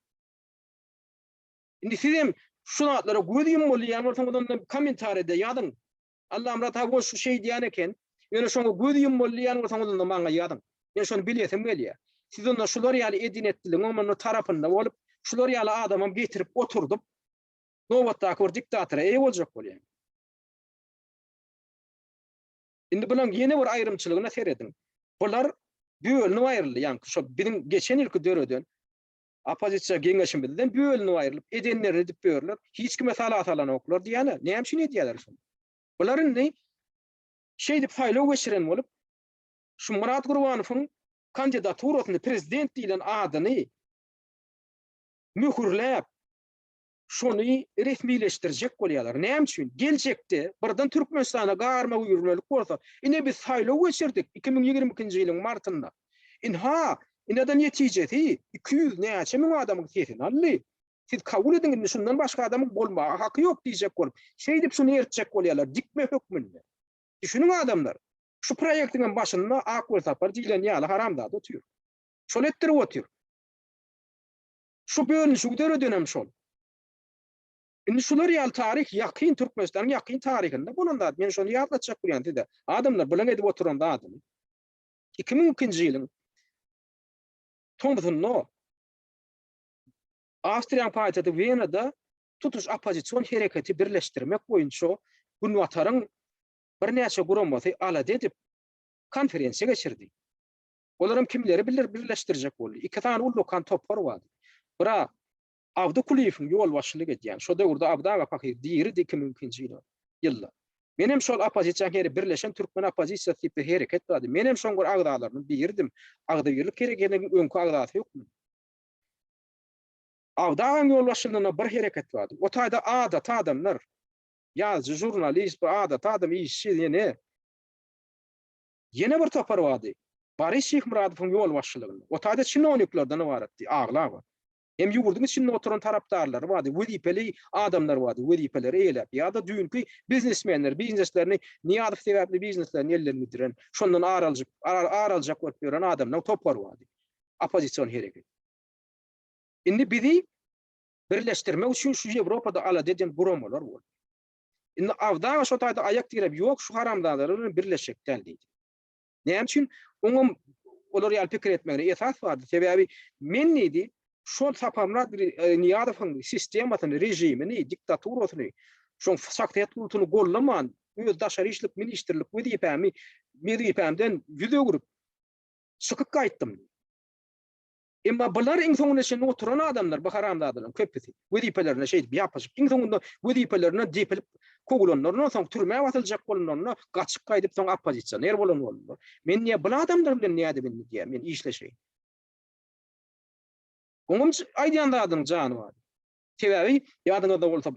Indi siz hem şu zatlara göz ýummaly diýýän bolsaňyz onda kommentariýada ýazyň. Allamyrat aga goşgy şeý diýýän eken. Ýöne şoňa göz ýummaly diýýän bolsaňyz onda maňa ýazyň. Men şony bilesim gelýär. Siz onda şular ýaly edin-etdiligiň onda tarapynda bolup, şular ýaly adamam getirip oturdyp, nobatdaky bir diktatora eýe boljak bolýaňyz. Indi bulaň ýene bir aýrymçylygyna serediň. Bular bölünip aýryldy, ýaňky şo biziň geçen ýylky döreden oppozisiýa geňeşimizden bölünip aýrylyp, edenlerini edip ýörler. Hiç kime sala salanoklar diýýäne. Näme üçin edýärler şony? Bular indi şeýdip saýlaw geçiren bolup, şu Myrat Gurbanowyň kandidaturasyny, prezident diýlen adyny möhürläp, şony resmileşdirjek bolýarlar. Näme üçin? Geljekde birden Türkmenistana garma-güýrmelik bolsa, ine biz saýlaw geçirdik 2022-nji ýylyň martynda. Ynha, ine-de netijesi, 200 näçe müň adamyň sesini aldy. Siz kabul ediň indi şundan başga adamyň bolmaga haky ýok diýjek bolup, şeýdip şuny eritjek bolýarlar dikme hökmünde. Düşüniň adamlar, şu proýektiň hem başynda Ak Welsapar diýlen ýaly haramzada otyr. Şol etdirip otyr. Şu bölünişigi döredenem şol. Indi şular ýaly taryh ýakyn Türkmenistanyň ýakyn taryhynda bolan zat. Men şony ýatlatjak bolýan size. Adamlar bulaň edip oturan zadyny. 2002-nji ýylyň tomsunda Awstriýanyň paýtagty Wenada tutuş oppozision hereketi birleşdirmek boýunça Günbataryň birnäçe guramasy alada edip, konferensiýa geçirdi. Olaram kimleri birleşdirjek boldy? Iki sany ullakan topar bardy. Bira Abdy Kulyýewiň ýolbaşçylyk edýän, şo döwürde Abdy aga pahyr diridi 2002-nji ýylda. Menem şol oppozisiýanyň heri Birleşen türkmen oppozisiýasy diýip bir hereket bardy. Menem şoň bir agzalarynyň biridim. Agzybirlik hereketiniň öňki agzasy hökmünde. Abdy agaň ýolbaşçylygynda bir hereket bardy. O taýda adaty adamlar, ýazyjy, žurnalist, bir adaty adam, işçi ýene. Ýene bir topar bardy. Boris Şyhmyradowyň ýolbaşçylygynda. O taýda çinowniklerden ybaratdy, aglaba. Hem ýurduň içinde oturan tarapdarlary bardy, wezipeli adamlar bardy, wezipeleri eýeläp, ýa-da düýnki biznesmenler, bizneslerini Nyýazow sebäpli bizneslerini elden gidiren, şondan ar aljyk, ar aljak bolup ýören adamlaryň topary bardy. Oppozision hereket. Indi bizi birleşdirmek üçin şu Ýewropada alada eden guramalar boldy. Indi Abdy aga şo taýda aýak diräp, ýok şu haramzadalar bilen birleşjek däl diýdi. Näme üçin? Oňam olar ýaly pikir etmegine esas bardy. Sebäbi men diýdi, şol Saparmyrat e, Nyýazowyň sistemasyny, režimini, diktaturasyny, şoň şahsyýet kultuny gollaman, öz daşary işlik ministrlik wezipämi, wezipämden ýüz öwrüp, çykyp gaýtdym. Emma bular iň soňuna çenli oturan adamlar, bu haramzadalaryň köpüsi wezipelerine şeýdip ýapyşyp, iň soňunda wezipelerinden depilip kowulanlaryndan soň, türmä basyljak bolanlarynda gaçyp gaýdyp soň oppozisioner bolan boldular. Men diýýär, bul adamlar bilen nädip indi diýýär, men işleşeýin. Oňam aýdýan zadynyň jany bar. Sebäbi ýadyňyzda bolsa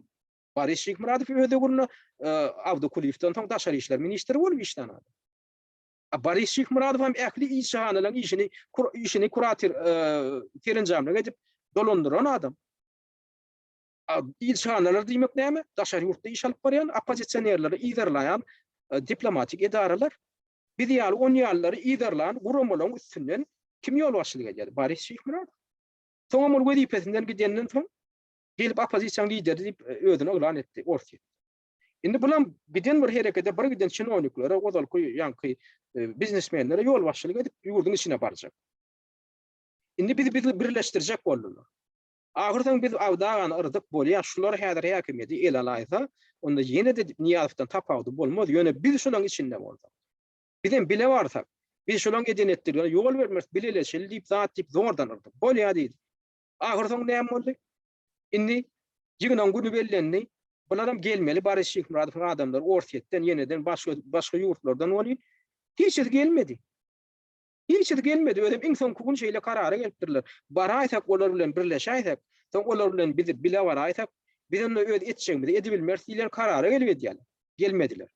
Boris Şyhmyradow öz döwründe Abdy Kulyýewden soň daşary işler ministri bolup işlän adam. Boris Şyhmyradow hem ähli ilçihanalaryň işini işini kurator serenjamlyk edip dolandyran adam. Ilçihanalar diýmek näme? Daşary ýurtda iş alyp barýan oppozisionerleri yzarlaýan diplomatik edaralar. Biz ýaly on ýalylary yzarlan guramalaryň üstünden kim ýolbaşçylyk edýärdi? Boris Şyhmyradow. Soňam ol wezipesinden gidenden soň gelip oppozisiýanyň lideri diýip özüni yglan etdi Orsýet. Indi bulam giden bir herekete bir giden çinowniklere, ozalky ýaňky e, biznesmenlere ýolbaşçylyk edip ýurduň içine barjak. Indi bizi bizi birleşdirjek boldular. Ahyrsoň biz Abdy agany yrdyk, bolýar, şular häzir häkimiýeti ele alaýsa, onda ýene-de Nyýazowdan tapawudy bolmaz, ýöne biz şolaň içinde bolsak. Bizem bile barsak, biz şolaň eden etdigine ýol bermeris, bileleşeli diýip zat diýip zordan yrdyk. Bolýar diýdik. Ahyrsoňy näme boldy? Indi ýygnagyň güni bellendi. Bularam gelmeli Boris Şyhmyradowyň adamlary Orsýetden, ýeneden başga başga ýurtlardan welin, hiçisi gelmedi. Hiçisi gelmedi. Özem iň soňky gün şeýle karara gelipdirler. Baraýsak olar bilen birleşäýsek, soň olar bilen biz bile baraýsak, biz onda öz etjegimizi edibilmeris diýlen karara gelip edýärler. Gelmediler.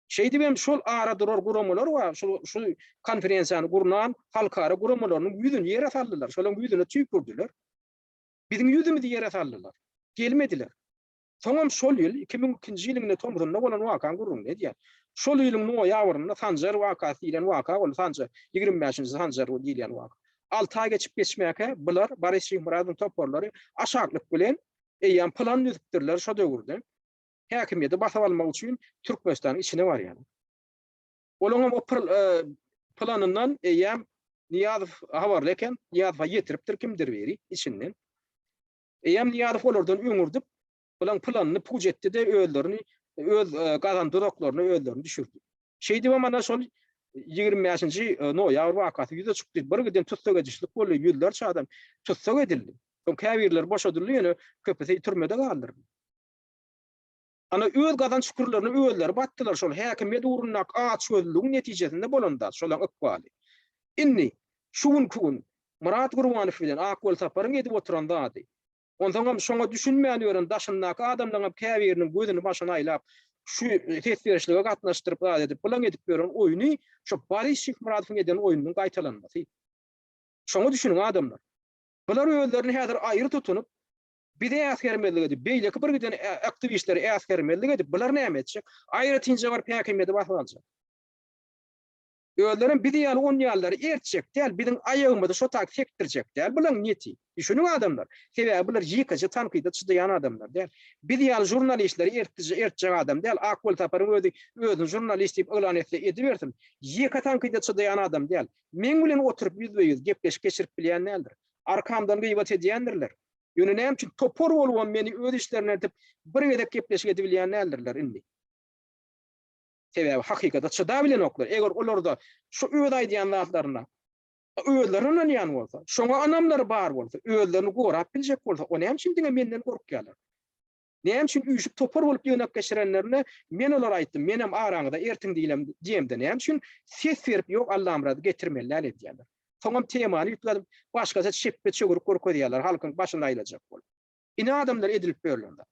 Şeýdibem şol ara durar guramalar bar, şol şu konferensiýany gurnan halkara guramalarynyň ýüzüni ýere saldylar, şolaryň ýüzüne tüýkürdiler. Biziň ýüzümizi ýere saldylar. Gelmediler. Soňam şol ýyl, 2002-nji ýylyň ine tomsunda bolan wakany gürrüňini edýän. Şol ýylyň noýabrynda Sanjar wakasy diýlen waka boldy, Sanjar, 25-nji Sanjar diýilýän waka. Alty aý geçip geçmäkä bular, Boris Şyhmyradowyň toparlary aşaklyk bilen eýýäm plan düzüpdirler şo döwürde. Häkimiýeti basyp almak üçin Türkmenistanyň içine barýarlar. Olaňam o e, planyndan eýýäm Nyýazow habarly eken, Nyýazowa ýetiripdir kimdir biri içinden. Eýýäm Nyýazow olardan öňürdip, bulaň planyny puç etdi-de özlerini öz e, gazan duzaklaryna özlerini düşürdi. Şeýdibem ana şol 25-nji e, noýabr wakasy ýüze çykdy. Bir giden tussag edişlik boldy, ýüzlerçe adam tussag edildi. Soň käbirleri boşadyldy, ýöne köpüsi türmede galdyryldy. Ana öz gazan çukurlaryna özleri batdylar şol häkimiýet ugrundaky açgözlügiň netijesinde bolan zat şolaň ykbaly. Indi şu günki gün Myrat Gurbanow bilen Ak Welsaparyň edip oturan zady. Onsoňam şoňa düşünmän ýören daşyndaky adamlaňam käbiriniň gözüni başyny aýlap şu ses berişlige gatnaşdyryp zat edip bulaň edip ýören oýny şo Boris Şyhmyradowyň eden oýnunyň gaýtalanmasy. Şoňa düşüniň adamlar. Bular özlerini häzir aýry tutunyp. Bizi äsgermezlik edip, beýleki bir giden aktiwistleri äsgermezlik edip, bular näme etjek? Aýratynja baryp häkimiýeti basyp aljak. Özlerem bizi ýaly on ýalylary ertjek däl, biziň aýagymyzy şo tak sekdirjek däl bulaň niýeti. Düşüniň adamlar. Sebäbi bular ýekeje tankyda çydaýan adamlar däl. Biz ýaly žurnalistleri ertjek adam däl. Ak Welsaparyň özi özüni žurnalist diýip yglan etse edibersin. Ýeke tankyda çydaýan adam däl. Meň bilen oturyp ýüzbe-ýüz gepleşik geçirip bilýän däldir. Arkamdan gybat edýändirler. Ýöne näme üçin topar bolubam meni öz işlerine ertip bir gezek gepleşik edibilýän däldirler indi. Sebäbi hakykata çydabilenoklar. Eger olarda şu öz aýdýan zatlaryna özleri ynanýan bolsa, şoňa ynamlary bar bolsa, özlerini gorap biljek bolsa, o näme üçin diňe menden gorkýarlar? Näme üçin üýşüp topar bolup ýygnak geçirenlerinde men olara aýtdym, menem araňyza ertiň diýlem diýemde näme üçin ses berip ýok Allamyrady getirmeli däl edýärler. Soňam temany üýtgedip başgaça çepbe çöwrüp görkezýärler halkyň başyny aýlajak bolup. Ine adamlar edilip ýörlen zat.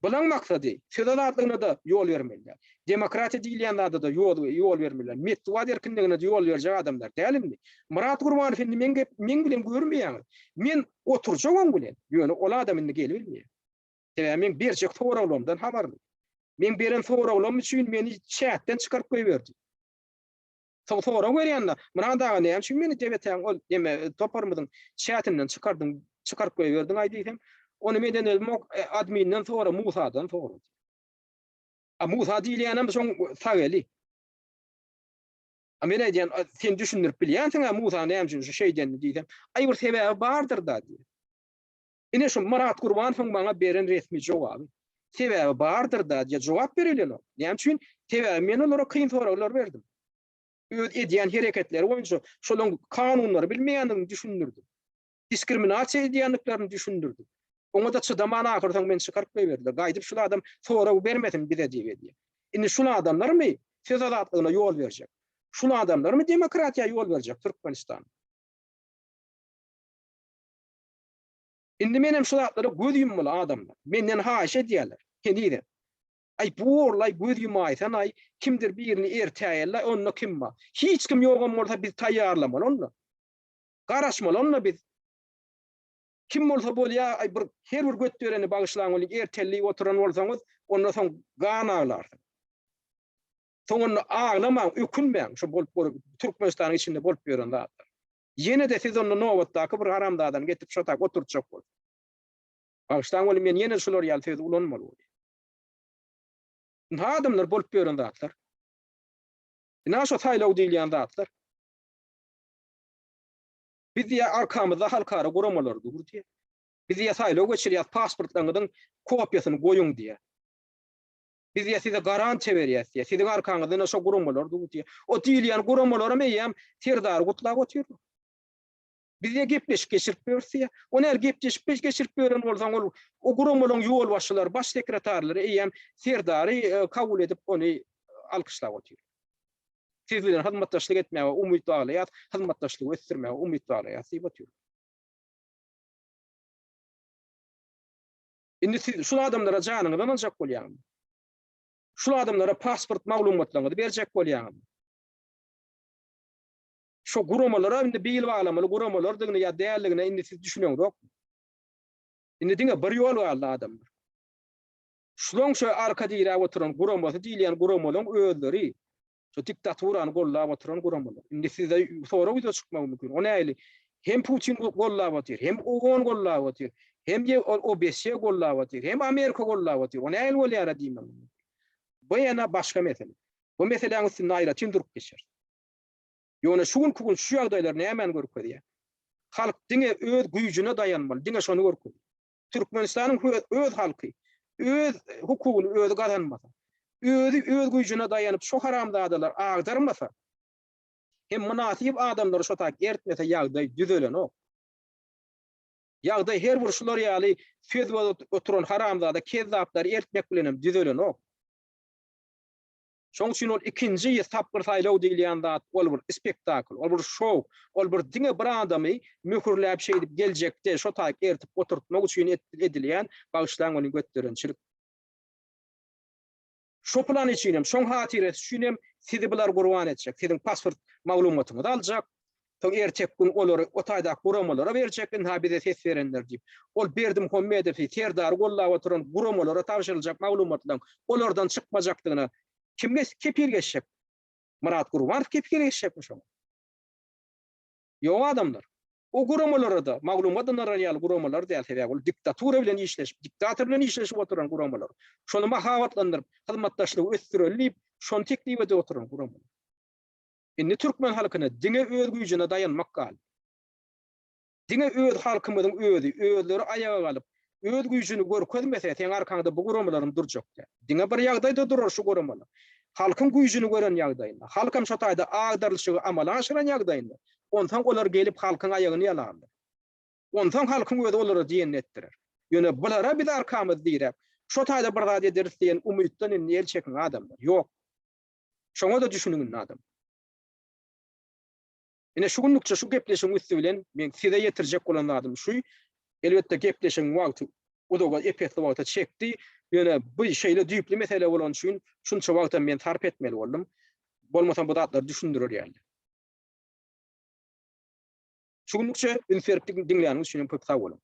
Bulaň maksady, söz azatlygyna-da ýol bermeli däl. Demokratiýa diýilýän zada-da ýol ýol bermeli däl. Metbugat erkinligine-de ýol berjek adamlar däl indi. Myrat Gurbanow indi meň gep meň bilen görmeýäňiz. Men oturjak oň bilen. Ýöne ol adam indi gelibilmeýär. Sebäbi meň berjek soraglarymdan habarly. Meň beren soraglarym üçin meni çäkden çykaryp goýberdi. Soň sorag berýände, Myrat aga näme üçin meni DBT-niň ol neme toparymyzyň çätinden çykardyň, çykaryp goýberdiň-aý diýsem, ony menden özüm e, adminden sora, Musadan sora. A Musa diýilýänem şoň sag eli. A men aýdýan, sen düşündirip bilýänsiň-ä Musa näme üçin şu şeýdenini diýsem, aý bir sebäbi bardyr-da diýýär. Ine şu Myrat Gurbanowyň maňa beren resmi jogaby. Sebäbi bardyr-da diýe jogap berilenok. Näme üçin? Sebäbi men olara kyn soraglar berdim. Öz edýän hereketleri boýunça şolaryň kanunlary bilmeýändigini düşündirdim. Diskriminasiýa edýändiklerini düşündirdim. Oňa-da çydaman ahyr soň meni çykaryp goýberdiler. Gaýdyp şul adam sorag bermesin bize diýip edýär. Indi şul adamlarmy söz azatlygyna ýol berjek? Şul adamlarmy demokratiýa ýol berjek Türkmenistanda? Indi menem şu zatlara göz ýummaly adamlar. Menden haýyş edýärler. Henizem. Aý borlaý göz ýumaýsanaý, kimdir birini ertäýeli onda kim bar? Hiç kim ýogam bolsa biz taýýarlamaly onda. Garaşmaly onda biz. Kim bolsa bolýa, aý bir her bir göt bereni bagyşlaň welin ertellip oturan bolsaňyz, onda soň gan aglarsyň. Soň onda aglamaň, ökünmäň şu bolup Türkmenistanyň içinde bolup ýören zatlar. Ýene-de siz onda nobatdaky bir haramzadany getirip şo taýda oturtjak bolup. Bagyşlaň welin men ýene şular ýaly sözi ulanmaly bolýan. Ynha adamlar bolup ýören zatlar. Ynha şo saýlaw diýilýän zatlar. Biz diýýär arkamyzda halkara guramalar dur diýýär. Biz diýýär saýlaw geçirýäs pasportlaryňyzyň kopiýasyny goýuň diýýär. Biz diýýär size garantiýa berýäs diýýär. Siziň arkaňyzda ine şo guramalar dur diýýär. O diýilýän guramalaram eýýäm Serdary gutlap otyrlar. Biz diýýär gepleşik geçirip ýörüs diýýär. O näl gepleşik geçirip ýören bolsaň ol o guramalaryň ýolbaşçylary, baş sekretarlary eýýäm Serdary e, kabul edip ony alkyşlap otyr. Siz bilen hyzmatdaşlyk etmäge umyt baglaýas, hyzmatdaşlygy ösdürmäge umyt baglaýas diýip otyr. Indi siz şul adamlara janyňyzdan aljak bolýaňyzmy? Şul adamlara pasport maglumatlaryňyzy berjek bolýaňyzmy? Şo guramalara indi bil baglamaly guramalardygyny ýa däldigine indi siz düşüneňzokmy? Indi diňe bir ýol galdy adamlar. Şulaň şo arka diräp oturan guramasy diýilýän guramalaryň özleri Şu diktaturany gollap oturan guramalar. Indi sizde sorag ýüze çykmagy mümkin. O nähili? Hem Putin gollap otyr, hem OON gollap otyr, hem OBSE gollap otyr, hem Amerika gollap otyr. O nähili bolýar diýmek mümkin. Bu ýene başga mesele. Bu meseläniň üstünde aýratyn durup geçeris. Ýöne şu günki gün şu ýagdaýlar nämäni görkezýär? Halk diňe öz güýjüne daýanmaly, diňe şony görkezýär. Türkmenistanyň öz halky öz hukugyny özi gazanmasa, özi öz güýjüne daýanyp şo haramzadalar agdarmasa, hem mynasyp adamlary şo taýk ertmese ýagdaý düzelenok. Ýagdaý her bir şular ýaly söz bolup oturan haramzada kezzaplary ertmek bilenem düzelenok. Şoň üçin ol ikinji tapgyr saýlaw diýilýän zat ol bir spektakl, ol bir şou, ol bir diňe bir adamy möhürläp şeýdip geljekde şo taýyk ertip oturtmak üçin edilýän bagyşlaň ony götderençilik. Şo plan üçin hem, şoň hatyrasy üçin hem sizi bular gurban etjek, siziň pasport maglumatyňyzy aljak. Soň erteki gün olary o taýdaky guramalara berjek, ynha bize ses berenler diýip. Ol Berdimuhamedowy, Serdary gollap oturan guramalara tabşyryljak maglumatlaryň olardan çykmajakdygyna kim kepil geçjek? Myrat Gurbanow kepil geçjekmi şoňa? Ýok adamlar. O guramalara-da maglumat ynarar ýaly guramalar däl, sebäbi ol diktatura bilen işleşip, diktator bilen işleşip oturan guramalar. Şony mahabatlandyryp, hyzmatdaşlygy ösdüreli diýip, şony teklip edip oturan guramalar. Indi türkmen halkyna diňe öz güýjüne daýanmak galdy. Diňe öz halkymyzyň özi, özleri aýaga galyp, öz güýjüni görkezmese, seň arkaňda bu guramalaryň durjak däl. Diňe bir ýagdaýda durar şu guramalar. Halkyň güýjüni gören ýagdaýynda, halkam şo taýda agdarylyşygy amala aşyran ýagdaýynda, onsoň olar gelip halkyň aýagyny ýalarlar. Onsoň halkyň özi olara diýenini etdirer. Ýöne bulara biz arkamyzy diräp, şo taýda bir zat ederis diýen umytdan indi el çekiň adamlar. Ýok. Şoňa-da düşüniň indi adam. Ine şu günlükçe şu gepleşigiň üsti bilen men size ýetirjek bolan zadym şu. Elbetde gepleşigiň wagty uzaga ep-esli wagta çekdi. Ýöne bu şeýle düýpli mesele bolany üçin şunça wagtam men sarp etmeli boldum. Bolmasam bu zatlary düşündirer ýaly. Şu günlükçe üns berip diňläniňiz üçin hem köp sag boluň.